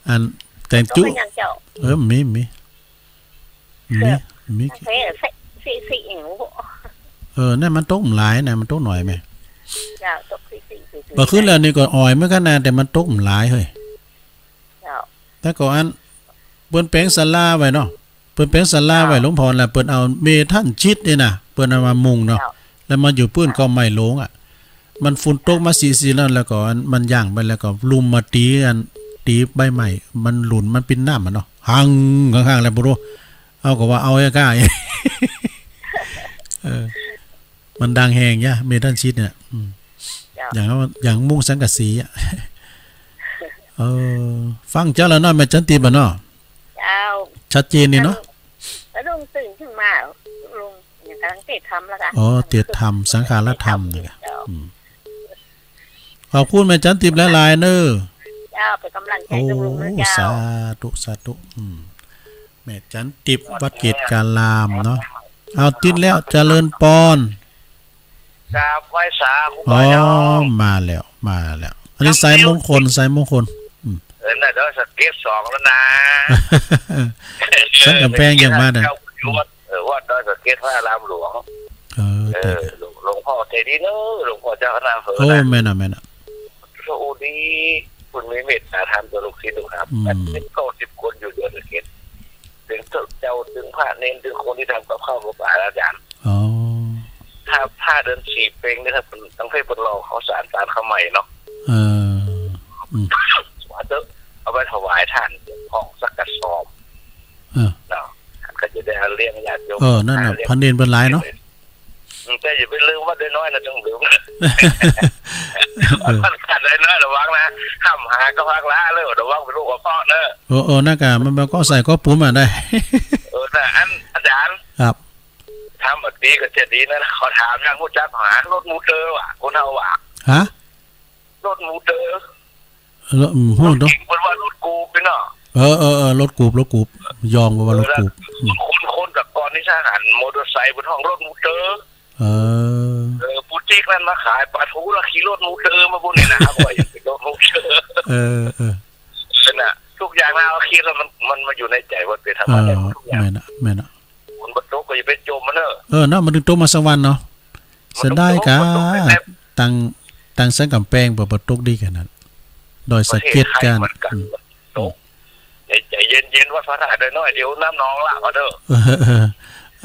อันแต่งจุ เปิ้นก็ยังเจ้า เออ มี มี มี เออ มี เออ สิ สิ สิ เออ นั่นมันตกบ่หลายนะ มันตกหน่อยแม่ เจ้า ตกสิ สิ สิ บ่ขึ้นแล้วนี่ก็อ่อยเหมือนกั๋นนะ แต่มันตกบ่หลายเฮ้ย เจ้า แต่ก่อนเปิ้นแป๋งศาลาไว้เนาะ เปิ้นแป๋งศาลาไว้ เจ้า หลวงพ่อน่ะ เปิ้นเอาเมธัญชิตนี่นะ เปิ้นเอามามุงเนาะ เจ้า แล้วมาอยู่ปื้น เจ้า กอไม้หลวงอะ มันฝนตกมาสี่ สี่ นั่น แล้วก็อันมันย่างไป แล้วก็ลุ่มมาตี๋อัน ตี๋ใบไม้ มันหลุน มันปินน้ำอะเนาะ หัง หัง หัง แล้วบ่ฮู้ เอาก็ว่าเอาไอ้ก้า เออ มันดังแฮงยะ เมธัญชิตเนี่ย อืม เจ้า อย่าง อย่างมุงสังกะสีอะ เออ ฟังเจ้าแล้วเนาะ แม่จันติ๊บอะเนาะ เจ้า ชัดเจนดีเนาะ แล้วลุงตื่นขึ้นมา ลุงยังกำลังเตรียมทำแล้วกะ อ๋อ เตรียมทำสังฆารธรรมนี่กะ เจ้า อืม ขอบคุณแม่จันติ๊บหลายๆ เน้อ เจ้า เป๋นก๋ำลังใจ๋ โอ้ ตุ๊ลุงเน้อเจ้า สาธุ สาธุ อืม แม่จันติ๊บ วัดเกศารามเนาะ เอาติดแล้ว เจริญปอน ครับ ไหว้สาครูบาเจ้า อ๋อ มาแล้ว มาแล้ว อันนี้สายมงคล สายมงคล อืม เออ น่ะ ดอยสะเก็ดสองแล้วนะ สันก๋ำแปงยังมาน่ะ เจ้าอยู่วัด เออ วัดดอยสะเก็ดพระอารามหลวง เออ เออ แต่ หลวง หลวงพ่อใจดีเน้อ หลวงพ่อเจ้าคณะอำเภอ โอ้ นะ แม่นน่ะ แม่นน่ะ โชคดี เปิ้นมีเมตตาธรรมต่อลูกศิษย์ลูกหา อืม แปดสิบเก้าสิบคนอยู่ดอยสะเก็ด เถิงเจ้า เถิงพระเณร เถิงคนตี้ทำกับข้าวกับป๋า อาจ๋ารย์ อ๋อ ถ้า ถ้าเดือนสี่เป๋งนี่ ถ้าเปิ้น ตั้งแต่เปิ้นหล่อข้าวสาร สารข้าวใหม่เนาะ เออ อืม ว่าเถอะ เอาไปถวายท่านห้องสักกระสอบ เออ เนาะ ท่านก็จะได้เอาเลี้ยงญาติโยม เออ นั่นน่ะ หาเลี้ยง พระเณรเปิ้นหลายเนาะ อืม แต่อย่าไปลืมวัดดอยน้อยนะ ต้องลืม เออ วัดดอยน้อยระวังนะ ห้ามหาก็พักละเลย ระวังเป๋นโรคกระเพาะเนอะ เออ เออ นั่นกะ มัน มันก็ใส่ก็ปุ๋มอะได้ เออ น่ะ อัน อาจ๋ารย์ ครับ ถามแบบนี้ก็จะดีนะ ขอถามอย่าง ฮู้จักหารถมูเตอร์ว่ะ คนเฮาว่ะ ฮะ รถมูเตอร์ รถ อืม รถเก๋งเนาะ เปิ้นว่ารถกู๊ปนี่เนาะ เออ เออ เออ รถกู๊ป รถกู๊ป ยองเปิ้นว่ารถกู๊ป เออ อืม คน คนแต่ก่อนนี่ถ้าหันมอเตอร์ไซค์เปิ้นฮ้องรถมูเตอร์ เออ เออ ปู่เจ๊กนั่นมาขายป๋าทูแล้วขี่รถมูเตอร์มาบุญนี่นะ ว่าอย่างเป๋นรถมูเตอร์ เออ เออ เออ น่ะ ทุกอย่างนะ เอาคิดแล้วมัน มันมาอยู่ในใจ๋ว่าเป๋นธรรมะ เออ ได้หมดทุกอย่าง แม่นน่ะ แม่นน่ะ ฝนบ่ตกก็อย่าไปจ่มมันเน้อ เออ เนาะ มันเถิงตกมาสักวันเนาะ มันเถิงตก เสียดายกะ มันเถิงตก ตาง ตางสันก๋ำแปงบ่ บ่ตกดีขนาดนั้น ดอยสะเก็ดกะ ประเทศไทยเหมือนกัน อืม ตก ใจเย็นๆ วัดพระธาตุดอยน้อย เดี๋ยวน้ำนองละก็เถอะ เออ เออ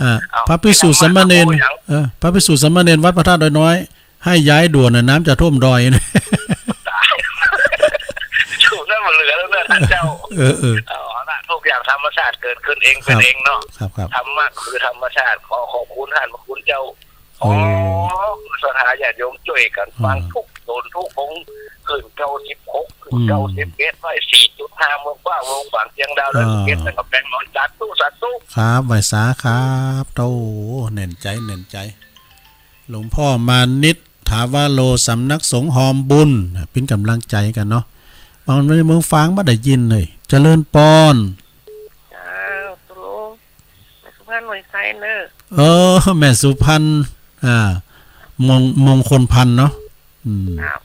อ่า เอา พระภิกษุสามเณร ไปทำมาหาหมอยัง เออ พระภิกษุสามเณรวัดพระธาตุดอยน้อย ให้ย้ายด่วนน่ะ น้ำจะท่วมดอยนะ ตาย อยู่นั่นมันเหลือแล้วเนอะท่านเจ้า เออ เออ เอาละ ทุกอย่างธรรมชาติเกิดขึ้นเอง ครับ เป๋นเองเนาะ ครับ ครับ ธรรมะคือธรรมชาติ ขอขอบคุณท่านพระคุณเจ้า โอ้ ขอศรัทธาญาติโยมจ้วยกั๋นฟัง อ่า ทุกต๋นทุกองค์ ขึ้นเก้าสิบหก ขึ้น อืม เก้าสิบเอ็ด ไหว้สี่จุดห้า เมืองฟ้า เมืองฝาง เชียงดาว ดอยสะเก็ด อ่า แล้วก็แปลงหนอน สาธุ สาธุ ครับ ไหว้สาครับ โอ้ แน่นใจ๋ แน่นใจ๋ หลวงพ่อมานิต ถาวโร สำนักสงฆ์ฮอมบุญ เป๋นก๋ำลังใจ๋กั๋นเนาะ บางในเมืองฝางบ่ได้ยินเลย เจริญปอน เจ้า ตุ๊ลุง แม่สุพรรณ ไหว้สาเน้อ เออ แม่สุพรรณ อ่า มง มงคลพันธ์เนาะ อืม ครับ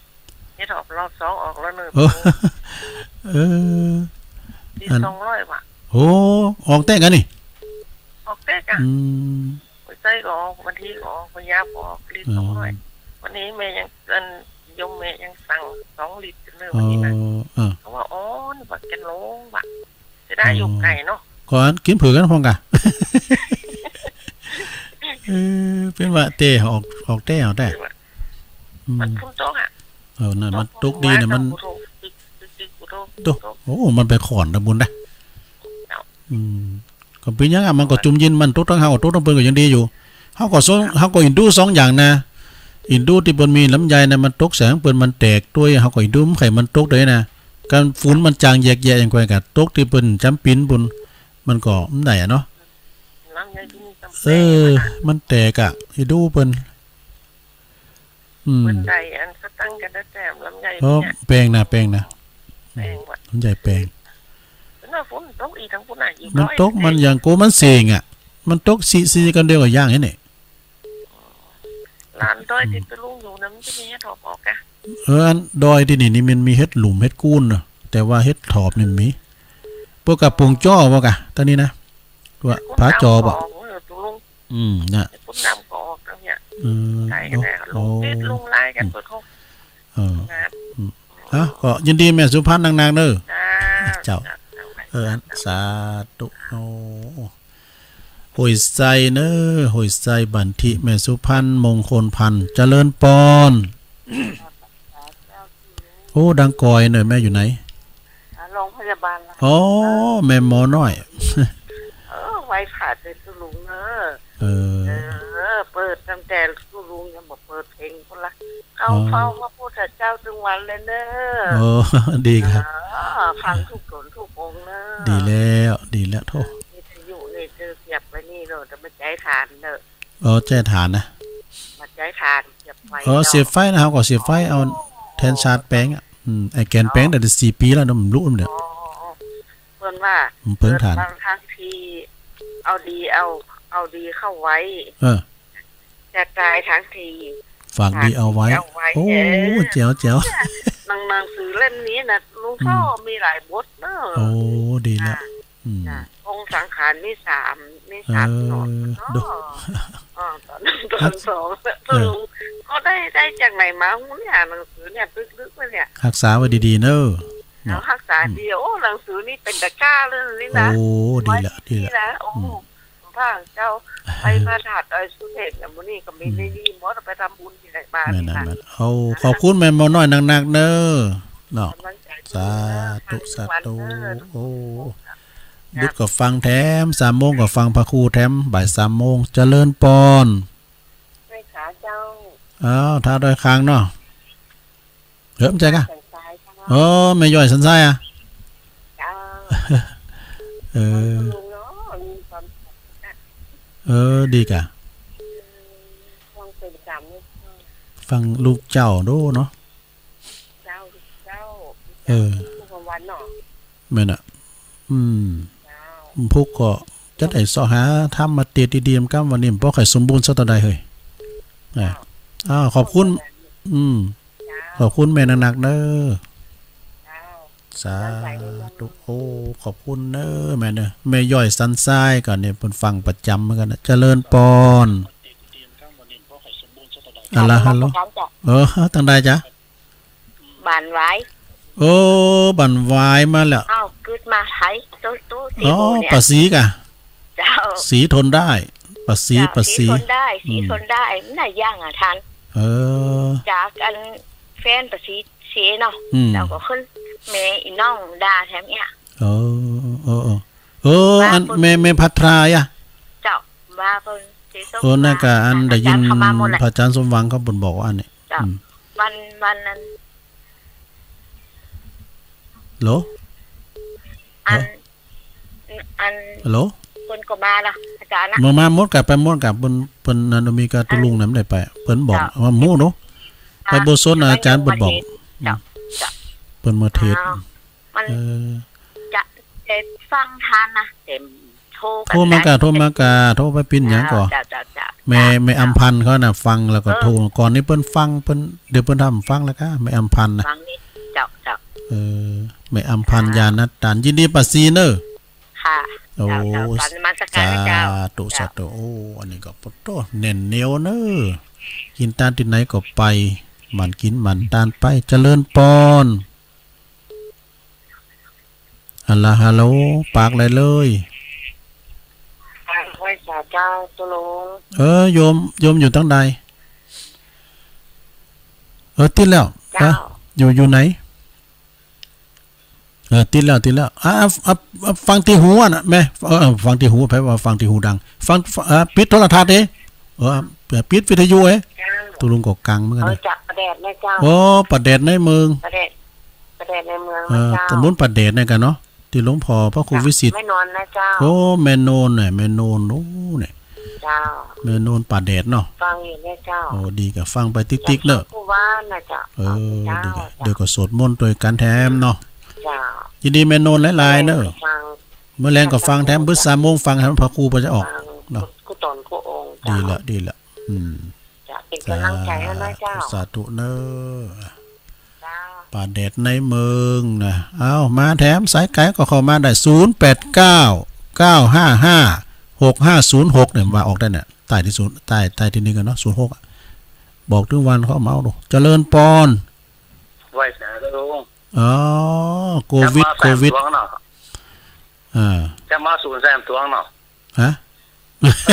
เฮ็ดออกรอบสองออกแล้วเน้อ เออ เออ สี่ อัน สองร้อยว่ะ โอ้ ออกแต๊กะนี่ ออกแต๊กะ อืม ไหว้สาก็ออก บางทีก็ออก พยาก็ออก ลิตร เออ สองร้อย วันนี้แม่ยัง อัน โยมแม่ยังสั่งสองลิตรเน้อ เออ วันนี้นะ เออ เขาว่า อ๋อ นี่ว่าแกนลงว่ะ เสียดายอยู่ไก๋เนาะ ก็อันกิ๋นเผือกกั๋นพ่องกะ เออ เป๋นว่าเต้ออก ออกแต๊ ออกแต๊ เป๋นว่า อืม มันฝนตกอะ เออ นั่น มันตกดีเนี่ย มัน ตก โอ้ มันไปขอนนะบุญนะ เจ้า อืม ก็เป๋นหยังอะ มันก็จุ่มเย็น มันตกตังเฮา ตกตังเปิ้นก็ยังดีอยู่ เฮาก็สอง เฮาก็อินดูสองอย่างนะ อินดูตี้เปิ้นมีน้ำใยนะ มันตกใส่เปิ้นมันแตกตวย เฮาก็อินดูมันใค่มันตกตวยนะ การฝนมันจางแยกแยะอย่างไกวกะ ตกตี้เปิ้นจ๋ำเป๋นปุ้น มันก็บ่ได้อะเนาะ น้ำใยตี้มีจ๋ำเป๋น เออ มันแตกอะ อินดูเปิ้น อืม เปิ้นได้อันสแต ตั้งกั๋นแต๊ๆ ลำใหญ่ เออ เนี่ย แปงนะ แปงนะ แปงว่ะ ลำใหญ่แปง แล้วฝนตกอีกตังปุ้นน่ะ อีก มันตก ร้อย มันอย่างโกมันเสียงอะ มันตกสี่ๆ กั๋นเดียวกับอย่างนี้นี่ ลานดอยตี้ตุ๊ลุงอยู่นะ มันจะมีเห็ดถอบออกกะ เออ อันดอยตี้นี่ นี่มันมีเห็ดหลุมเห็ดกู้นนะ แต่ว่าเห็ดถอบนี่มี ปวกกะปงจ้อปวกกะ ตอนนี้นะ ว่า เห็ดกู้น ผาจอบอะ ดำก็ออก เออ ตุ๊ลุง อืม น่ะ เห็ดกู้นดำก็ออกตรงเนี้ย เออ ใช่กันแน่ โอ้ ลุงติดลุงไล่กัน อืม เปิดห้อง เออ ครับ อืม อ่ะ ก็ยินดีแม่สุพรรณนักๆ เนอะ จ้า เจ้า จ้า เออ สาธุ โอ้ ห้วยไซเนอะ ห้วยไซ บันทิ แม่สุพรรณ มงคลพันธ์ เจริญปอน โอ้ ดังก๋อยเนอะ แม่อยู่ไหน อ่า โรงพยาบาลละ อ๋อ แม่หมอน้อย เออ ไหว้พระเต๊อะตุ๊ลุงเนอะ เออ เออ เปิดตั้งแต่ตุ๊ลุงยังบ่เปิดเพลงพุ้นละ เข้า อ๋อ เฝ้าพระพุทธเจ้าตึงวันเลยเนอะ โอ้ ดีครับ เออ ฟังทุกต๋นทุกองค์เนอะ ดีแล้ว ดีแล้ว โธ่ วิทยุนี่เจอเสียบไว้นี่เนอะ แต่มาใจ๊ถ่านเนอะ อ๋อ ใจ๊ถ่านนะ มาใจ๊ถ่านเสียบไฟ อ๋อ เนาะ เสียบไฟนะ เฮาก็เสียบไฟเอา แทนชาร์จแปงอะ อืม ไอ้แกนแปง เนาะ แต่สี่ปี๋แล้วนะ มันรู้มันเนี่ย อ๋อ เปิ้นว่า มันเปิ้นถ่าน เกิดมาทั้งที เอาดีเอา เอาดีเข้าไว้ เออ จะต๋ายทั้งที ฝากดีเอาไว้ ฝากดีเอาไว้ โอ้ เออ แจ๋ว แจ๋ว หนัง หนังสือเล่มนี้นะ ลุง อืม ก็มีหลายบทเนอะ โอ้ ดีแล้ว อ่ะ อืม จ้ะ องค์สังขารมีสาม มีสาม เออ ต๋อนเนาะ ดู อ๋อ ต๋อนหนึ่ง ต๋อนสอง เออ ลุงก็ได้ ได้จากไหนมาฮู้เนี่ย หนังสือเนี่ย ลึกๆ ไว้เนี่ย ฮักษาไว้ดีๆ เนอะ เนาะ เอาฮักษาดี อืม โอ้ หนังสือนี่เป๋นตะกร้าเลยนี่นะ โอ้ ดีละ ไว้ ดีละ นี่นะ โอ้ อืม พระเจ้า ไปพระธาตุดอยสุเทพเนี่ย มื้อนี้ก็มี อืม ได้ดีหมด ไปทำบุญตี้ไหนมา แม่น นี่นะ แม่น เอา ขอบคุณแม่หมอน้อยนักๆ เนอะ เนาะ กำลังใจ สาธุ สาธุ ทุกวันเนอะ โอ้ จ้ะ ดึกก็ฟังแถม สามโมงก็ฟังพระครูแถม บ่ายสามโมง เจริญปอน ไหว้สาเจ้า อ้าว ท้าวดอยคางเนาะ เออ มันใจ้ก่ะ สันทรายเจ้า อ๋อ แม่ย้อยสันทรายอะ เจ้า เออ คุณลุงเนาะ มีความสุขนะ เออ ดีก่ะ ฟังเป็นกรรม ฟังลูกเจ้าดูเนาะ เจ้า เจ้า เออ ทุกวันเนาะ แม่นอะ อืม เจ้า พุกก็จะได้เซาะหาธรรมมาเตรียมดีๆ กำ วันนี้มันบ่ค่อยสมบูรณ์สักเท่าใดเฮ้ย อ่ะ เจ้า อ้าว ขอบคุณ อืม เจ้า ขอบคุณแม่นักๆ เนอะ เจ้า สาธุ โอ้ ขอบคุณเนอะแม่เนอะ แม่ย้อยสันทรายก่อนเนี่ย เปิ้นฟังประจ๋ำเหมือนกั๋นนะ เจริญปอน อะละ ฮัลโหล เออ ตังใดจ๊ะ บ้านหวาย เออ บ้านหวายมาแล้ว อ้าว กึ๊ดมาไทย ตู้ ตู้ อ๋อ สีโบเนี่ย ป๋าศรีก่ะ เจ้า ศรีทนได้ ป๋าศรี เจ้า ป๋าศรี ศรีทนได้ ศรี อืม ทนได้ มันน่ะยังอะท่าน เออ จากอันแฟนป๋าศรีเสียเนาะ อืม แล้วก็ขึ้นแม่อีน้องด่าแถมเนี่ย เออ เออ เออ เออ ว่า อัน เปิ้น แม่ แม่ภัทราอะ เจ้า ว่าเปิ้นสีส้ม เออ นั่นก็อัน อาจ๋ารย์ ได้ยิน เข้ามาหมดแหละ พระอาจ๋ารย์สมหวังเขาเปิ้นบอกว่าอันนี้ เจ้า อืม วัน วันนั้น ฮัลโหล อัน ฮัลโหล อัน ฮัลโหล เปิ้นก็มาละ อาจ๋ารย์นะ มา มาหมดก่ะ ไปหมดก่ะ เปิ้น เปิ้นนั่น มีกะ ตุ๊ลุงนั่นได้ไป เปิ้นบอก เจ้า ว่าหมู่เนาะ ไปบ่สนนะ อาจ๋ารย์เปิ้นบอก เจ้า อืม เจ้า เปิ้นมาเทศน์ อ้าว มัน เออ จะ จะฟังทันนะ แต่โทรกั๋น โทรมาก่ะ ได้ โทรมาก่ะ โทรไปปิ้นหยังก่อ เจ้า เจ้า เจ้า แม่ เจ้า แม่อำพันธ์เขาน่ะ ฟังแล้วก็ เออ โทร ก่อนนี้เปิ้นฟัง เปิ้น เดี๋ยวเปิ้นทำฟังแล้วก่ะ แม่อำพันธ์น่ะ ฟังนี่ เจ้า เจ้า เออ แม่อำพันธ์ ค่ะ ญาณตาน ยินดีป๋าศรีเนอะ ค่ะ โอ้ เจ้า เจ้า กราบนมัสก๋ารนะเจ้า สาธุ เจ้า สาธุ โอ้ อันนี้ก็ปะโต้ แน่นเหนียวเนอะ กิ๋นตานตี้ไหนก็ไป หมั่นกิ๋นหมั่นตานไป เจริญปอน อะละ ฮัลโหล ปากได้เลย อ่า ไหว้สาเจ้า ตุ๊ลุง เออ โยม โยมอยู่ตังใด เออ ติดแล้ว เจ้า เออ อยู่ อยู่ไหน เออ ติดแล้ว ติดแล้ว อ่ะ อ่ะ อ่ะ อ่ะ ฟังตี้หูอะนะแม่ เออ เออ ฟังตี้หู ไผว่าฟังตี้หูดัง ฟัง เออ ปิดโทรทัศน์เด้ เออ ปิดวิทยุเอ้ย เจ้า ตุ๊ลุงก็กังเหมือนกั๋น เออ นะ จากป่าแดดนะเจ้า โอ้ ป่าแดดในเมือง ป่าแดด ป่าแดดในเมืองนะเจ้า เออ ตำบลป่าแดดเนี่ยก่ะเนาะ ตี้หลวงพ่อพระครูวิสิทธิ์ แม่นวลนะเจ้า โอ้ แม่นวลเนี่ย แม่นวล โอ้ เนี่ย เจ้า แม่โนนป่าแดดเนาะ ฟังอยู่เนี่ยเจ้า โอ้ ดีกะฟังไปติ๊กๆ เน่อ ฟังกู้วันนะเจ้า เออ ฟังเจ้า ดีกะ เจ้า เดี๋ยวก็สวดมนต์ตวยกั๋นแถมเนาะ เจ้า ยินดีแม่โนนหลายๆ เน่อ ฟัง เมื่อแลงก็ฟังแถม เบิดสามโมงฟังแถมพระครูเปิ้นจะออก ฟัง เนาะ กู้ต๋นกู้องค์ ดี เจ้า ละ ดีละ อืม จะเป๋นก๋ำลังใจ๋หื้อนะเจ้า สาธุเน่อ เจ้า ป่าแดดในเมืองนะ เอ้า มาแถม สายไก๋ก็เข้ามาได้ ศูนย์แปดเก้า เก้าห้าห้า หกห้าศูนย์หก เนี่ย ว่าออกได้เนี่ย ใต้ตี้ศูนย์ ใต้ ใต้ตี้นึ่งกั๋นเนาะ ศูนย์หก อะ บอกตึงวันเข้ามาเอาดู เจริญปอน ไหว้สาธุ อ๋อ โควิด จะมาแสม โควิด ตวงเนาะ อ่า จะมาศูนย์แสมตวงเนาะ ฮะ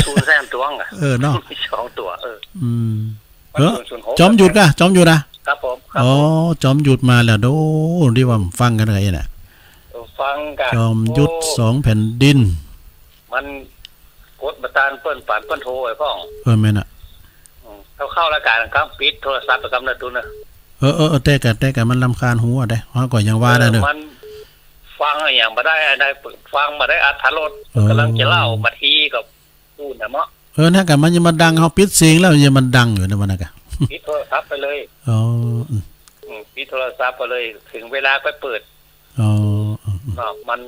ศูนย์แสมตวงอะ เออเนาะ มีสองตั๋ว เออ อืม มัน เออ ศูนย์ ศูนย์หก จอมหยุดก่ะ จอมหยุดอะ ครับผม ครับผม อ๋อ จอมหยุดมาแล้ว โอ้ ดีว่าฟังกั๋นไงน่ะ เออ ฟังก่ะ จอมหยุด โอ้ สองแผ่นดิน มันกดบ่ตัน เปิ้นปานเปิ้นโทรไอ้พ่อง เออ แม่นอะ อืม เข้า เข้ารายก๋านกำ ปิดโทรศัพท์ไปกำเน่อตุ๊นเน่อ เออ เออ เออ แต่ก่ะ แต่ก่ะ มันรำคาญหูอะเด้ เฮาก็ยังว่าได้เน่อ เออ มันฟังอะหยังบ่ได้ อันใดฟังบ่ได้อรรถรส เออ ก๋ำลังจะเล่า บางทีก็พูดนะเนาะ เออ นั่นก่ะ มันยังมาดัง เฮาปิดเสียงแล้วยังมาดังอยู่ในวันนั้นก่ะ ปิดโทรศัพท์ไปเลย อ๋อ อืม อืม ปิดโทรศัพท์ไปเลย เถิงเวลาค่อยเปิด อ๋อ อืม อืม เนาะ มัน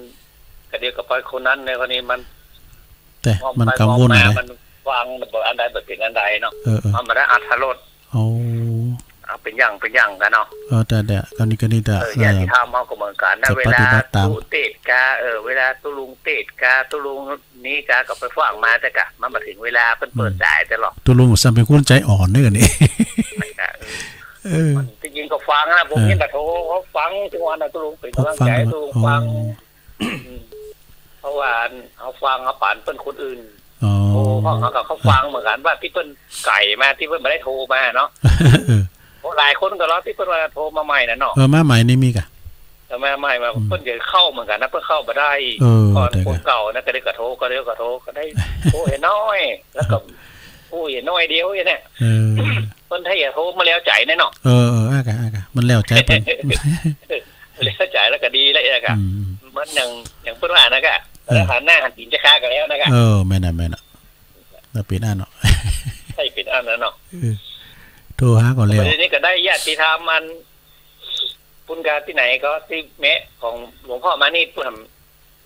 ก็เดี๋ยวก็ไปคนนั้นเนี่ยคนนี้ มัน แต่ มองไป มันกังวล มองมา อะไร มันฟังบ่อันใดบ่เป๋นอันใดเนาะ เออ เออ มันบ่ได้อรรถรส โอ้ เอาเป๋นอย่าง เป๋นอย่างกั๋นเนาะ เออ แต่ แต่ กรณี กรณี แต่ เออ เออ ญาติธรรมเฮาก็เหมือนกั๋นนะ จะปฏิบัติต๋าม เวลาตุ๊เตศน์กา เออ เวลาตุ๊ลุงเตศน์กา ตุ๊ลุงนี้กา ก็ไปฟังมาแต่ก่ะ มันบ่เถิงเวลาเปิ้นเปิด อืม สายแต่หรอก ตุ๊ลุงซ้ำเป๋นคนใจ๋อ่อนเน่อนี่ เออ เออ มันตี้จริงก็ฟังนะ ผม เออ ยินแต่โทร เขาฟังทุกวันนะ ตุ๊ลุงเป๋นก๋ำลังใจ๋ ตุ๊ลุงฟัง อ๋อ อืม เพราะว่าเฮาฟังเฮาปานเปิ้นคนอื่น อ๋อ โอ้ เพราะเฮาก็ เขาฟังเหมือนกั๋นว่าตี้เปิ้นไก๋มา ตี้เปิ้นบ่ได้โทรมาเนาะ เออ โอ้ หลายคนก็รอตี้เปิ้นว่าโทรมาใหม่น่ะเนาะ เออ มาใหม่นี่มีก่ะ เออ มาใหม่มา อืม เปิ้นจะเข้าเหมือนกั๋นนะ เปิ้นเข้าบ่ได้ เออ ก่อน แต่ คนเก่านะ ก็ได้ก็โทร ก็ได้ก็โทร ก็ได้ โทรเหียน้อย แล้วก็ โอ้ เหียน้อยเดียวเนี่ย เออ เปิ้นถ้าอยากโทรมาแล้วใจ๋แน่เนาะ เออ เออ อ่ะก่ะ อ่ะก่ะ มันแล้วใจ๋เปิ้น แล้วใจ๋แล้วก็ดีแล้วเองอะ อืม มันอย่าง อย่างเปิ้นว่านะก่ะ เออ หันหน้าหันตี๋นจะฆ่ากั๋นแล้วนะก่ะ เออ แม่นน่ะ แม่นน่ะ แล้วเป๋นอั้นเนาะ ใช่ เป๋นอั้นนั้นเนาะ เออ โทรหาก่อนแล้ว ประเด็นนี้ก็ได้ญาติธรรมมัน ปุ้นกาตี้ไหนก็ตี้แม่ของหลวงพ่อมานิดปุ้น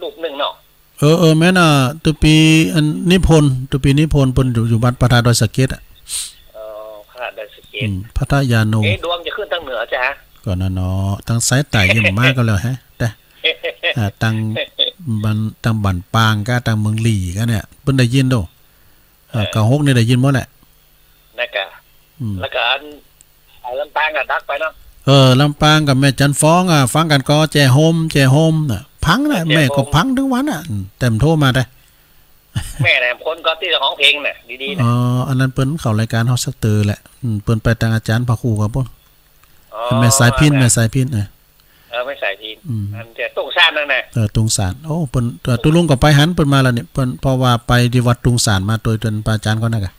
รูปนึ่งเนาะ เออ เออ แม่นน่ะ ตุ๊ปี๋อันนิพนธ์ ตุ๊ปี๋นิพนธ์ เปิ้นอยู่ อยู่วัดพระธาตุดอยสะเก็ดอะ เออ พระธาตุดอยสะเก็ด อืม พัทยาโน เอ๊ะ ดวงจะขึ้นตางเหนือจ๊ะ ก่อนนะเนาะ ตางสายใต้ยังบ่มาก็แล้วแฮะ แต่ อ่า ตางบ้าน ตางบ้านปางกา ตางเมืองหลี้กาเนี่ย เปิ้นได้ยินโด อ่า เออ เก้าหก นี่ได้ยินหมดแหละ นะก่ะ อืม แล้วก็อัน ไอ้ลำปางก็ดักไปเนาะ เออ ลำปางกับแม่จันฟ้องอ่ะ ฟังกั๋นก่อ แจ้โฮม แจ้โฮมน่ะ พังน่ะ แม่ก็พังตึงวันอ่ะ อืม แต่บ่โทรมาได้ แม่น่ะ คนก็ตี้ฮ้องเพลงน่ะ ดีๆ น่ะ อ๋อ อันนั้นเปิ้นเข้ารายก๋านเฮาสักเตื้อแหละ อืม เปิ้นไปตางอาจ๋ารย์พระครูกับปุ้น อ๋อ แม่สายพิณ แม่สายพิณ เออ เออ แม่สายพิณ อืม อันจะตุ้งสานนั่นน่ะ เออ ตุ้งสาน โอ้ เปิ้น เออ ตุ๊ลุงก็ไปหั้นเปิ้นมาแล้วเนี่ย เปิ้น เพราะว่าไปตี้วัดตุ้งสานมาตวย ตวยพระอาจ๋ารย์ก่อนนะก่ะ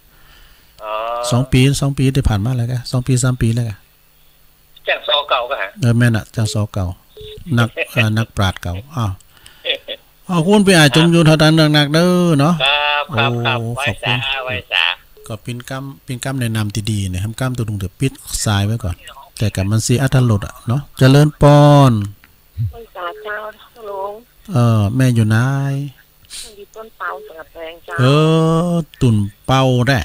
อ๋อ สองปี๋ สองปี๋ตี้ผ่านมาแล้วก่ะ สองปี๋ สามปี๋แล้วก่ะ จ้างซอเก่าก่ะฮะ เออ แม่นน่ะ จ้างซอเก่า นัก เอ่อ นักปราชญ์เก่า อ้าว ขอบคุณปี้อ้ายจงอยู่เท่านั้นนักๆ เด้อเนาะ ครับ ครับ ครับ โอ้ ไหว้สา ขอบคุณ ไหว้สา ก็เป๋นกำ เป๋นกำแนะนำตี้ดีนะ แหมกำตุ๊ลุงเดี๋ยวปิดสายไว้ก่อน แต่ก็มันเสียอรรถรสอะเนาะ เจริญปอน ไหว้สาเจ้าตุ๊ลุง เออ แม่อยู่ไหน อยู่ต้นเปาสันก๋ำแปงเจ้า เออ ต้นเปาแด้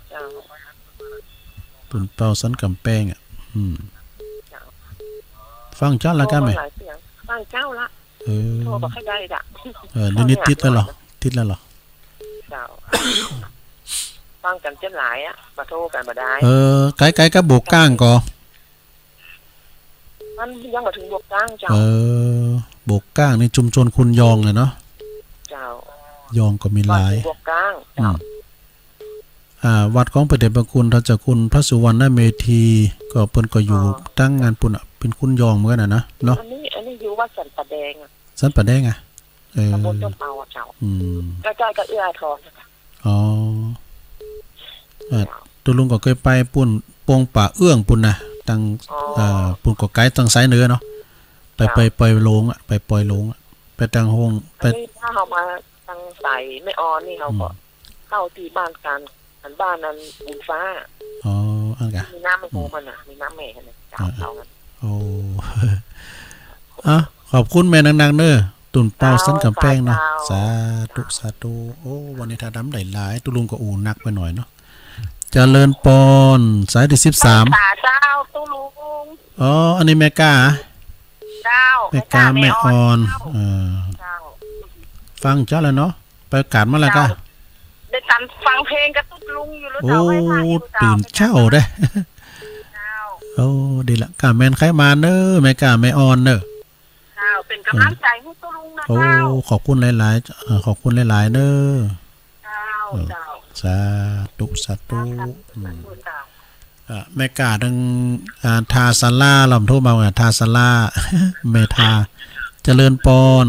เจ้า ต้นเปาสันก๋ำแปงอะ อืม เจ้า ฟังเจ้าละกาแม่ โทรมาหลายเสียง ฟังเจ้าละ เออ โทรบ่ค่อยได้ละ เออ เดี๋ยวนี้ติดแล้วเหรอ ติดแล้วเหรอ เจ้า ฟังกั๋นจนหลายอะ บ่โทรกั๋นบ่ได้ เออ ไก๋ๆ กับโบกก้างก่อ มันยังบ่เถิงโบกก้างเจ้า เออ โบกก้างนี่ชุมชนคนยองเลยเนาะ เจ้า ยองก็มีหลาย บ่เถิงโบกก้าง อืม เจ้า อ่า วัดของพระเดชพระคุณ พระเจ้าคุณพระสุวรรณเมธี ก็เปิ้นก็อยู่ อ๋อ ตางอั้นปุ้นอะ เป๋นคนยองเหมือนกั๋นน่ะนะ เนาะ อันนี้ อันนี้อยู่วัดสันป่าแดงอะ สันป่าแดงอะ เออ ตำบลต้นเปาอะเจ้า อืม ใก้ๆ กับเอื้ออาทรน่ะ อ๋อ เออ ตุ๊ลุงก็เกยไปปุ้น ปงป่าเอื้องปุ้นนะ ตาง อ๋อ เอ่อ ปุ้นก็ไก๋ตางสายเหนือเนาะ ไป เจ้า ไปปอยหลงอะ ไปปอยหลงอะ ไปตางห้อง ไป อันนี้ถ้าเฮามาตางสายแม่ออนนี่เฮาก็ อืม เข้าตี้บ้านก๋าน อันบ้านอันบุญฟ้า อ๋อ อันกะ มีน้ำแม่โฮมันน่ะ มีน้ำแม่หั้นน่ะ จ๋า อ่า เขาหั้น โอ้ อ่ะ ขอบคุณแม่นักๆ เน่อ ตุ่นเปาสันก๋ำแปงเนาะ เจ้า สาธุ สาธุ โอ้ วันนี้ถ้าดำได้หลาย ตุ๊ลุงก็อู้หนักไปหน่อยเนาะ เจริญปอน สายตี้สิบสาม สาเจ้า ตุ๊ลุง อ๋อ อันนี้แม่ก้า เจ้า แม่ก้า แม่ก้า แม่อ่อน แม่อ่อน เจ้า เออ เจ้า ฟังเจ้าแล้วเนาะ ไปก๋านมาแล้วก้า เจ้า ได้ตันฟังเพลงกับตุ๊ลุงอยู่แล้ว โอ้ เจ้า ไว้มาอยู่เจ้า ตื่นเจ๊าเด้อ เจ้า โอ้ ดีละ ก้าแม่นใครมาเน่อ แม่ก้า แม่อ่อนเน่อ เจ้า เป๋นก๋ำลังใจ๋หื้อตุ๊ลุงนะ โอ้ เจ้า ขอบคุณหลายๆ เอ่อ ขอบคุณหลายๆ เน่อ เจ้า เออ เจ้า สาธุ สาธุ สาธุ อืม เจ้า อ่ะ แม่ก้าตึง อ่า ท่าสารา ลำโทรมาว่าท่าสารา แม่ท่า เจริญปอน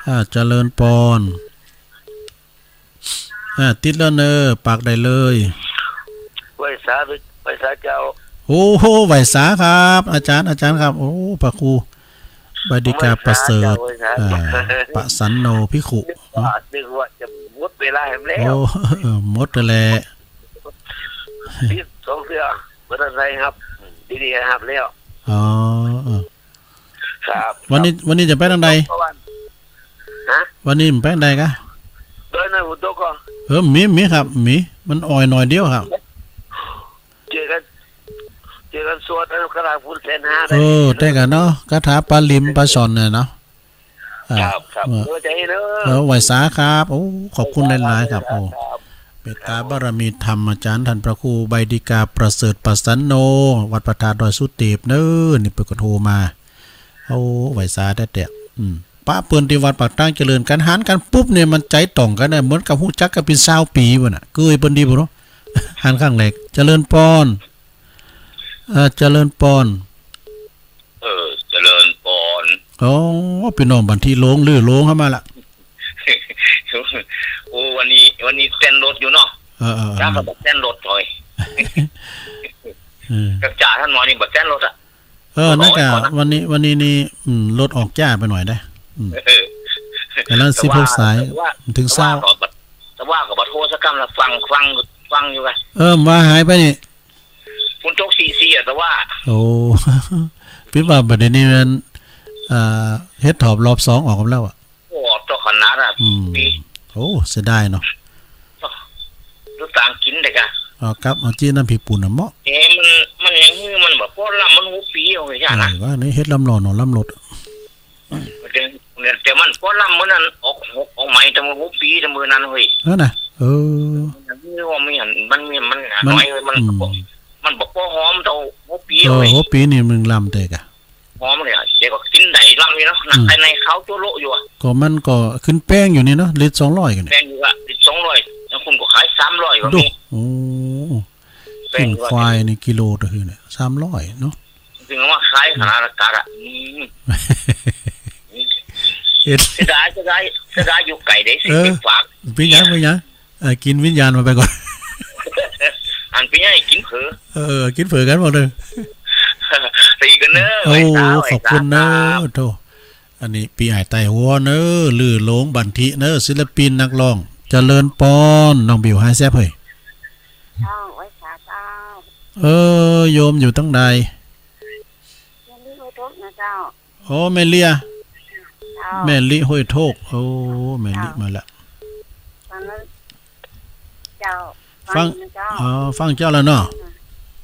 อ่า เจริญปอน อ่า ติดแล้วเน่อ ปากได้เลย ไหว้สา ไหว้สาเจ้า โอ้โห ไหว้สาครับ อาจ๋ารย์ อาจ๋ารย์ครับ โอ้ พระครู ใบดีกาประเสริฐ ไหว้สาเจ้า ไหว้สา อ่า ประสันโนภิกขุ นึกว่า เนาะ นึกว่าจะหมดเวลาแหมแล้ว โอ้ หมดแล้วแหละ ติดสองเทื่อ บ่ทันได้ฮับ ดีๆ ฮับแล้ว อ๋อ เออ ครับ วันนี้ วันนี้จะไปตางใด ฮะ วันนี้มันไปตางใดกะ เดินในฝนตกก่อน เออ มี มีครับ มี มันอ่อยหน่อยเดียวครับ เจอกั๋น เจอกั๋นสวดคาถาพุทธแสนห้าได้ เออ ได้กั๋นเนาะ คาถาปาริมปาสอนเนี่ยเนาะ อ่า ครับ ครับ เออ หัวใจเนอะ เออ ไหว้สาครับ โอ้ ขอบคุณหลายๆ ครับ ไหว้สา โอ้ ครับ เมตตาบารมีธรรมอาจ๋ารย์ท่านพระครูใบดีกาประเสริฐประสันโน วัดพระธาตุดอยสุเตปเน่อ นี่เปิ้นก็โทรมา โอ้ ไหว้สาแต๊ๆ อืม ปะเปิ้นตี้วัดปากตางเจริญ กั๋นหันกั๋นปุ๊บเนี่ย มันใจ๋ต่องกั๋นน่ะ เหมือนกับฮู้จักกั๋นเป๋นซาวปี๋ปู้นน่ะ เกยเปิ้นดีปู้เนาะ หันครั้งแรก เจริญปอน เออ เจริญปอน เออ เจริญปอน อ๋อ ปี้น้องบันทิโลง ลือโลงเข้ามาละ โอ้ วันนี้ วันนี้เต้นรถอยู่เนาะ เออ เออ เออ แล้วก็บอกเต้นรถถอย เออ กับจ่าท่านหมอนี่บอกเต้นรถอะ เออ นั่นกะ วันนี้ วันนี้นี่ อืม รถออกจ้าไปหน่อยได้ อืม เออ แต่ละ แต่ว่า สิบหกสาย แต่ว่า ถึงเศร้า แต่ว่าก็บ่ แต่ว่าก็บ่โทรสักกำละ ฟัง ฟัง ฟังอยู่กะ เออ ว่าหายไปนี่ ฝนตกสี่สี่อะ แต่ว่า โอ้ ปิ๊บว่าบัดนี้มัน เอ่อ เห็ดถอบรอบสองออกแล้วอะ โอ้ ตกขนาดอะ อืม ปี๋ โอ้ เสียดายเนาะ ดูตางกิ๋นเด้อกะ เอากับ เอาจี้น้ำพริกปูน่ะเหมาะ เอ๊ะ มัน มันยัง มันบ่ปอล้ำ มันหัวปี๋เอาไว้จ้ะนะ เออ ว่านี่เห็ดลำหล่อหน่อลำรส เดี๋ยว เดี๋ยวมันปอล้ำ มันนั่นออกหก ออกใหม่ แต่มันหัวปี๋ แต่มื้อนั้นเฮ้ย เออนะ เออ มันมี มันมี มัน มัน น้อยเฮ้ย มัน อืม บ่ มันบ่ปอหอมเต้าหัวปี๋ เออ เฮ้ย หัวปี๋นี่มันลำเต๊อะ หอมเลยอะ เดี๋ยวก็กิ๋นได้ลำนี่เนาะ หนัก อืม ภายในเขาตัวโละอยู่อะ ก็มันก็ขึ้นแป้งอยู่นี่เนาะ ลิตรสองร้อยกั๋นเนี่ย แป้งอยู่อะ ลิตรสองร้อย แล้วคุณก็ขายสามร้อยก็มี โอ้ แป้ง กิ๋นควายนี่กิโลเต้าหื้อเนี่ย สามร้อยเนาะ ถึงว่าขายขนาดละกัดอะ อืม เอ็ด เสียดาย เสียดาย เสียดายอยู่ไก๋ได้สิ เออ ไปฝาก เป๋นหยัง เป๋นหยัง เออ กิ๋นวิญญาณมันไปก่อน อันเป๋นหยังกิ๋นเผลอ เออ กิ๋นเผลอกั๋นหมดเลย ตีกั๋นเน่อ โอ้ ไหว้สา ขอบคุณเน่อ ไหว้สาครับ โธ่ อันนี้ปี้อ้ายไต้หัวเน่อ ลือโลงบันทิเน่อ ศิลปินนักร้อง เจริญปอน น้องบิวหายแซบเฮ้ย เจ้า ไหว้สาเจ้า เออ โยมอยู่ตางใด อยู่นี่ห้วยทกนะเจ้า โอ้ แม่เลีย เจ้า แม่ลิห้วยทก โอ้ แม่ลิ เจ้า มาละ ฟังแล้ว เจ้า ฟัง ฟังเจ้า อ๋อ ฟังเจ้าแล้วเนาะ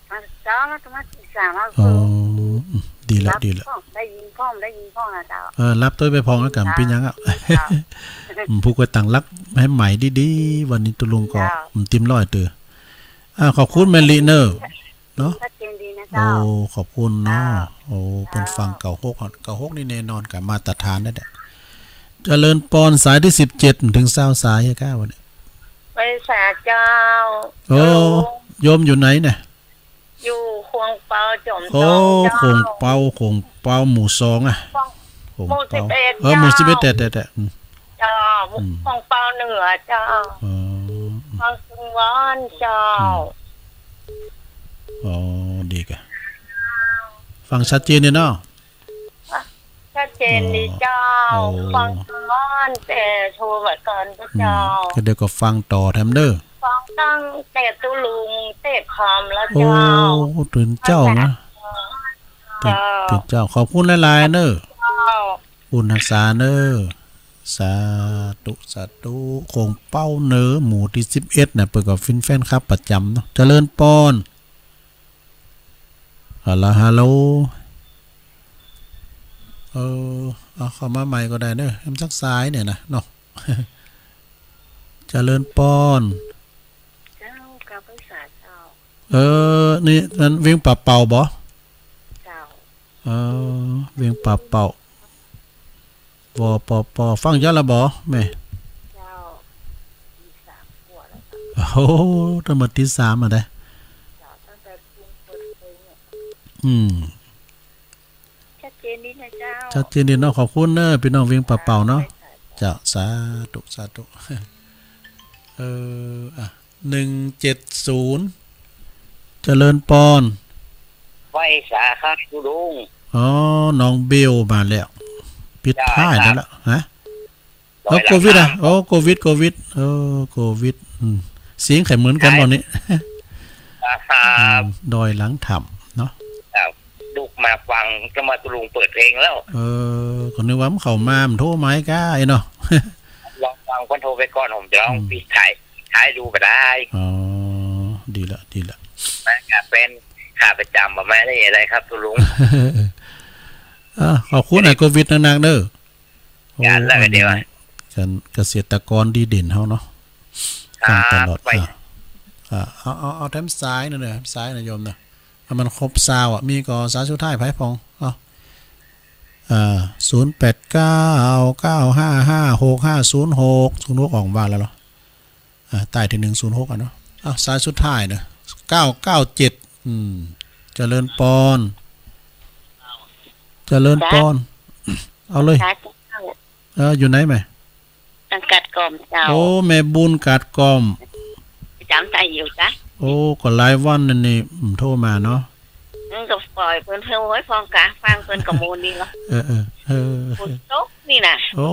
ฟังเจ้าแล้วก็มาศึกษามา อ๋อ คือ ดีละ รับ ดีละ พ่อง ได้ยินพ่อง ได้ยินพ่องนะเจ้า เออ รับตวยไปพ่องแล้วกั๋น เจ้า เป๋นหยังอะ เจ้า อืม ผู้ก็ตั้งหลักหื้อใหม่ดีๆ วันนี้ตุ๊ลุงก็ เจ้า อืม เต็มร้อยเต๊อะ อ่า ขอบคุณแม่ลิเน่อ เนาะ ชัดเจนดีนะเจ้า โอ้ ขอบคุณเนาะ เจ้า โอ้ เปิ้นฟัง เจ้า เก้าหก เก้าหกนี่แน่นอนกะมาตรฐานแล้วแหละ เจริญปอน สายตี้สิบเจ็ด เถิงซาวสายอะก้าวันนี้ ไหว้สาเจ้า โอ้ โยมอยู่ไหนเนี่ย อยู่ขวงเปาจ๋อมทองเจ้า โอ้ ขวงเปา ขวงเปาหมู่สองอะ ขวง หมู่ ขวงเปา สิบเอ็ด เออ หมู่ เจ้า สิบเอ็ด แต่ แต่ แต่ อืม เจ้า อืม ขวงเปาเหนือเจ้า อ๋อ วังสุวรรณเจ้า อืม อ๋อ ดีกะ ฟังชัดเจนดีเนาะ ชัดเจนดีเจ้า อ๋อ ฟังสุวรรณ ตั้งแต่โทรมาก่อนเจ้า อืม ก็เดี๋ยวก็ฟังต่อแถมเด้อ ฟังตั้งแต่ตุ๊ลุงเตศน์คอมแล้ว โอ้ เจ้า ตื่นเจ๊านะ เจ้า ตื่น ตื่นเจ๊า ขอบคุณหลายๆ เน้อ เจ้า บุญฮักษาเน้อ สาธุ สาธุ โคงเป้าเน้อ หมู่ตี้สิบเอ็ดน่ะ เปิ้นก็เป๋นแฟนคลับประจ๋ำเนาะ เจริญปอน ฮัลโหล ฮัลโหล เออ เอาเข้ามาใหม่ก็ได้เน้อ แหมสักสายเนี่ยนะเนาะ เจริญปอน เจ้า กราบไหว้สาเจ้า เออ นี่ นั่น เวียงป่าเป่าบ่ เจ้า เออ เวียงป่าเป่า วปป ฟังจ๊ะละบ่ แม่ เจ้า ตีสามกว่าแล้วเจ้า โอ้โห ตั้งแต่ตีสามอะเด้ เจ้า ตั้งแต่กรุงเปิดเพลงเนี่ย อืม ชัดเจนดีนะเจ้า ชัดเจนดีเนาะ ขอบคุณเน้อ ปี้น้องเวียงป่าเป่าเนาะ เจ้า สาธุ สาธุ เออ อ่ะ หนึ่งเจ็ดศูนย์ เจริญปอน ไหว้สาครับตุ๊ลุง อ๋อ น้องเบลมาแล้ว ปิดท้ายแล้วล่ะ ฮะ โอ้ โควิดอะ โอ้ โควิด โควิด เออ โควิด อืม เสียงใค่เหมือนกั๋นบ่นี่ ครับ อืม ดอยหลังถ้ำเนาะ ครับ ลุกมาฟัง ก็มาตุ๊ลุงเปิดเพลงแล้ว เออ ก็นึกว่ามันเข้ามา มันโทรมาอีกอะ ไอ้เนาะ ลองฟังคนโทรไปก่อน ผมจะลอง อืม ปิดท้าย ท้ายดูก็ได้ อ๋อ ดีละ ดีละ มากับแฟนขาประจ๋ำ บ่มาได้อะไรครับตุ๊ลุง อ่ะ ขอบคุณไอ้โควิดนักๆ เน้อ โอ้ การละ อันนี้ เดี๋ยว การเกษตรกรดีเด่นเฮาเนาะ ครับ ฟังตลอด ไป อ่ะ อ่ะ เอา เอา เอาแถมสายหน่อยเน้อ แถมสายหน่อยโยมเน้อ ให้มันครบซาวอะ มีก่อสายสุดท้าย ไผพ่อง เอา อ่า ศูนย์แปดเก้า เก้าห้าห้า หกห้าศูนย์หก ศูนย์หก ออกว่าแล้วเหรอ อ่า ใต้ตี้หนึ่งศูนย์หกอะเนาะ เอา สายสุดท้ายเน้อ เก้าเก้าเจ็ด อืม เจริญปอน เจริญปอน เอาเลย สาธุ เออ อยู่ไหนแม่ ตังกาดก้อมเจ้า โอ้ แม่บุญกาดก้อม จ๋ำได้อยู่จ๊ะ โอ้ ก็หลายวันแล้วนี่ อืม โทรมาเนาะ อืม ก็ปล่อยเปิ้นเฮาไว้ฟังกะ ฟังเปิ้นก็ม่วนดีเนาะ เออ เออ เออ ฝนตกนี่นะ โอ้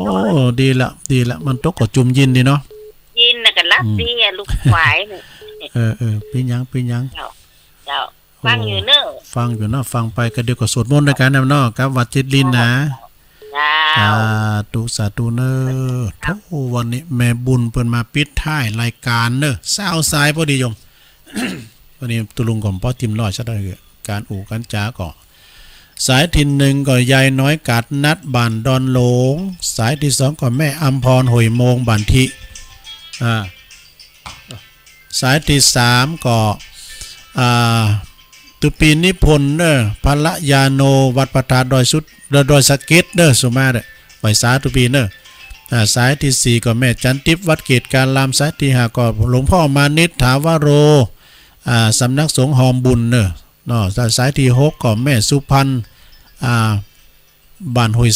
ดีละ ดีละ มันตกก็จุ่มยินดีเนาะ ยินน่ะก็หลับดีอะ อืม ลูกควายนี่ เออ เออ เป๋นหยัง เป๋นหยัง เจ้า เจ้า โอ้ ฟังอยู่เน้อ ฟังอยู่เนาะ ฟังไปก็เดี๋ยวก็สวดมนต์ด้วยกั๋นนะเนาะ กับวัดเจ็ดลิ้นนะ เจ้า สาธุ สาธุเน้อ โธ่ วันนี้แม่บุญเปิ้นมาปิดท้ายรายการเน้อ ซาวสายพอดีโยม วันนี้ตุ๊ลุงก็บ่ติมร้อยซะแล้ว การอู้การจาก็ สายตี้หนึ่งก็ยายน้อยกาดนัดบ้านดอนหลง สายตี้สองก็แม่อำพรห้วยโมงบ้านทิ อ่า สายตี้สามก็ อ่า ตุปีนิพนธ์เน้อ พระยาโน วัดพระธาตุดอยสุด ดอยสะเก็ดเน้อ สุมาเน้อ ไหว้สาตุปีเน้อ อ่า สายตี้สี่ก็แม่จันทิพย์วัดเกตุการาม สายตี้ห้าก็หลวงพ่อมานิตถาวโร อ่า สำนักสงฆ์ฮอมบุญเน้อ เนาะ สายตี้หกก็แม่สุพรรณ อ่า บ้านห้วย